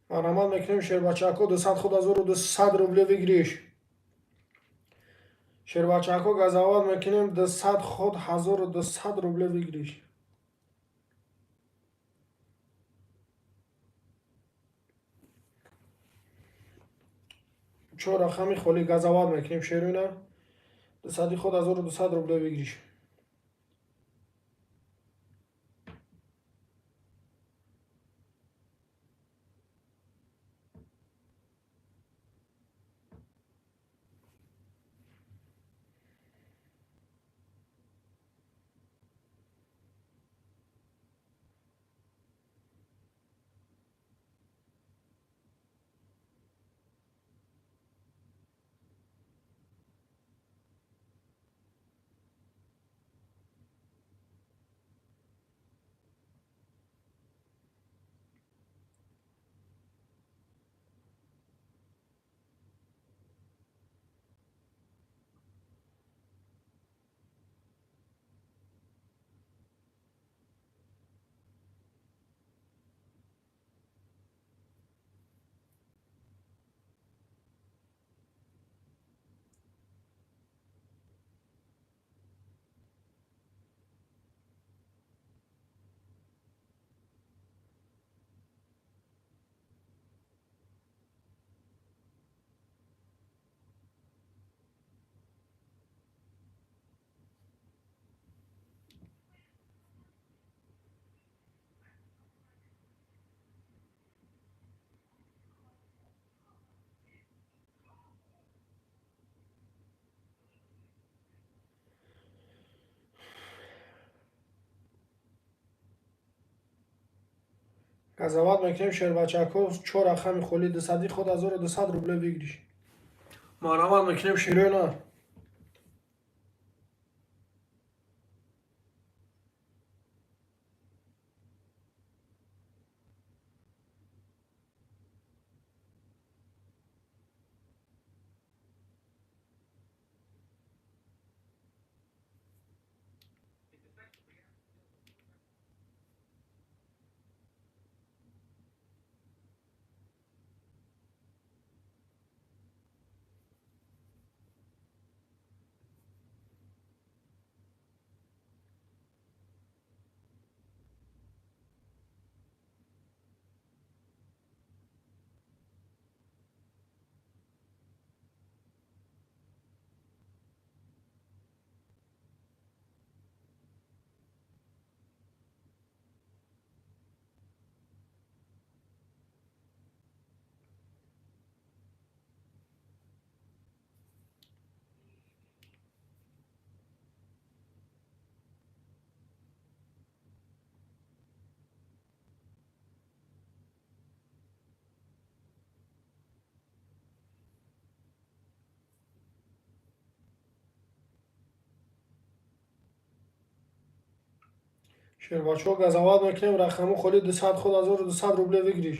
Марамат мекунем шербачаако 200 худ 1200 рубле выигрыш. Шербачаако газават мекунем 200 худ 1200 рубле выигрыш. Чор рақами холи газават мекунем шеруна 200 худ 1200 рубле выигрыш. Газават мекунем шербачако чор рақами холи 200 худ 1200 рубле выигрыш. Марамат мекунем шерона. Шербачаҳо, газават мекунем, рақаму холи 200 худ 1200 рубле выигрыш.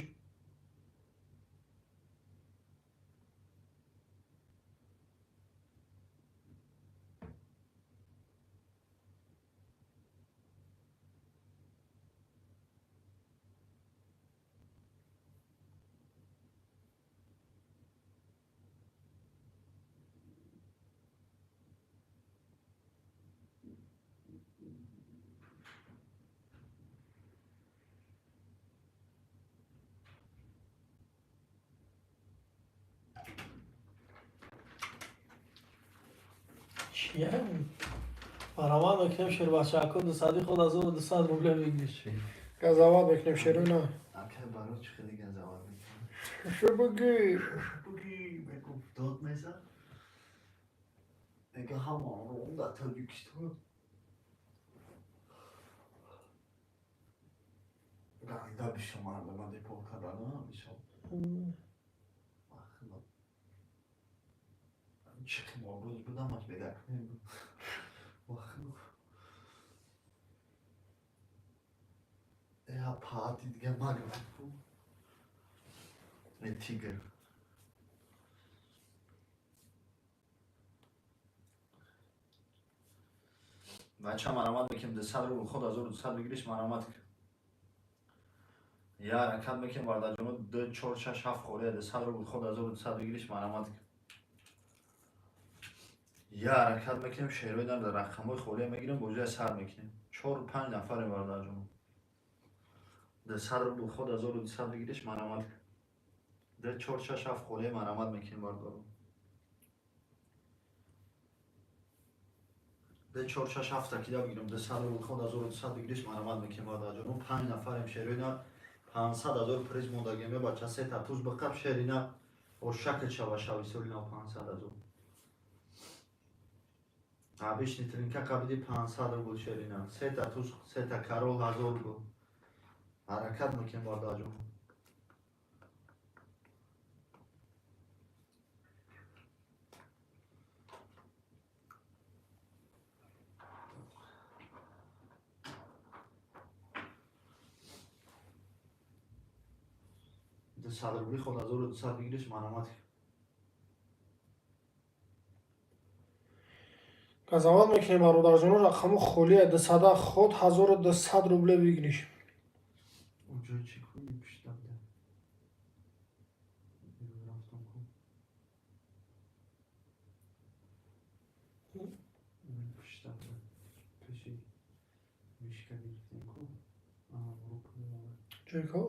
Чия? Марамат мекунем, шербачако, 200 худ 1200 рубле выигрыш. Газават мекунем, шеруна. Ака, барои чӣ хеле газават мекунем? Шо буги? Буги, мегуфт, дод мезад. Мега ҳама ором дар Тоҷикистон. Ганда бисёр мардума депорт кардан, бисёр. Чӣ қиморбоз будам, аш бедар. Я пати дига магам. Э, тигр. Бача, марамат мекунем, 200 рубл худ 1200 выигрыш, марамат. Я ҳаракат мекунем, бародарҷоно, ду, чор, шаш, ҳафт холия, 200 рубл худ 1200 выигрыш, марамат. Я ҳаракат мекунем, шерои дар рақамҳои холия мегирем, бозия сар мекунем. Чор, панҷ нафарем, бародарҷоно. 200 рубл худ 1200 выигрыш, марамат. Ду, чор, шаш, ҳафт холия, марамат мекунем, бародаро. Ду, чор, шаш, ҳафта кида бигирем, 200 рубл худ 1200 выигрыш, марамат мекунем, бародарҷоно. Панҷ нафарем, шерои нар 500 000 приз мондагем, бача, сета туз биқаб, шерина ошакл шава, шави соли нав 500 000. Обычный тринка қабиди 500 рубл, шерина. Сета туз, сета король 1000 рубл. Ҳаракат мекунем, бародарҷон. 200 рубли худ 1200 выигрыш, марамат. Газават мекунем, бародарҷоно, рақаму холия, 200 худ 1200 рубле выигрыш. Уҷо чӣ кунӣ, пишта буда? Рафтам ку. Пишта буда. Пеши мишка гирифтем ку. Ага, руку. Ҷойко?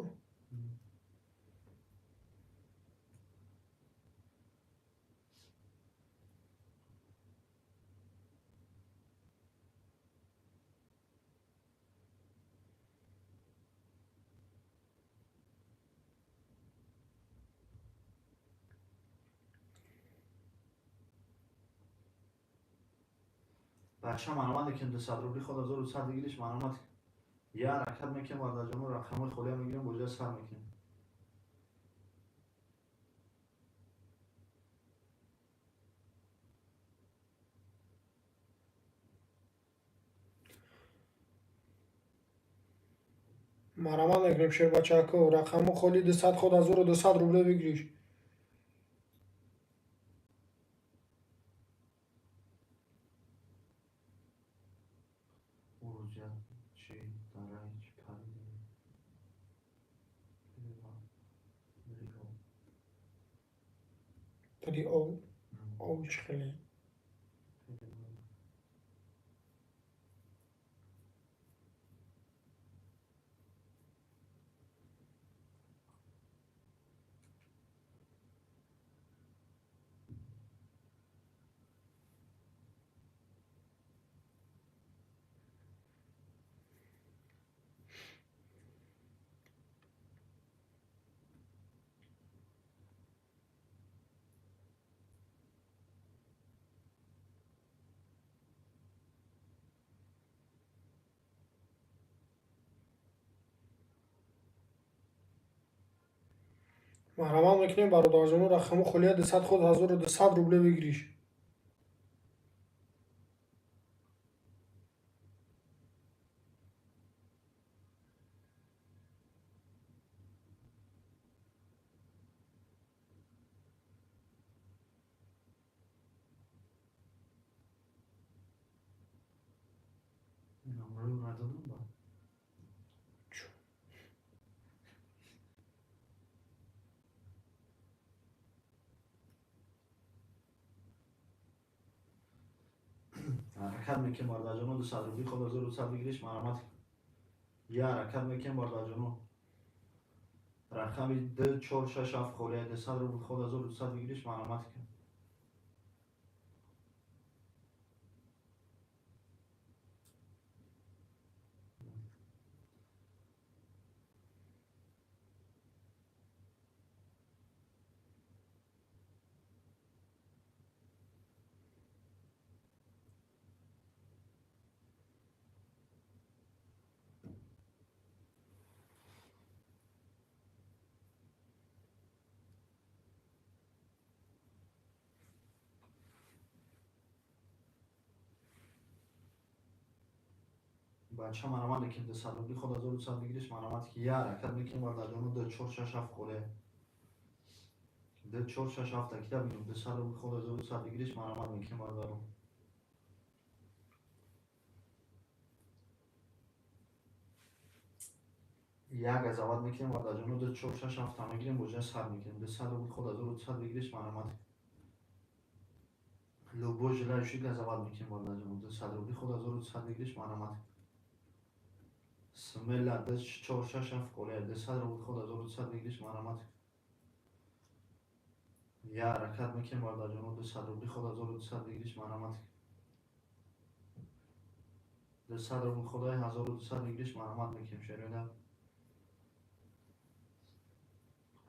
Бача, марамат мекунем, 200 рубли худ 1100 выигрыш, марамат. Я ҳаракат мекунем, бародарҷоно, рақамҳои холия мегирем, бозия сар мекунем. Марамат мекунем, шербачако, рақаму холи, 200 худ 1200 рубле выигрыш. Урӯз як чи дараи чи париде. Три ов, ов чӣ хеле? Марҳамат мекунем, бародарҷоно, рақаму холия, 200 худ 1200 рубле выигрыш. Додам ба. Ҳаракат мекунем бародарҷоно, 200 рубли ход 1200 выигрыш марамат. Я ҳаракат мекунем бародарҷоно. Рақами 2 4 6 7 холия 200 рубл ход 1200 выигрыш марамат. Бача марамат мекунем 200 рубли ход 1200 выигрыш марамат. Я ҳаракат мекунем бародарҷоно, 2 4 6 7 холия 2 4 6 7 такида бигирем 200 рубли ход 1200 выигрыш марамат мекунем бародаро. Як газават мекунем бародарҷоно, 2 4 6 7 мегирем, боҷа сар мекунем 200 рубли ход 1200 выигрыш марамат. Любой желающий газават мекунем бародарҷоно, 200 рубли ход 1200 выигрыш марамат. Смело 2 4 6 7 холия 200 рубл ход 1200 выигрыш марамат. Я ҳаракат мекунем бародарҷоно, 200 рубли ход 1200 выигрыш марамат. 200 рубл ход 1200 выигрыш марамат мекунем шероина.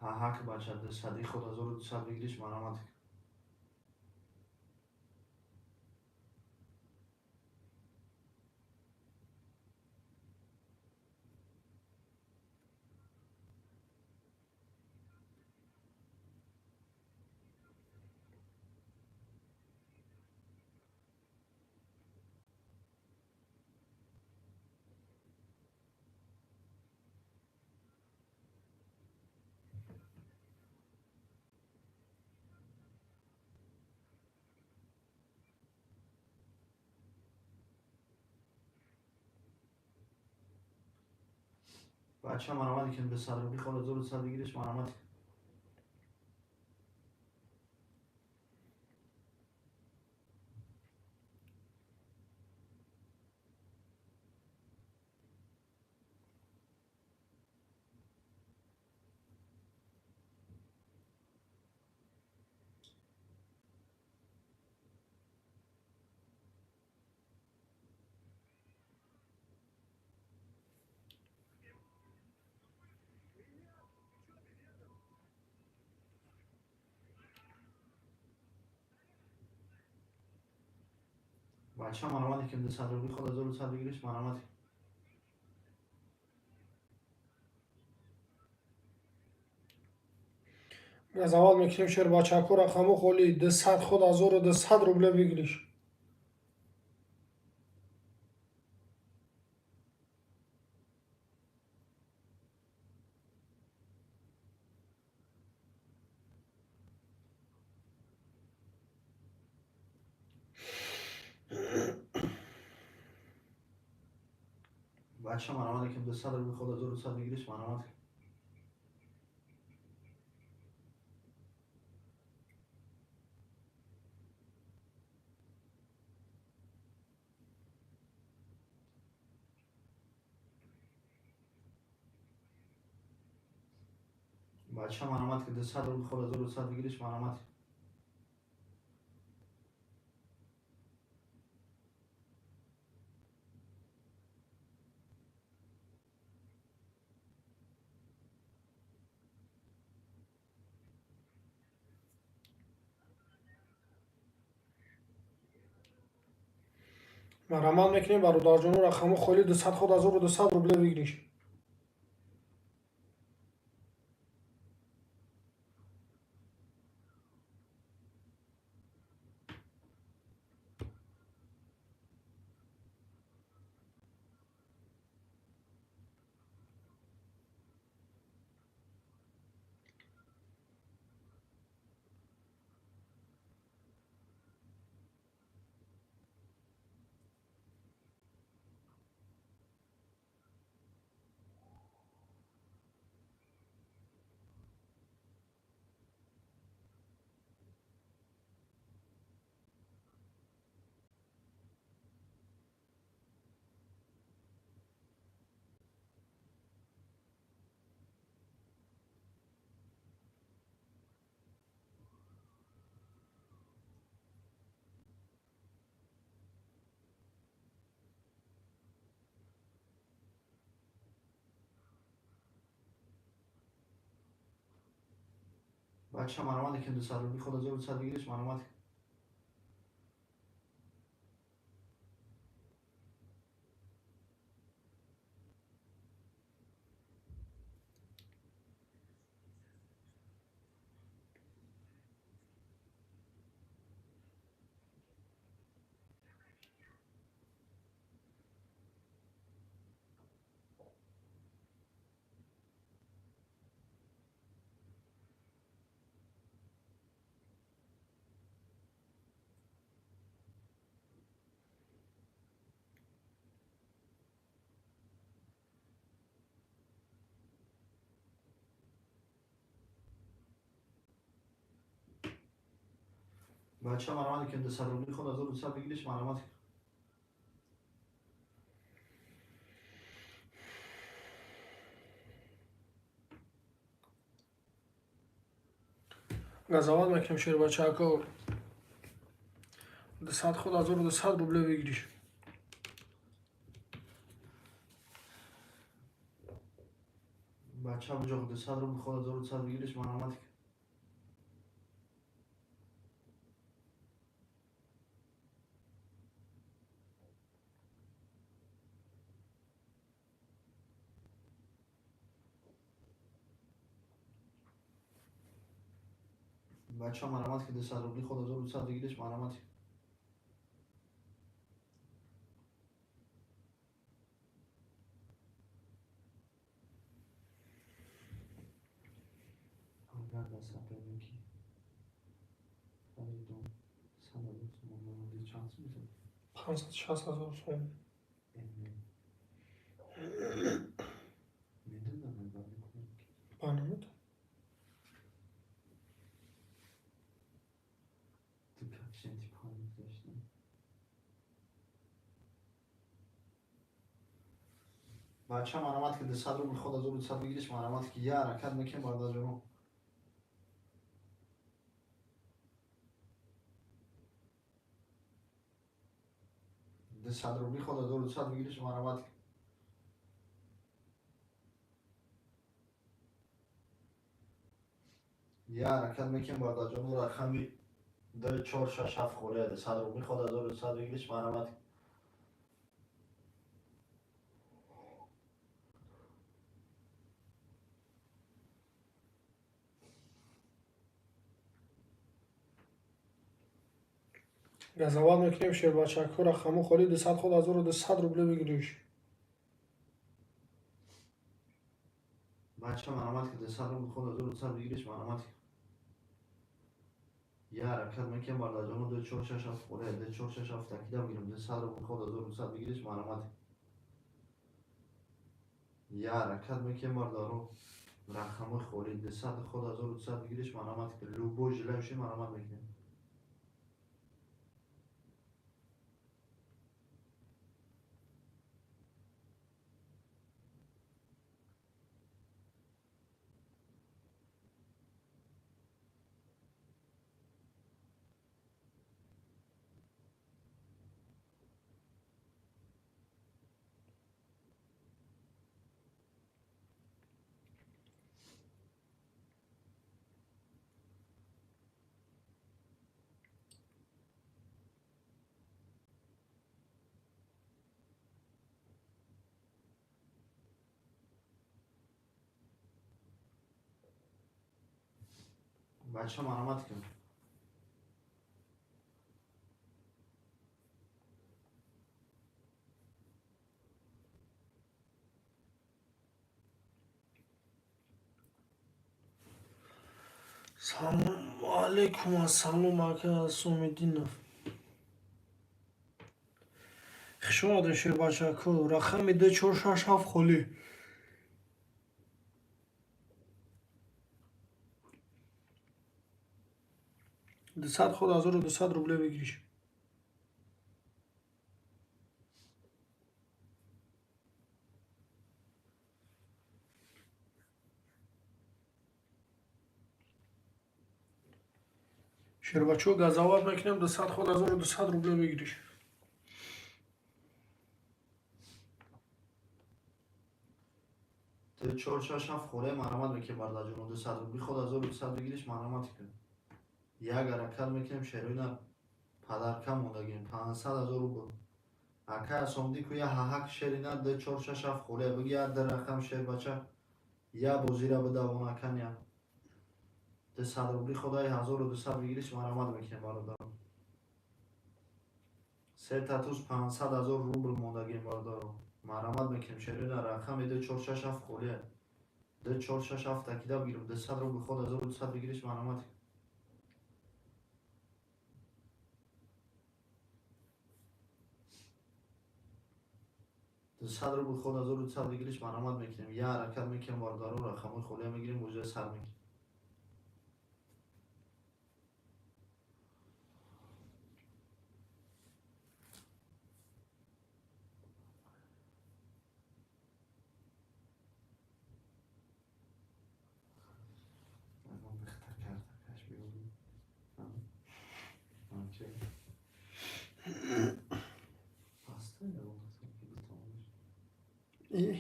Ҳак бача 200 ход 1200 выигрыш марамат. Бача марамат мекунем 200 рубли ход 1200 выигрыш марамат. Бача марамат мекунем 200 рубли ход 1200 выигрыш марамат. Газават мекунем шер бачако, рақаму холи 200 ход 1200 рубля выигрыш. Бача марамат мекунем 200 рубли ход 1200 выигрыш марамат. Бача марамат ки 200 рубли ход 1200 выигрыш марамат. Марамат мекунем бародарҷоно, рақаму холи 200 ход 1200 рубля выигрыш. Бача, маромад ки 200 рубли худ 1200 выигрыш, маромад. Бача, маромад ки 200 рубли худ 1200 выигрыш, маромад. Газоват мекунем, шербачако. 200 худ 1200 рубле выигрыш. Бача, буҷоқ, 200 рубли худ 1200 выигрыш, маромад. Бача, маромад ки 200 рубли худ 1200 выигрыш, маромад. Агар дар соперники харидом 100 000 сомон монанди чанд сум мешавад? 560 000 сом. Медонам, мебарем. Ба намедонам. Ту коэффициенти панҷ доштем. Бача, маромад ки 200 рубли худ 1200 выигрыш, маромад ки я ҳаракат мекунем, бародарҷоно. 200 рубли худ 1200 выигрыш, маромад. Я ҳаракат мекунем, бародарҷоно, рақами 2, 4, 6, 7 холия, 200 рубли худ 1200 выигрыш, маромад. Газоват мекунем, шербачакҳо, рақамҳо холи, 200 худ 1200 рубле выигрыш. Бача, маромад ки 200 рубли худ 1200 выигрыш, маромад. Я ҳаракат мекунем, бародарҷоно, 2, 4, 6, 7 холия, 2, 4, 6, 7 такида бигирем, 200 рубли худ 1200 выигрыш, маромад. Я ҳаракат мекунем, бародаро, рақамҳои холи, 200 худ 1200 выигрыш, маромад. Любой желающий, маромад мекунем. Бача, маромад кун. Салому алейкум, ассалому ака Сомиддинов. Хуш омадед, шербачако, рақами 2, 4, 6, 7 холӣ. 200 худ 1200 рубле выигрыш. Шербачо, газоват мекунем, 200 худ 1200 рубле выигрыш. Ду чор шаш ҳафт хӯре марамат мекунем бардаҷоно. 200 рубли ход 1200 бигириш марамат кун. Як ҳаракат мекунем шерои нар падарка мондагем 500 000 рубл. Ака асомдӣ ку я ҳаҳак шери нар ду чор шаш ҳафт хӯре биги я ду рақам шер бача я бозира бидавонакан я 200 рубли ходай 1200 бигириш марамат мекунем бародаро. Се татуз 500 000 рубл мондагем бародаро. Марамат мекунем шерои нар рақами ду чор шаш ҳафт холия. Ду чор шаш ҳафт такида бигирам 200 рубл ход 1200 бигириш марамат. 200 рубл ход 1200 бигириш марамат мекунем. Я ҳаракат мекунем бародаро рақамҳои холия мегирем бозия сар мекунем.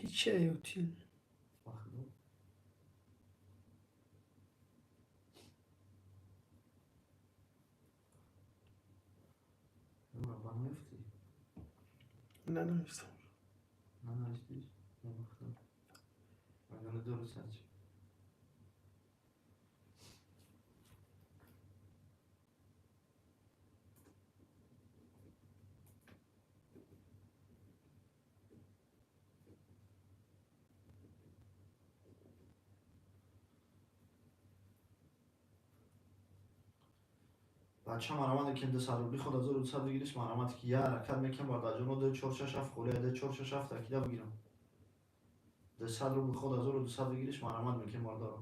Hiç şey yok değil. ننوشتم. ننوشتیش؟ نمیخوام. مگه درست هست؟ бача марамат ки 200 рубли ход 1200 бигириш марамат ки я ҳаракат мекунам бардаҷоно ду чор шаш ҳафт холия ду чор шаш ҳафт такида бигирам. 200 рубли ход 1200 бигириш марамат мекунем бардаро.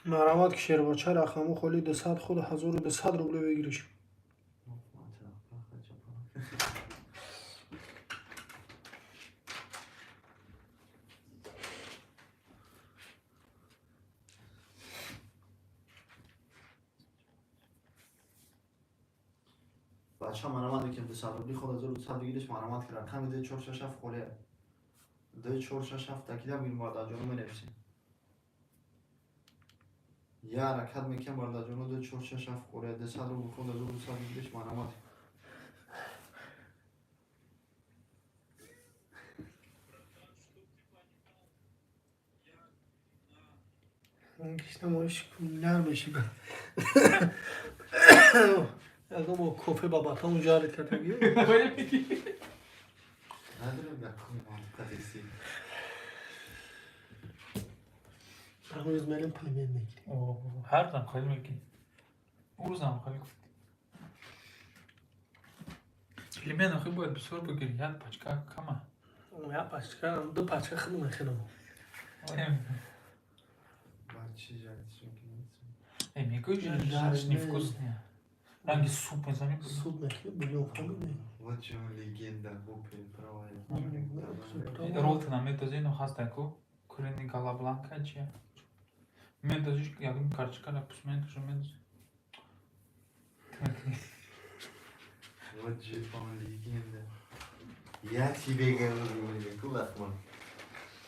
Марамат ки шербача рақаму холи 200 худ 1200 рубле бигириш. Бача марамат ки 200 рубли худ 1200 бигириш марамат ки рақами ду чор шаш ҳафт холия ду чор шаш ҳафт такида бигирим бардаҷоно менависем. Я ҳаракат мекунам бардаҷоно ду чор шаш ҳафт холия 200 рубл худ 1200 бигириш марамат. Киштамоиш нармеши. Ягон бо кофе ба батон жарит кардагӣ. Надорам якум қадиси. Ҳар мелем пельмен мегирем. Ҳар рӯзам хеле мегирем. Ӯ рӯзам хеле гуфтӣ. Пельмен охи бояд бисёр бигирӣ, як пачка кама. Як пачка, ду пачка худам мехӯрам. Эй, мегӯӣ, жаришь невкусные. Ранги суп мезанӣ. Суп мехӯрем, бульон фаҳмидӣ? Вот чем легенда гупе правая. Ролтона медозӣ, ино ҳастан ку? Куриный голова чия? Медозиш, ягон карчика напус медозӣ, медозӣ. Вот же он легенда. Я тебе говорю, Кулахман.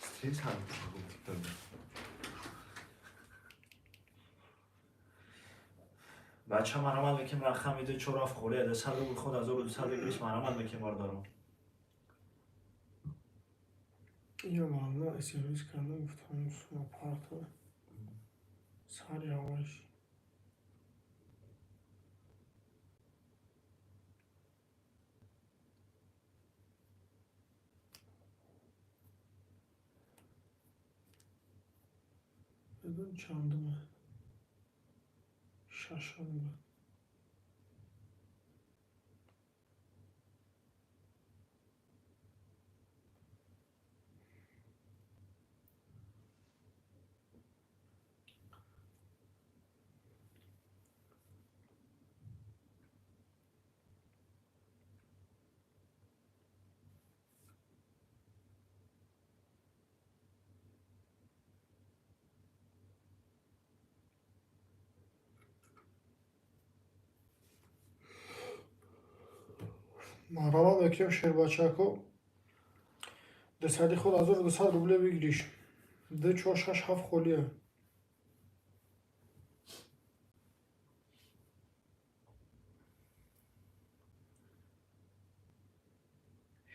Стрим сам TikTok. Бача марамат мекунем рақами ду чор ҳафт холия 200 рубл худ 1200 бигириш марамат мекунем бародаро. Ё мана СМС кардам, гуфтам сума парто. Сари аваш. Бедон чандума? Шашум. Марҳамат мекунем, шербачако. Дусади худ 1200 рубле выигрыш. Ду, чор, шаш, ҳафт холия.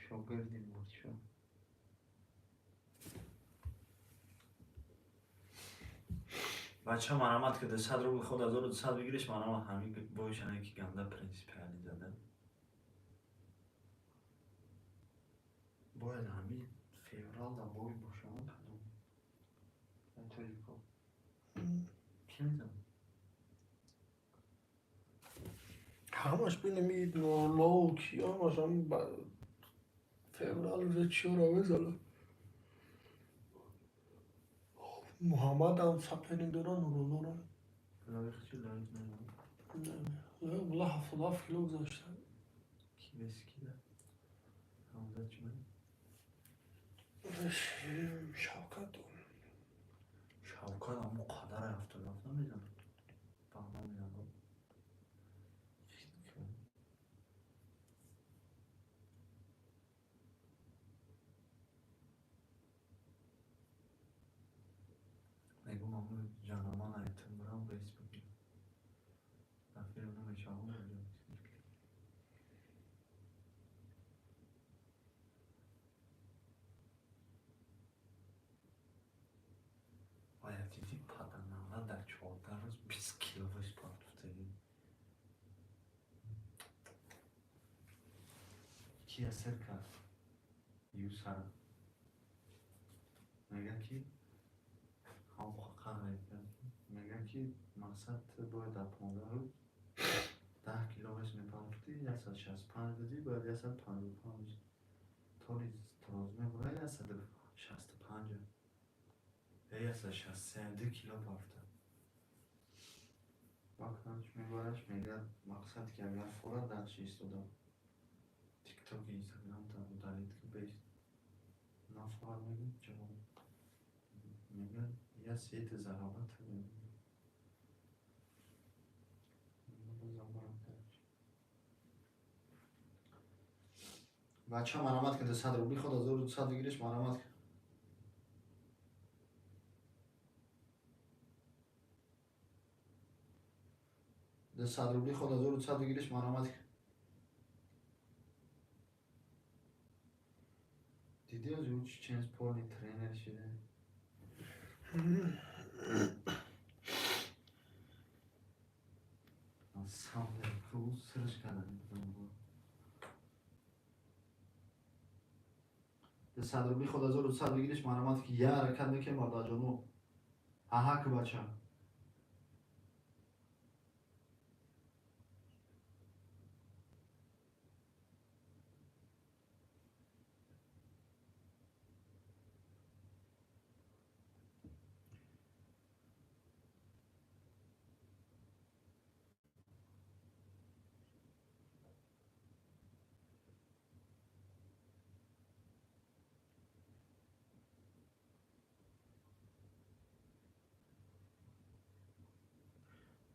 Шогирди мурчо. Бача, марҳамат, ки 200 рубл худ 1200 выигрыш. Марҳамат, ҳамин боишане ки ганда принципиально зада. Бояд ҳамин феврал да бой бошам кадом. Тоҷико. Ки медонад? Ҳамаш бинем, и Нурло, ки ҳамаш ҳамин феврал уже чиёро мезанад. Муҳаммадам соперник дора, Нуруллоро. Лоиқ чи, лоиқ намедонам. Була 77 кило гузашта. Ки вес кида? Ҳамза чӣ ман? Шавкат. Шавкат ҳамон қадар 77 намезанад. Баҳман мезанад. Мегум, ҳамон ҷанаман айтим бирам вес бигирам. Рафиқам намешавам. Вая, диди, паданава дар 14 рӯз 20 кило вес партофтагӣ. Ки асир кард? Юсара. Мега ки мега ки мақсад ту бояд дар 15 рӯз 10 кило вес мепартофтӣ, 165 будӣ, бояд 155 толи тароз мебурад, 165 е 163, 2 кило партофта. Баканч мебараш, мега мақсад ки агар фора дальше истодам, тиктоки, инстаграм та удалить ки бест нафорад, мега ҷавоб мега я сета зарабатываю. Надо забрать, короче. Бача, марҳамат, ки 200 рубли худ 1200 выигрыш. Марҳамат. 200 рубли худ 1200 выигрыш. Марҳамат. Диди, ӯ чеченец полный тренер шида. На самом деле, срш кардан. 200 рубли худ 1200 выигрыш. Марҳамат, ки я ҳаракат мекунем, бародарҷоно. Аҳа, ки бача.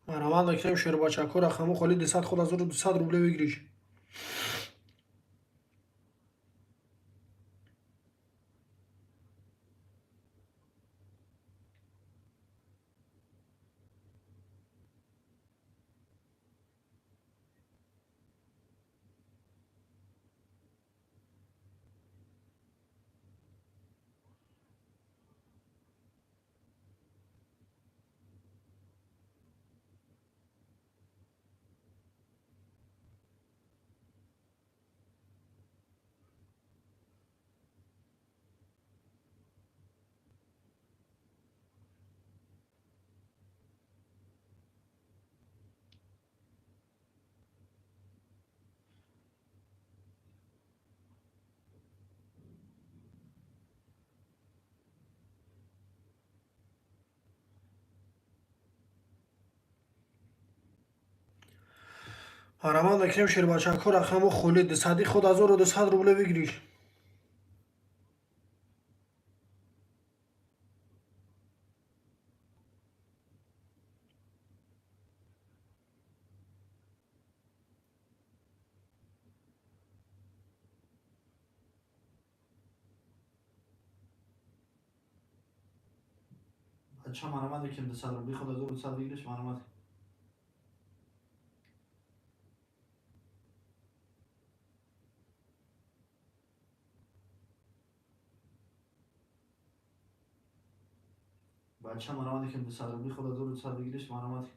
Марҳамат мекунем, шербачако, рақаму холи 200 худ 1200 рубле выигрыш. Марҳамат мекунем, шербачако, рақаму холи дусади худ 1200 рубле выигрыш. Бача, марамат мекунем, 200 рубли худ 1200 выигрыш, марамат. Бача, марамат мекунем, 200 рубли худ 1200 выигрыш, марамат.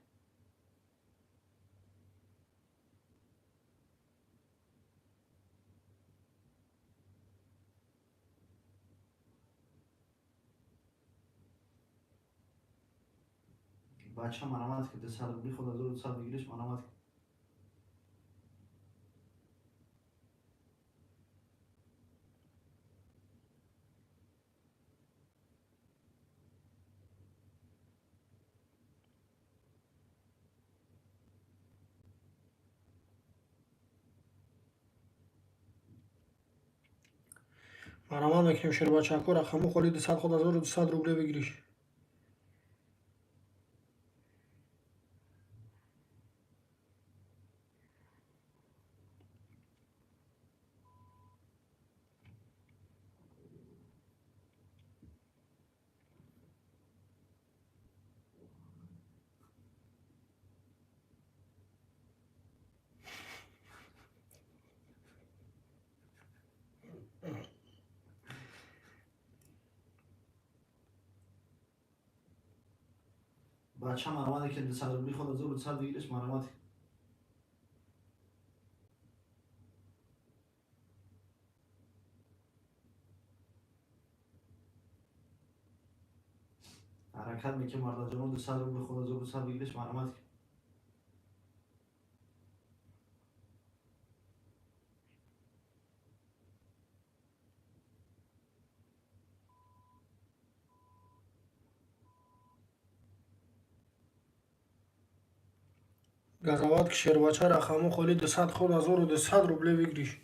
Бача, марамат, ки 200 рубли худ 1200 выигрыш, марамат. Марамат мекунем, шербачако, рақаму холи 200 худ 1200 рубле выигрыш. Бача, марамат мекунем, 200 рубли худ 1200 выигрыш, марамат. Ҳаракат мекунем, бародарҷонон, 200 рубли худ 1200 выигрыш, марамат. Газават ки, шербача, рақаму холи 200 худ 1200 рубле выигрыш.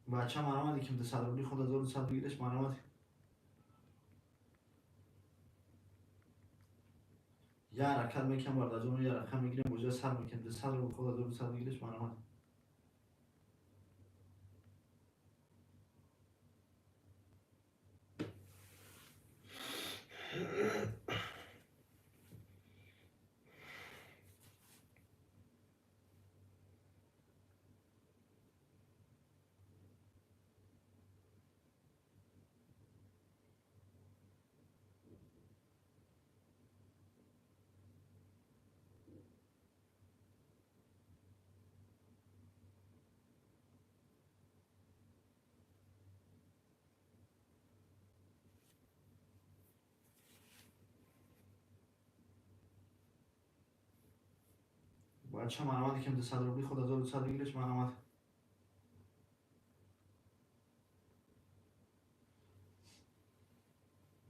Бача, марамат мекунем, 200 рубли худ 1200 выигрыш, марамат. Я ҳаракат мекунем, бародарҷонон, я рақам мегирем, бозиро сар мекунем, 200 рубли худ 1200 выигрыш, марамат. Бача, марамат мекунем, 200 рубли худ 1200 выигрыш, марамат.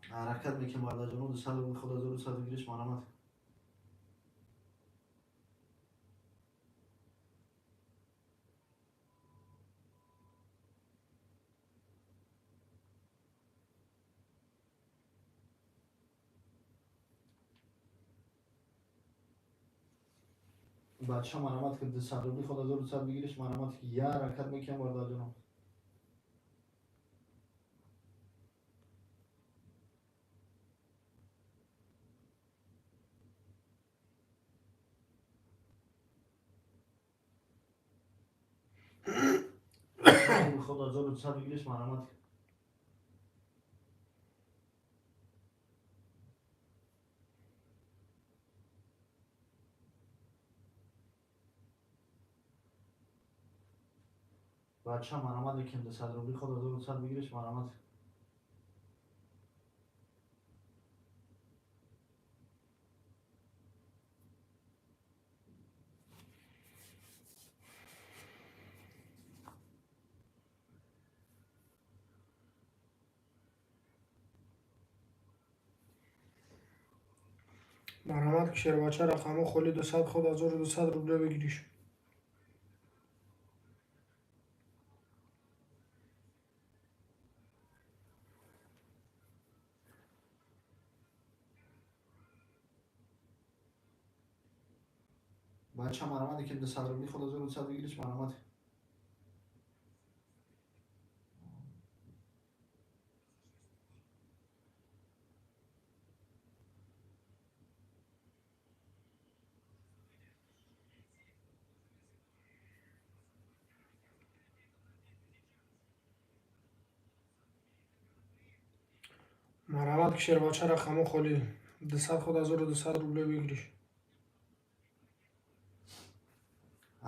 Ҳаракат мекунем, бародарҷонон, 200 рубли худ 1200 выигрыш, марамат. Бача, марамат, ки 200 рубли худ 1200 выигрыш, марамат. Я ҳаракат мекунем, бародарҷонон. Худ 1200 выигрыш, марамат. Бача марамат мекунем, 200 рубли ход 1200 бигириш марамат. Марамат ки шербача рақамҳо холи 200 ход 1200 рубле бигириш. Бача марамат мекунем, 200 рубли ход 1200 бигириш марамат. Марамат ки шербача рақамҳо холи 200 ход 1200 рубле бигириш.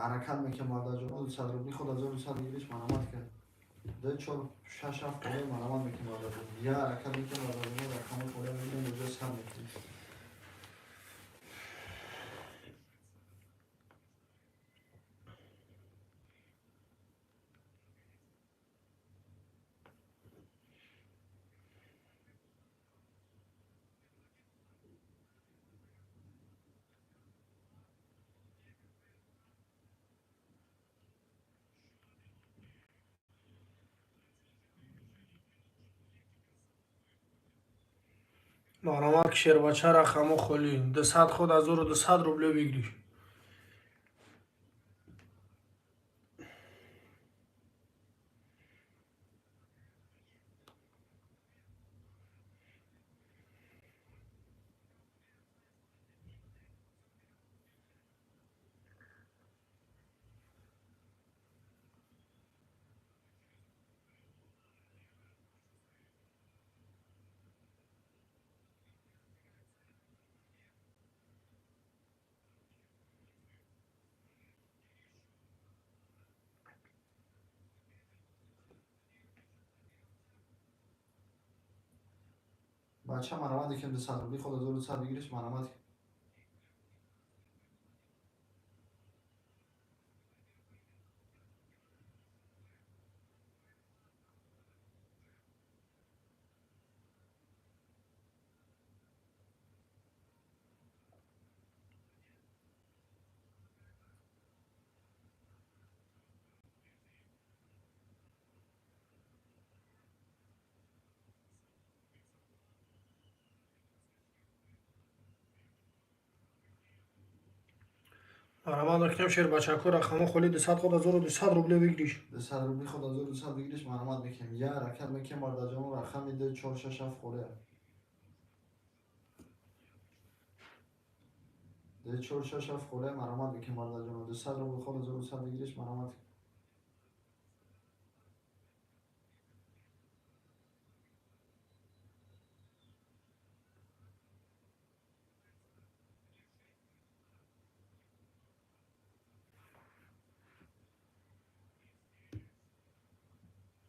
Ҳаракат мекунем бародарҷон, 200 рубли ход 1200 бигириш марамат кард. 2 4 6 7 холе марамат мекунем бародарҷон. Я ҳаракат мекунем бародарҷон, рақамҳо холе мегирем, боҷо сар мекунем. Марамат ки шербача рақамҳо холи 200 ход 1200 рубле бигириш. Бача марамат мекунем, 200 рубли ход 1200 бигириш марамат. Марамат мекунем шербачако рақамҳо холи 200 ход 1200 рубле бигириш. 200 рубли ход 1200 бигириш марамат мекунем. Я ҳаракат мекунем бародарҷон, рақами 2 4 6 7 холе. 2 4 6 7 холе марамат мекунем бародарҷон. 200 рубли ход 1200 бигириш марамат.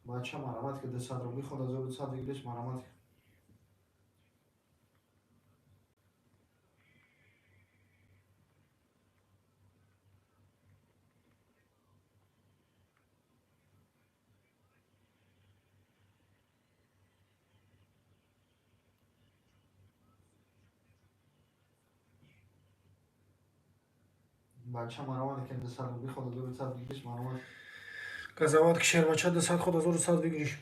Бача марамат ки 200 рубли ход 1200 бигириш марамат. Бача марамат мекунем, 200 рубли ход 1200 бигириш марамат. Газават ки шербача 200 ход 1200 бигириш.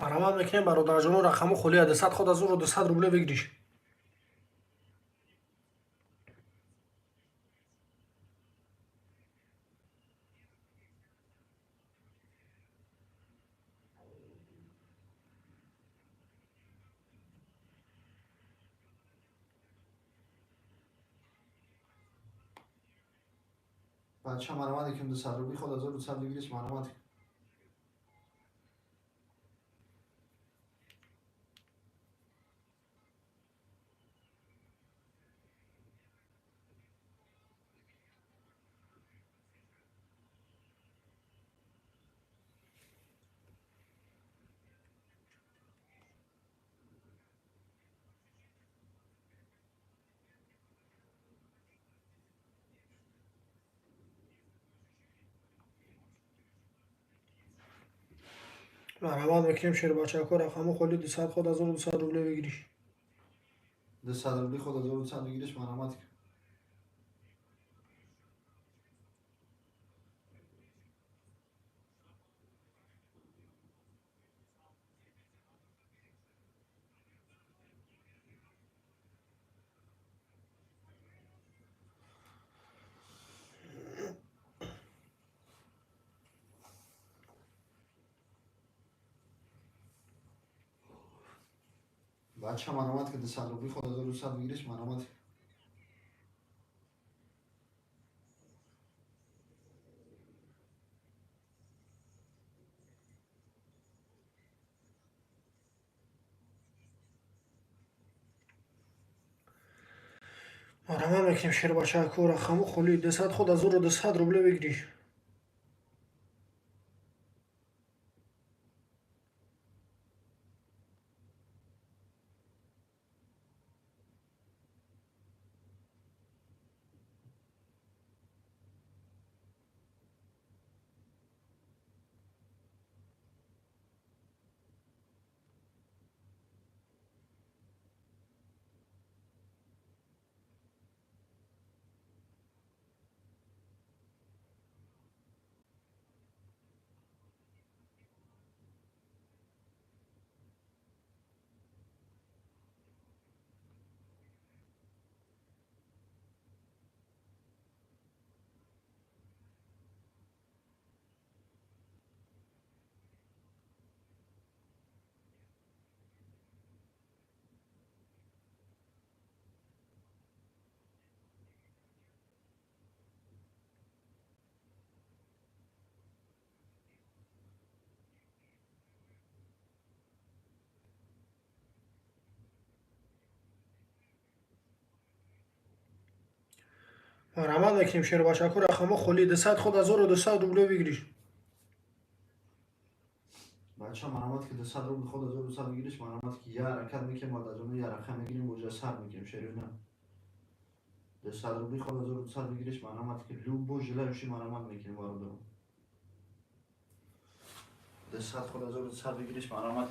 Марҳамат мекунем, бародарҷоно, рақаму холия, 200 ход 1200 рубле выигрыш. Бача, марҳамат ким 200 рубли ход 1200 выигрыш, марҳамат. Марҳамат мекунем, шербачако, рақаму холи, 200 ход 1200 рубле выигрыш. 200 рубли ход 1200 выигрыш, марҳамат. Бача, марҳамат ки 200 рубли ход 1200 выигрыш, марҳамат. Марҳамат мекунем, шербачако, рақаму холи, 200 ход 1200 рубле выигрыш. Марҳамат мекунем, шербачако, рақаму холи, 200 ход 1200 рубле выигрыш. Бача, марҳамат ки 200 рубли ход 1200 выигрыш, марҳамат ки я ҳаракат мекунем, бародарҷоно, я рақам мегирем, боҷа сар мекунем, шерина. 200 рубли ход 1200 выигрыш, марҳамат ки любой желающий, марҳамат мекунем, бародарон. 200 ход 1200 выигрыш, марҳамат.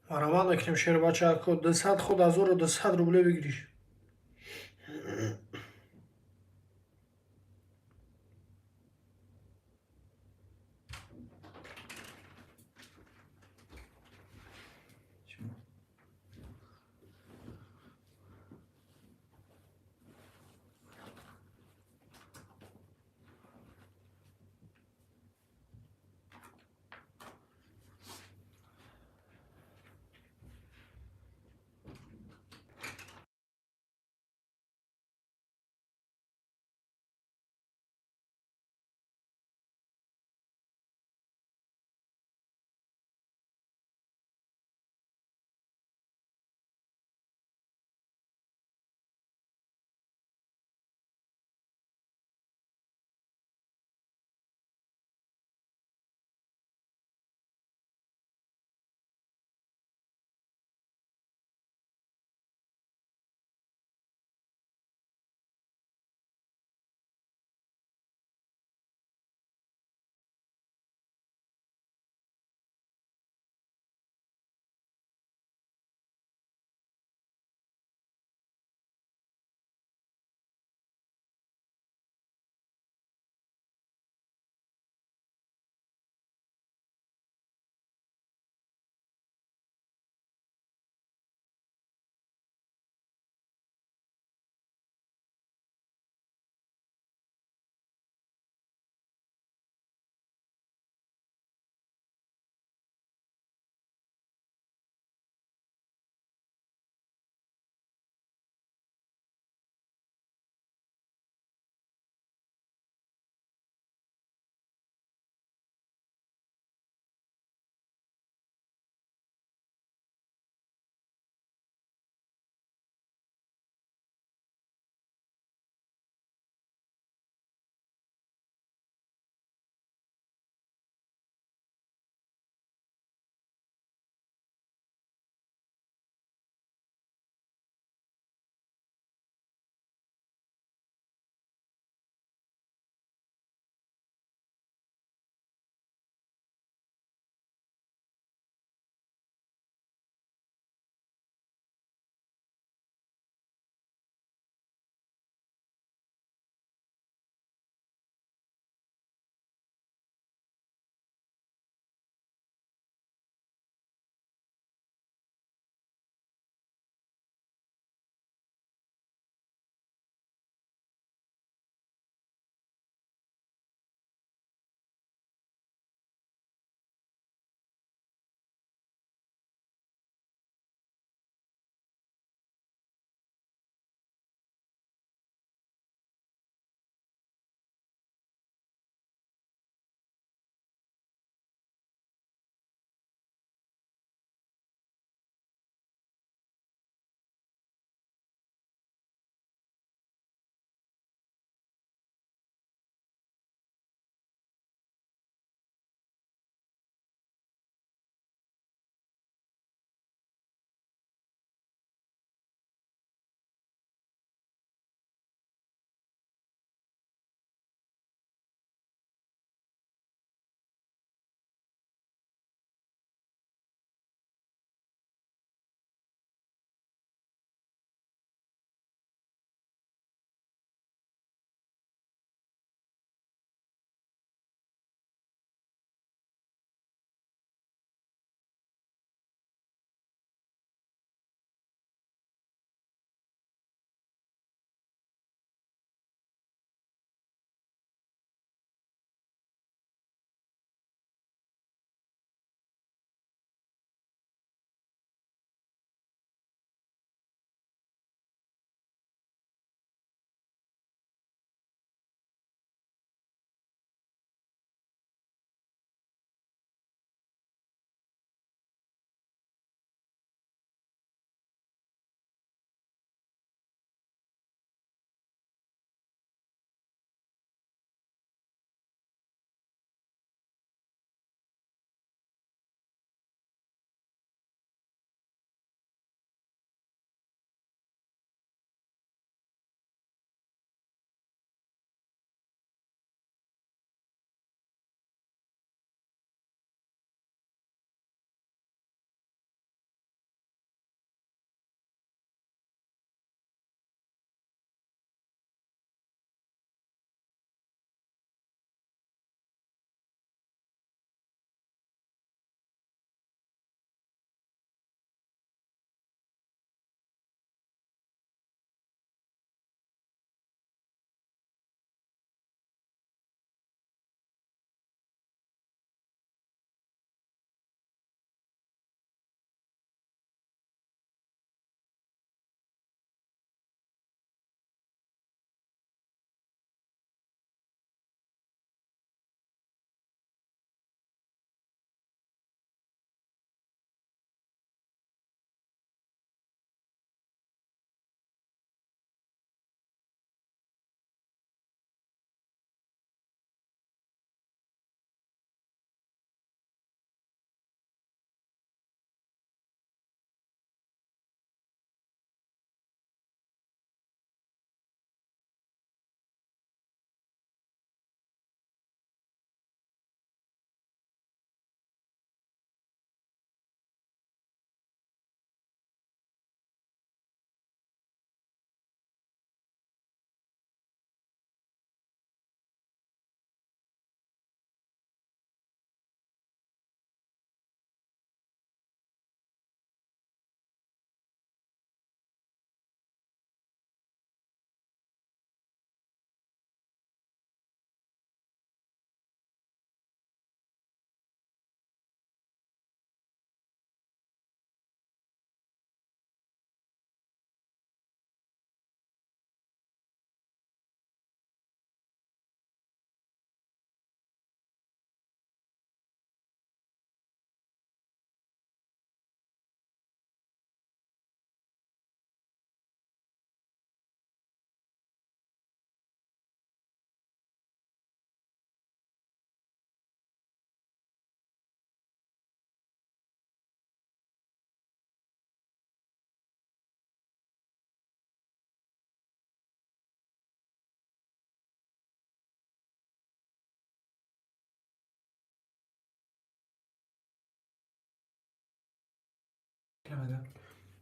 Марҳамат мекунем, шербачако, 200 ход 1200 рубле выигрыш.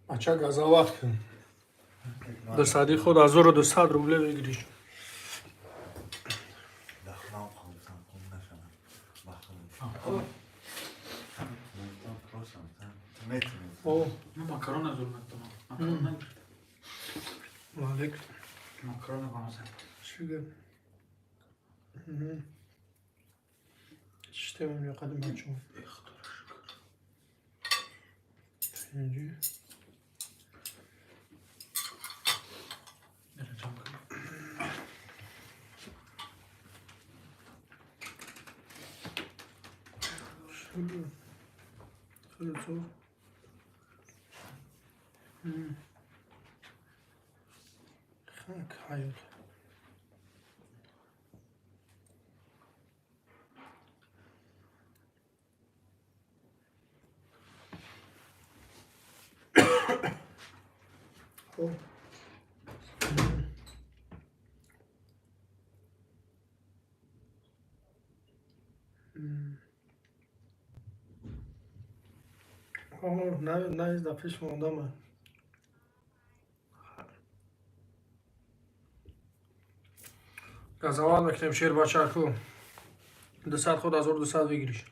Бача, газовать кун. Дусади худ 1200 рубле выигрыш. Да худам худам хун нашавам. Ба худам. Гуфтам просто ту метавонӣ. О, Ну, макароны зур мектонам. Макарон малек. Макароны бамаза. Шуга. Система ёқади бачо. Пенҷи. Ира ҷам кун. Шуга. Хеле зур. Хак ҳаёт. Хоб. На да пеш мондама. Газовать мекунем, шербачаку. 200 худ 1200 выигрыш.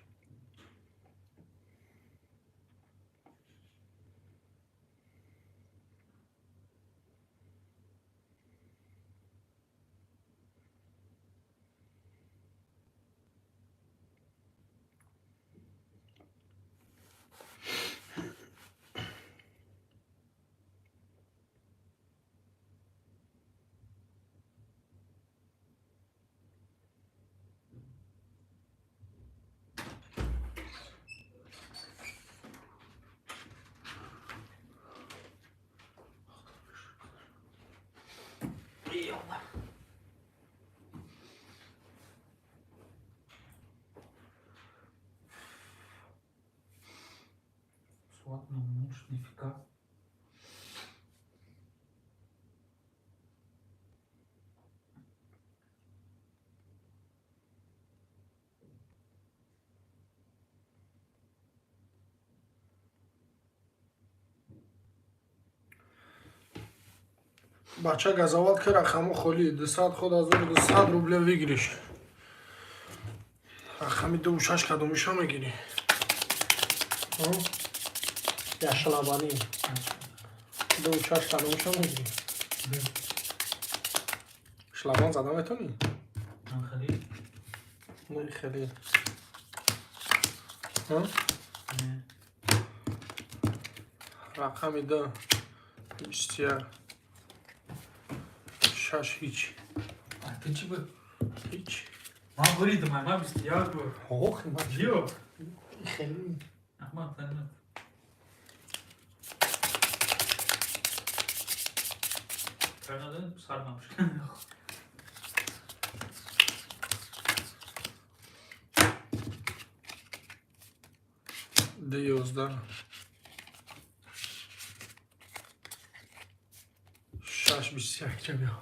Ёлла. Суат муш нифига. Бача, газовать ки, рақамо холӣ. 200 худ 1200 рубле выигрыш. Рақами дуву шаш кадомиша мегирӣ? Яшалабанӣ. Дуву шаш кадомиша мегирӣ? Шлабан зада метонӣ? Хали? Не, хеле. Не. Рақами ду 21 шаш ҳеч. А ты чӣ буд? Ҳеч. Ман буридам, ман 21 буд. Ох, Ё. хеле. Аҳмад, танат. Карнадан сармамш. Ду 11 шаш 21 ҷабиё.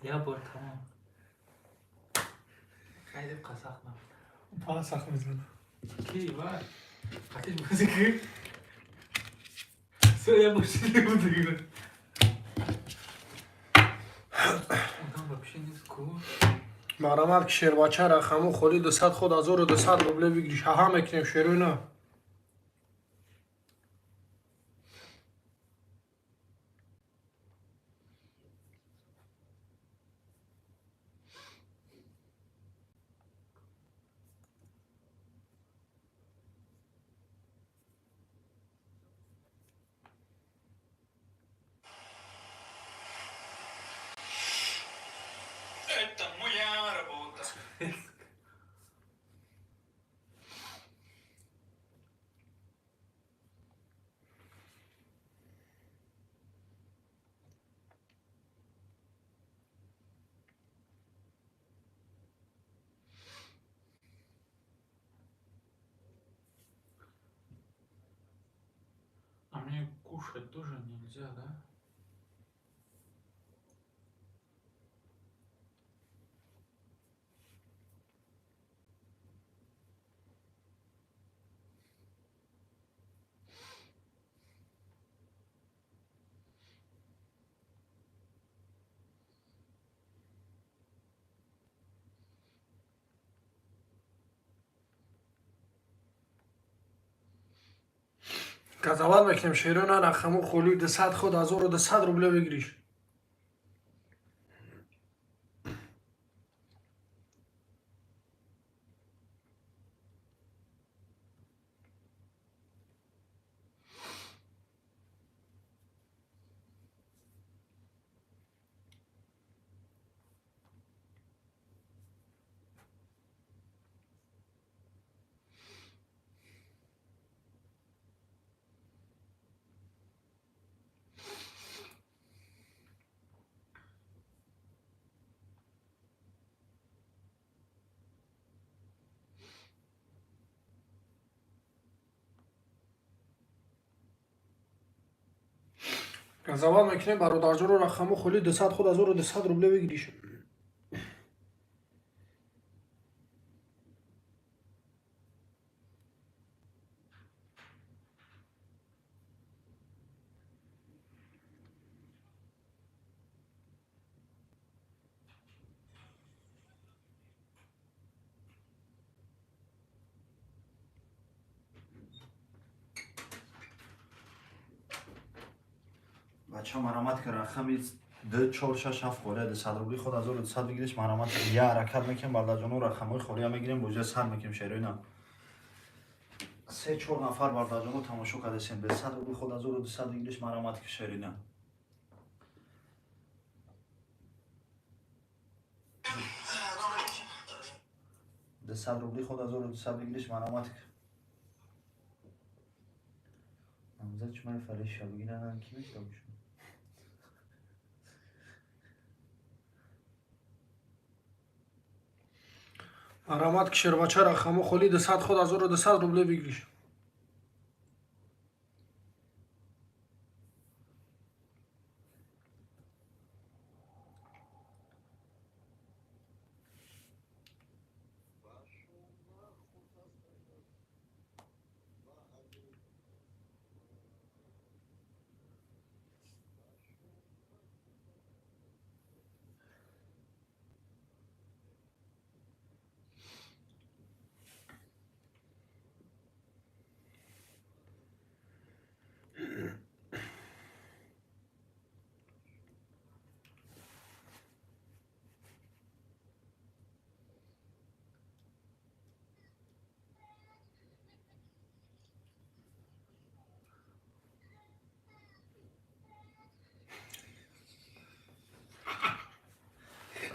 Я бор тамом. Хайди қасақ набуд. Пасах мезана. Ки ва? Қатиш музика. Всё, я больше не буду играть. Одам вообще не скоро. Марамат ки, шербача, рақаму холӣ. 200 худ 1200 рубле выигрыш. Ҳаҳа мекунем, шеруна. Это моя работа. А мне кушать тоже нельзя, да? Газават мекунем, шерона, рақаму холи 200 худ 1200 рубле выигрыш. Газават мекунем, бародарҷоро, рақаму холи 200 худ 1200 рубле выигрыш. Бача, марамат ка, рақами 2 4 6 7 холия 200 рубли худ 1200 выигрыш. Марамат, я ҳаракат мекунем, бародарҷоно, рақамҳои холия мегирем, бозия сар мекунем. Шероина, се чор нафар бародарҷоно тамошо кардасем. 200 рубли худ 1200 выигрыш. Марамат ки, шерина, 200 рубли худ 1200 выигрыш. Марамат ки, намзад чумай фалеша бигиран, ки мешта бошам. Марамат ки, шербача, рақаму холи 200 худ 1200 рубле выигрыш.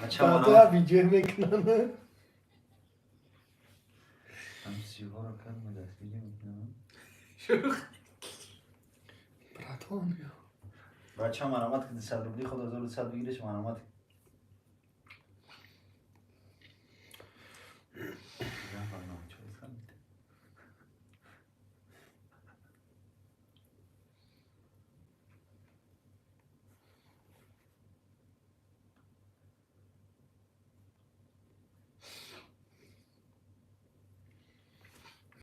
Бача, Баъда марамат видео мекунанд. ҳамсиҳоро кардма, дастгирӣ мекунам. Братан. Бача, марамат ки, 200 рубли худ 1200 выигрыш. Марамат.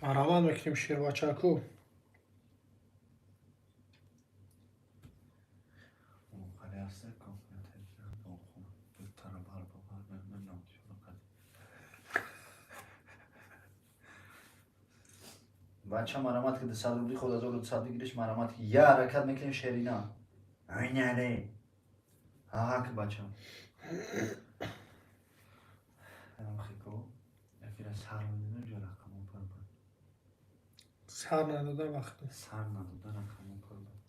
Марамат мекунем, шербачаку. Хали аста компютер тара бар бар намнам шуна. Бача, марамат ки, 200 рубли худ 1200 выигрыш. Марамат ки, я ҳаракат мекунем, шерина. Айнале ҳак, бача, хико эфира сар медонем, ҷо рақамон пур буд. Сар надода вақт. Сар надода, рақамон пур буд.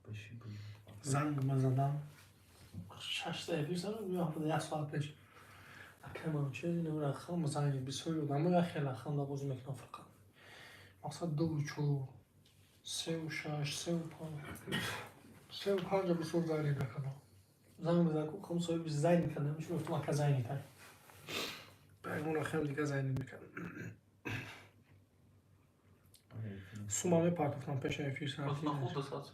Баши буд. Занг мазадам. Шашта эфир сар як соат пеш. Акай чиз рақам занг бисёри одамо як хел рақам да бозӣ мекунам, фақат. Мақсад дуву чор, севу шаш, севу панҷ. Севу панҷа бисёр занг мекунам. Занг мезанам, ку хам соҳиби занг кардам, чун гуфтам, ака, занг тай. Ба ягон рақам дига занг мекардам. Сума мепартофтам пеша эфир сар. Боз нахуд 200.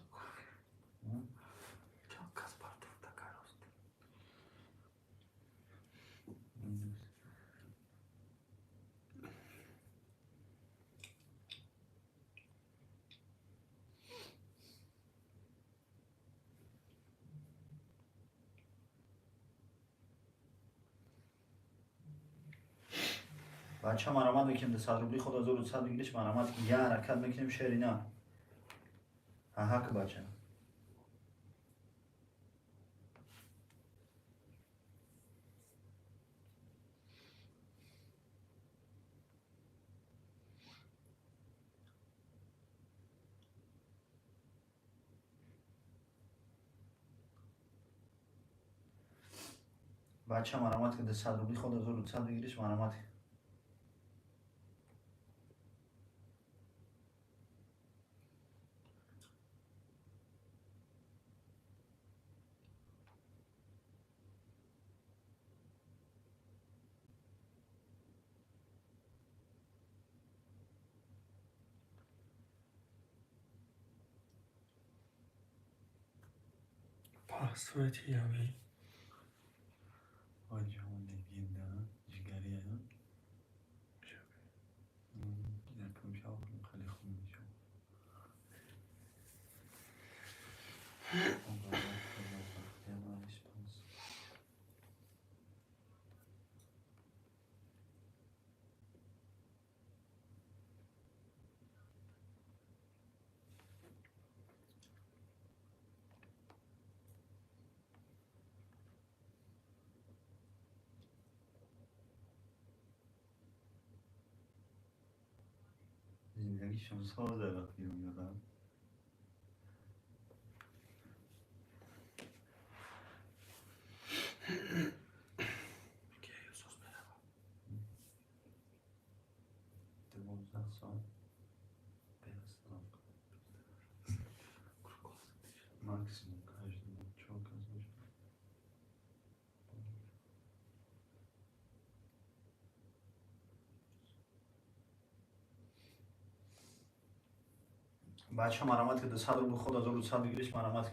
Чанд кас партофта карост. Минус. Бача марамат мекунем 200 рубли худ 1200 бигириш марамат ки я ҳаракат мекунем шерина. Аҳак бача. Бача марамат ки 200 рубли худ 1200 бигириш марамат. Сурати ями. زندگیشون سازه وقتی میادم. 12 سال максимум каждому чок. Бача марамат ки 200 рубл худ 1200 бигириш марамат.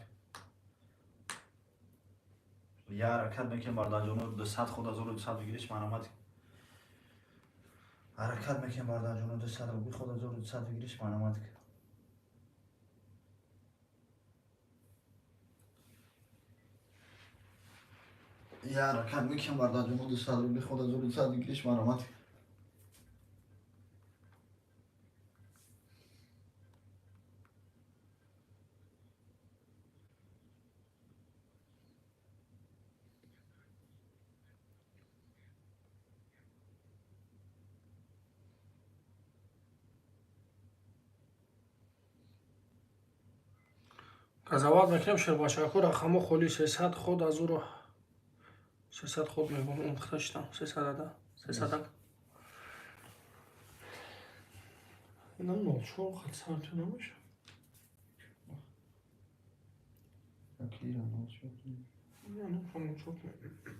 Я ҳаракат мекунем бардарҷоно 200 худ 1200 бигириш марамат. Ҳаракат мекунем бардарҷоно 200 рубл худ 1200 бигириш марамат. Я ҳаракат мекунем бардарҷоно 200 рубл худ 1200 бигириш марамат. Казават мекунем шербачаку рақамо холи 300 худ аз уро 300 худ мегум умхта шидам 300 ада 300 инам 04 хат самти намеша. Акира 04. Инам 04.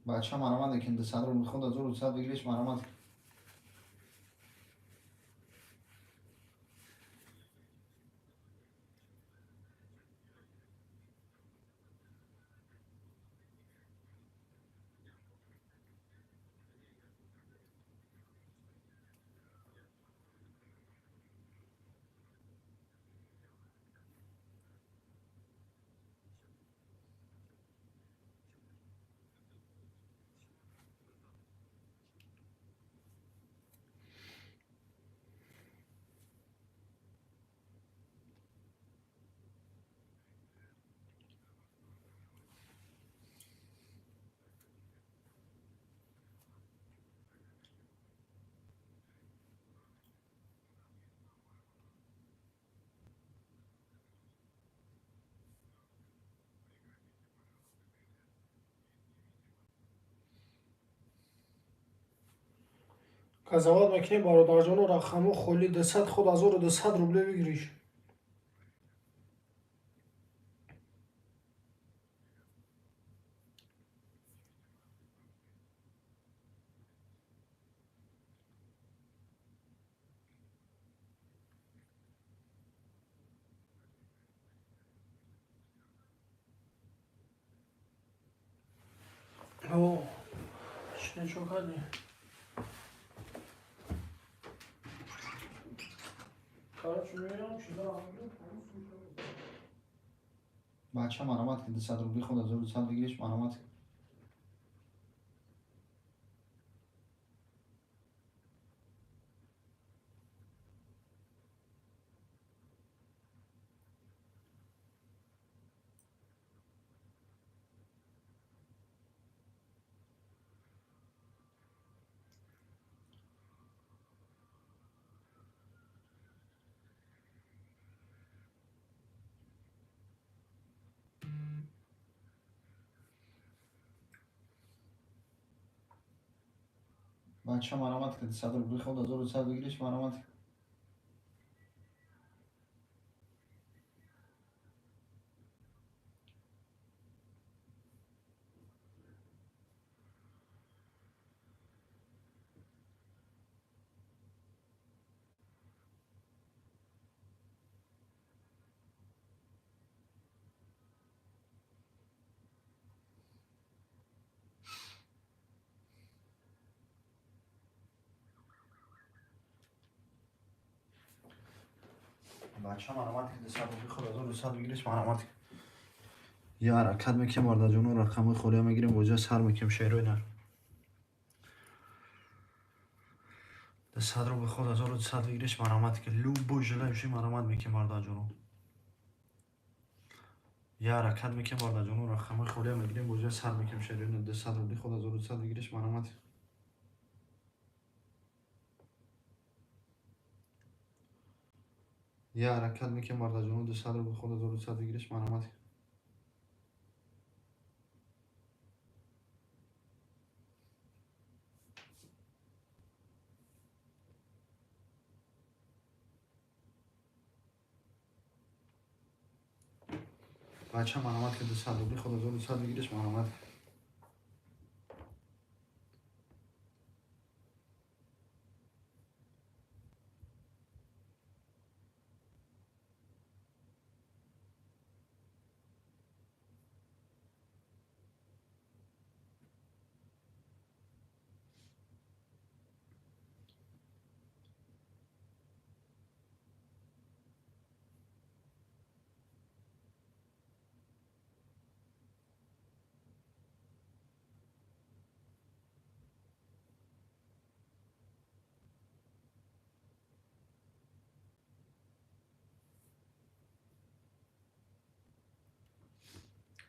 Бача марамат ки 200 рубл худ 1200 бигириш марамат. Казават мекунем, бародарҷоно, рақамҳо холи 200 худ 1200 рубле выигрыш. О, чӣ кардӣ? Короче, меоям, чизаро Бача, марамат ки 200 рубли худ 1200 выигрыш, марамат. Бача, марамат ки 200 рубли худ 1200 выигрыш, марамат. Бача, марамат ки 200 рубли худ 1200 выигрыш, марамат. Я ҳаракат мекунем, бародарҷоно, рақамҳои холия мегирем, бозиа сар мекунем, шерои нар. 200 рубли худ 1200 выигрыш, марамат ки любой желающий, марамат мекунем, бародарҷоно. Я ҳаракат мекунем, бародарҷоно, рақамҳои холия мегирем, бозиа сар мекунем, шерои нар. 200 рубли худ 1200 выигрыш, марамат. Я ҳаракат мекунем, бародарҷоно, 200 рубли худ 1200 выигрыш, марамат. Бача, марамат ки 200 рубли худ 1200 выигрыш, марамат.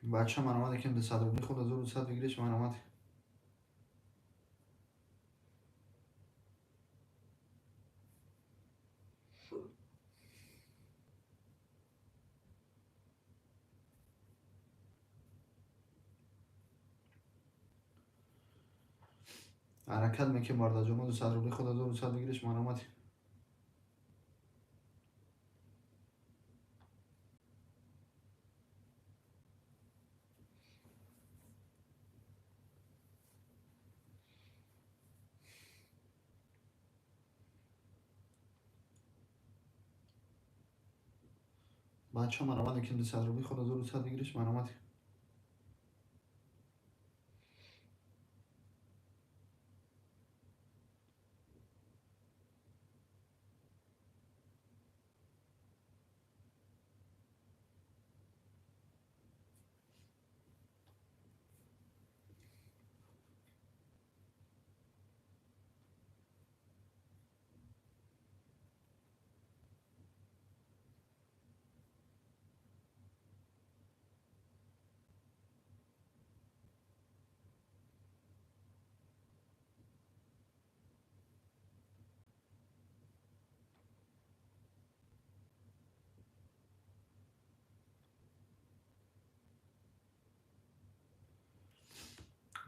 Бача, марамат ки 200 рубли худ 1200 выигрыш, марамат. Ҳаракат мекунем, бародарҷоно, 200 рубли худ 1200 выигрыш, марамат. Бача, марамат ки 200 рубли худ 1200 выигрыш, марамат.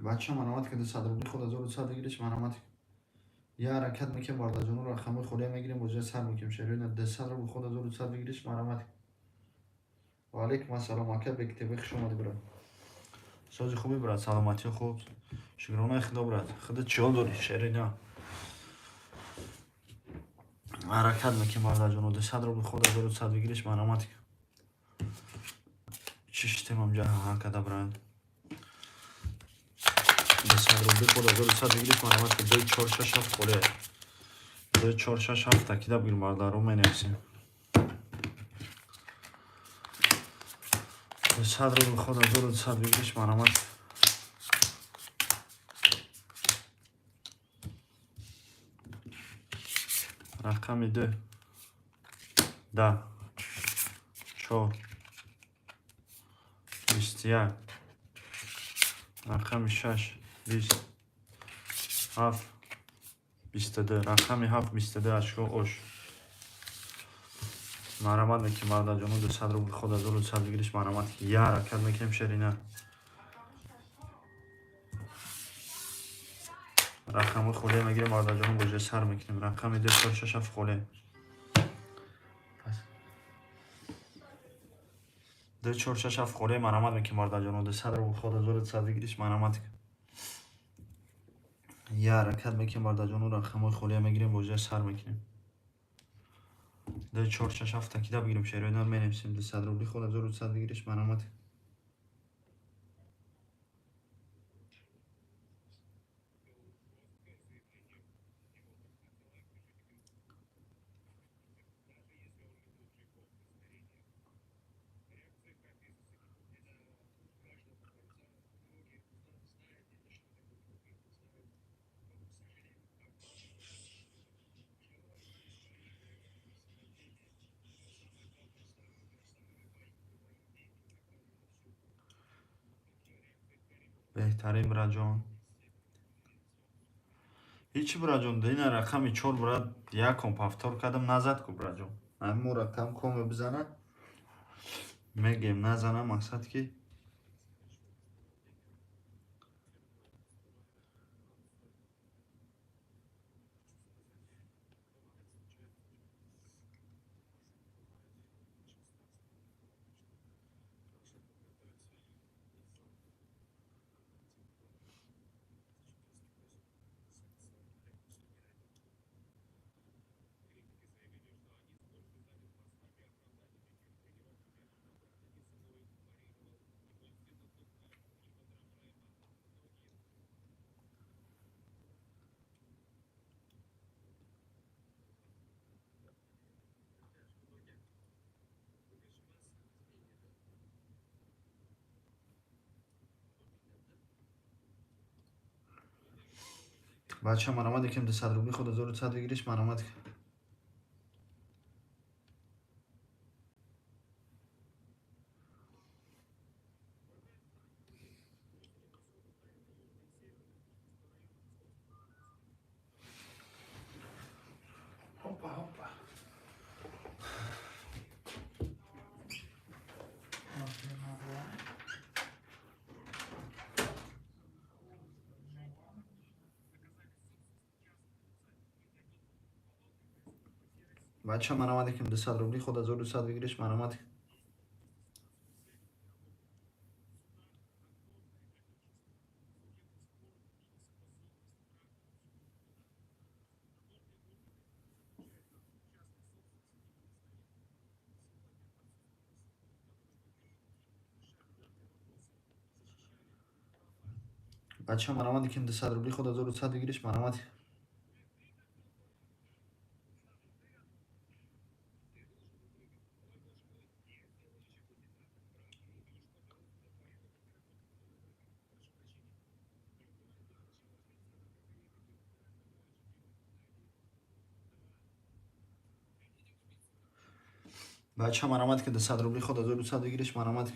Бача, марамат ки 200 рубли худ 1200 выигрыш, марамат. Я ҳаракат мекунем, бародарҷоно, рақамҳои холия мегирем, бозия сар мекунем. Шерои нар 200 рубл ход 1200 выигрыш, марҳамат. Ва алейкум ассалом, ака Бектв, хуш омадӣ, брат. Сози хуби, брат, саломатӣ хуб. Шукронаи худо, брат. Худат чӣ ҳол дорӣ, шери на? Ҳаракат мекунем, бародарҷоно, 200 рубл ход 1200 выигрыш, марҳамат. Чӣ шитем амҷа ҳа када, брат? 200 рубли ход 1200 выигрыш, марҳамат. 2 4 6 7 холия. 2 4 6 7 такида бигир, бародаро, менависем. 200 рубл ход 1200 выигрыш, марҳамат. Рақами 2 10 4 21, рақами 6 20 7 22, рақами 7 22 очко ош. Марҳамат мекунем, бародарҷоно, 200 рубл ход 1200 выигрыш, марҳамат. Я ҳаракат мекунем, шерина. Рақамҳои холия мегирем, бародарҷоно, бозия сар мекунем. Рақами 2 4 6 7 холия. 2 4 6 7 холия, марҳамат мекунем, бародарҷоно, 200 рубл ход 1200 выигрыш, марҳамат. Я ҳаракат мекунем, бародарҷоно, рақамҳои холия мегирем, бозия сар мекунем. 2 4 6 7 такида бигирем, шерои нар менависем. 200 рубли ход 1200 выигрыш, марҳамат. Беҳтарин, браҷон. Ҳичи, браҷон, ина рақами 4, брат, яком повтор кардам, назад ку, браҷон. Ҳамин рақам коме бизана, мегем, назана, мақсад ки бача, марҳамат якем, 200 рубли ход 1100 выигрыш, марҳамат. Хопа, хопа. Бача, марҳамат якем, 200 рубли ход 1200 выигрыш, марҳамат. Бача, марҳамат якем, 200 рубли ход 1200 выигрыш, марҳамат. Бача, марҳамат ки 200 рубли ход 1200 выигрыш, марҳамат.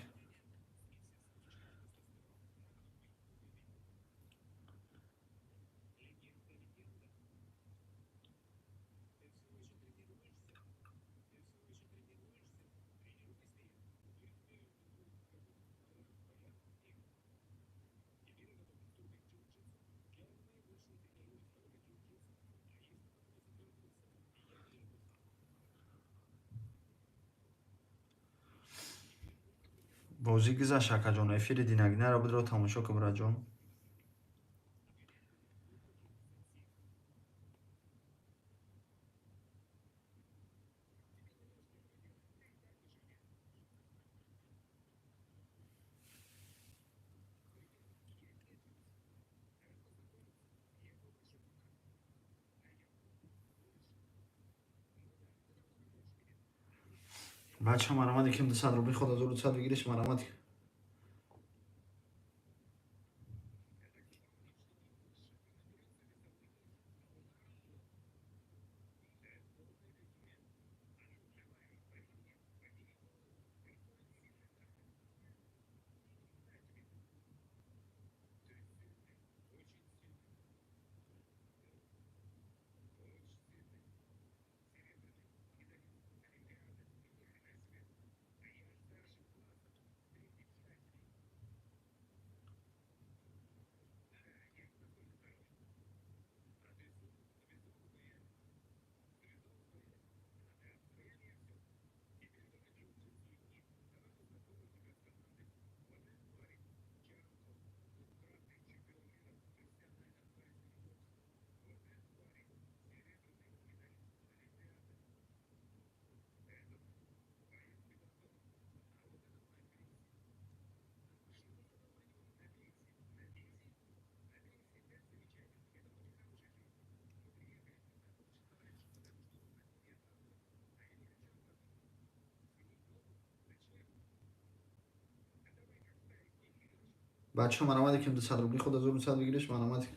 Бозӣ гузашт, акаҷон, эфири динагинаро бидро тамошо кун, бираҷон. Бача, марамади ким 200 рубли ход 1200 бигириш, марамади. Бача, марамади ким 200 рубли ход 1200 бигириш, марамади.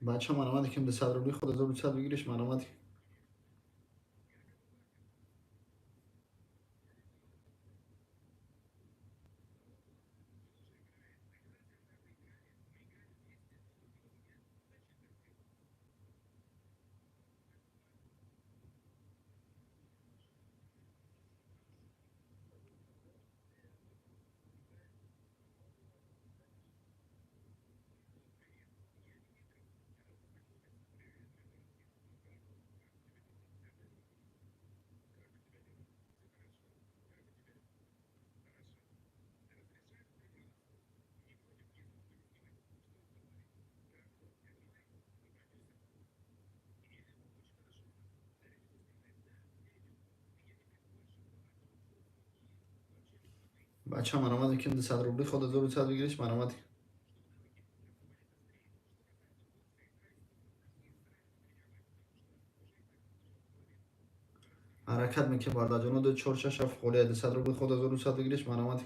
Бача, марамади ким 200 рубли ход 1200 бигириш, марамади. Бача, марамади ким 200 рубли ход 1200 бигириш, марамади. Ҳаракат мекунем, бардаҷоно, 2 4 6 7 холия 200 рубли ход 1200 бигириш, марамади.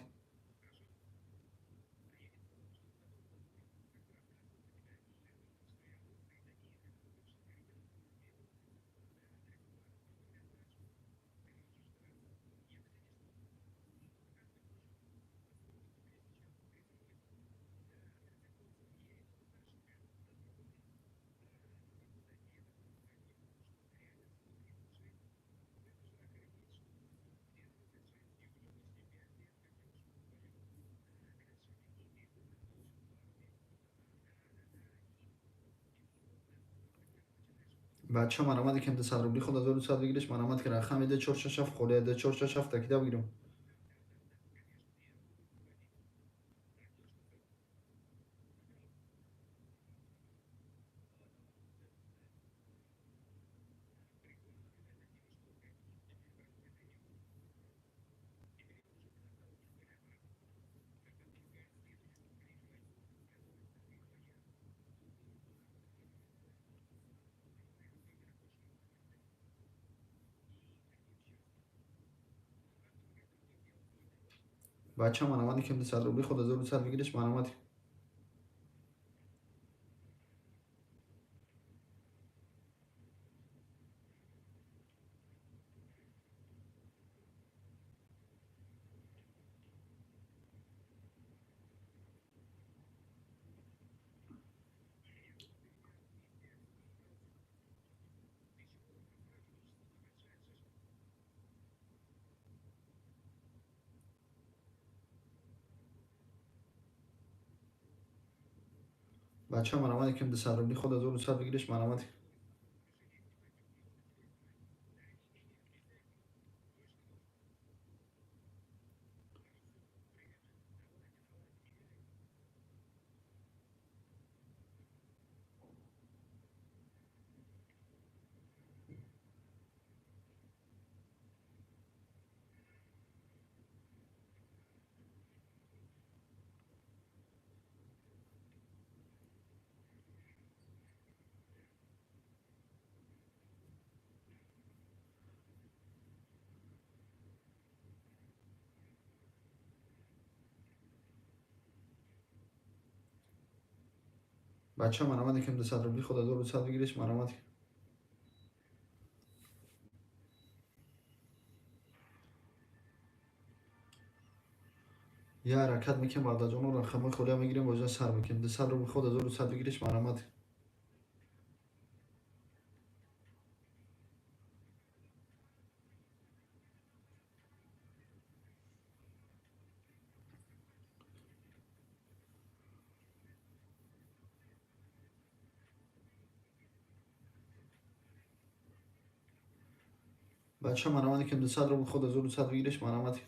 Бача, марамади ким 200 рубли ход 1200 бигириш, марамади, ки рақами 2 4 6 7 холия 2 4 6 7 такида бигирем. Бача марамат кем 200 рубли ход 1200 выигрыш марамат. Бача марамат кем 200 рубли ход 1200 выигрыш марамат. Бача марамат кем 200 рубли ход 1200 выигрыш марамат. Я ҳаракат мекунем бардаҷоно, рақамҳои холия мегирем, бозия сар мекунем. 200 рубли ход 1200 выигрыш марамат. Бача марамат кем 200 рубли ход 1200 выигрыш марамат.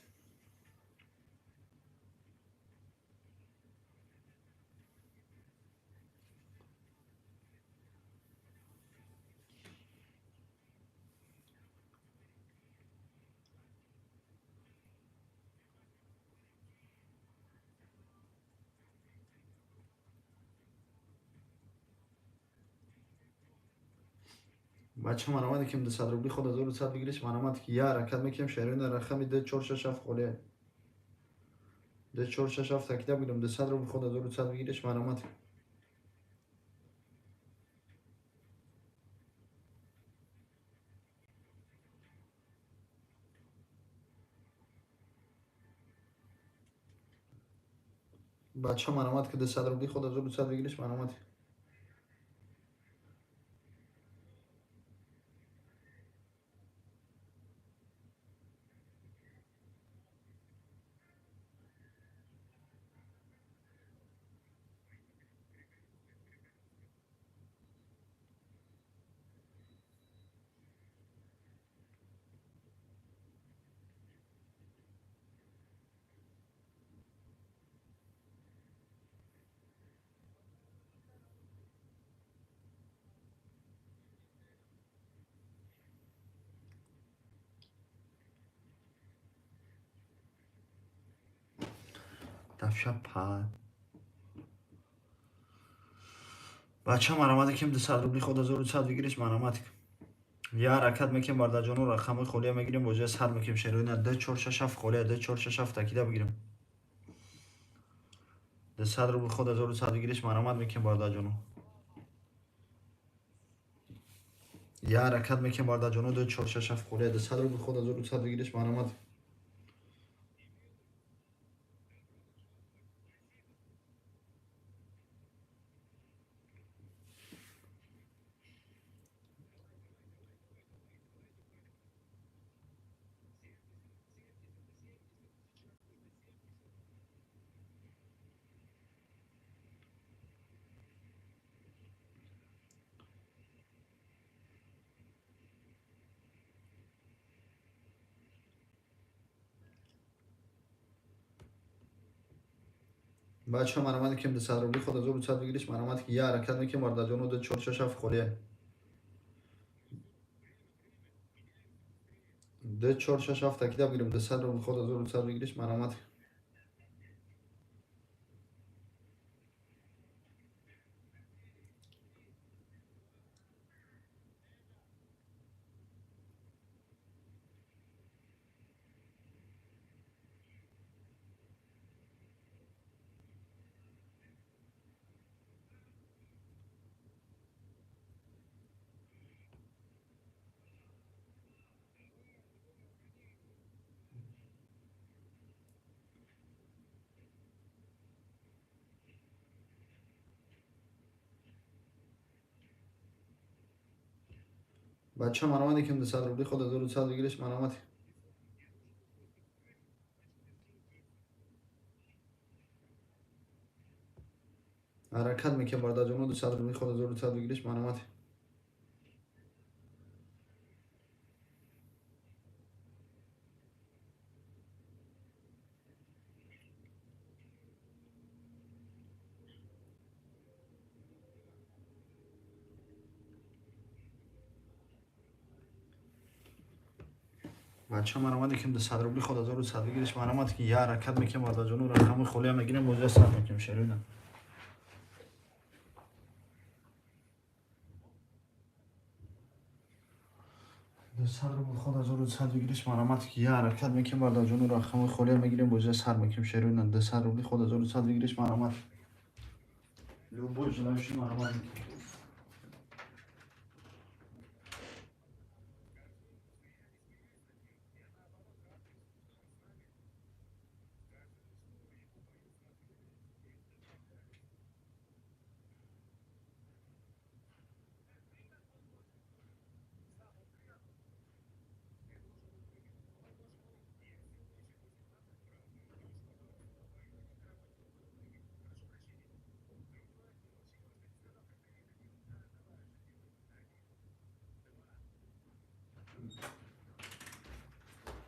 Бача марамат кем 200 рубли ход 1200 выигрыш марамат. Я ҳаракат мекунем шаҳрёна рақами 2467 холия. 2467 такида бигирем 200 рубли ход 1200 выигрыш марамат. Бача марамат ки 200 рубли ход 1200 выигрыш марамат. Дафша. Бача марамат кем 200 рубли ход 1200 выигрыш марамат. Я ҳаракат мекунем бардаҷоно, рақамҳои холия мегирем, бозия сар мекунем шаҳрёна 2467 холия 2467 такида бигирем. 200 рубли ход 1200 выигрыш марамат мекунем бардаҷоно. Я ҳаракат мекунем бардаҷоно 2467 холия 200 рубли ход 1200 выигрыш марамат. Бача марамат кем 200 рубли ход 1200 выигрыш марамат. Я ҳаракат мекунем бардаҷоно 2467 холия. 2467 такида бигирем 200 рубли ход 1200 выигрыш марамат. Бача, маромад, икем 200 рубли ход 1100 выигрыш, маромад. Ҳаракат мекунем, бародарҷоно, 200 рубли ход 1100 выигрыш, маромад. Бача, маромад, икем 200 рубли ход 1100 выигрыш, маромад, ки я ҳаракат мекунем, бародарҷоно, рақами холиам мегирем, бозия сар мекунем, шерина. 200 рубл ход 1100 выигрыш, маромад, ки я ҳаракат мекунем, бародарҷоно, рақами холиам мегирем, бозия сар мекунем, шерина. 200 рубли ход 1100 выигрыш, маромад. Любой желающий, маромад мекунем.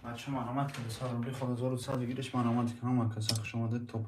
Бача, маромад, ки 200 рубли ход 1100 выигрыш, маромад, ки ҳама каса хуш омадед то.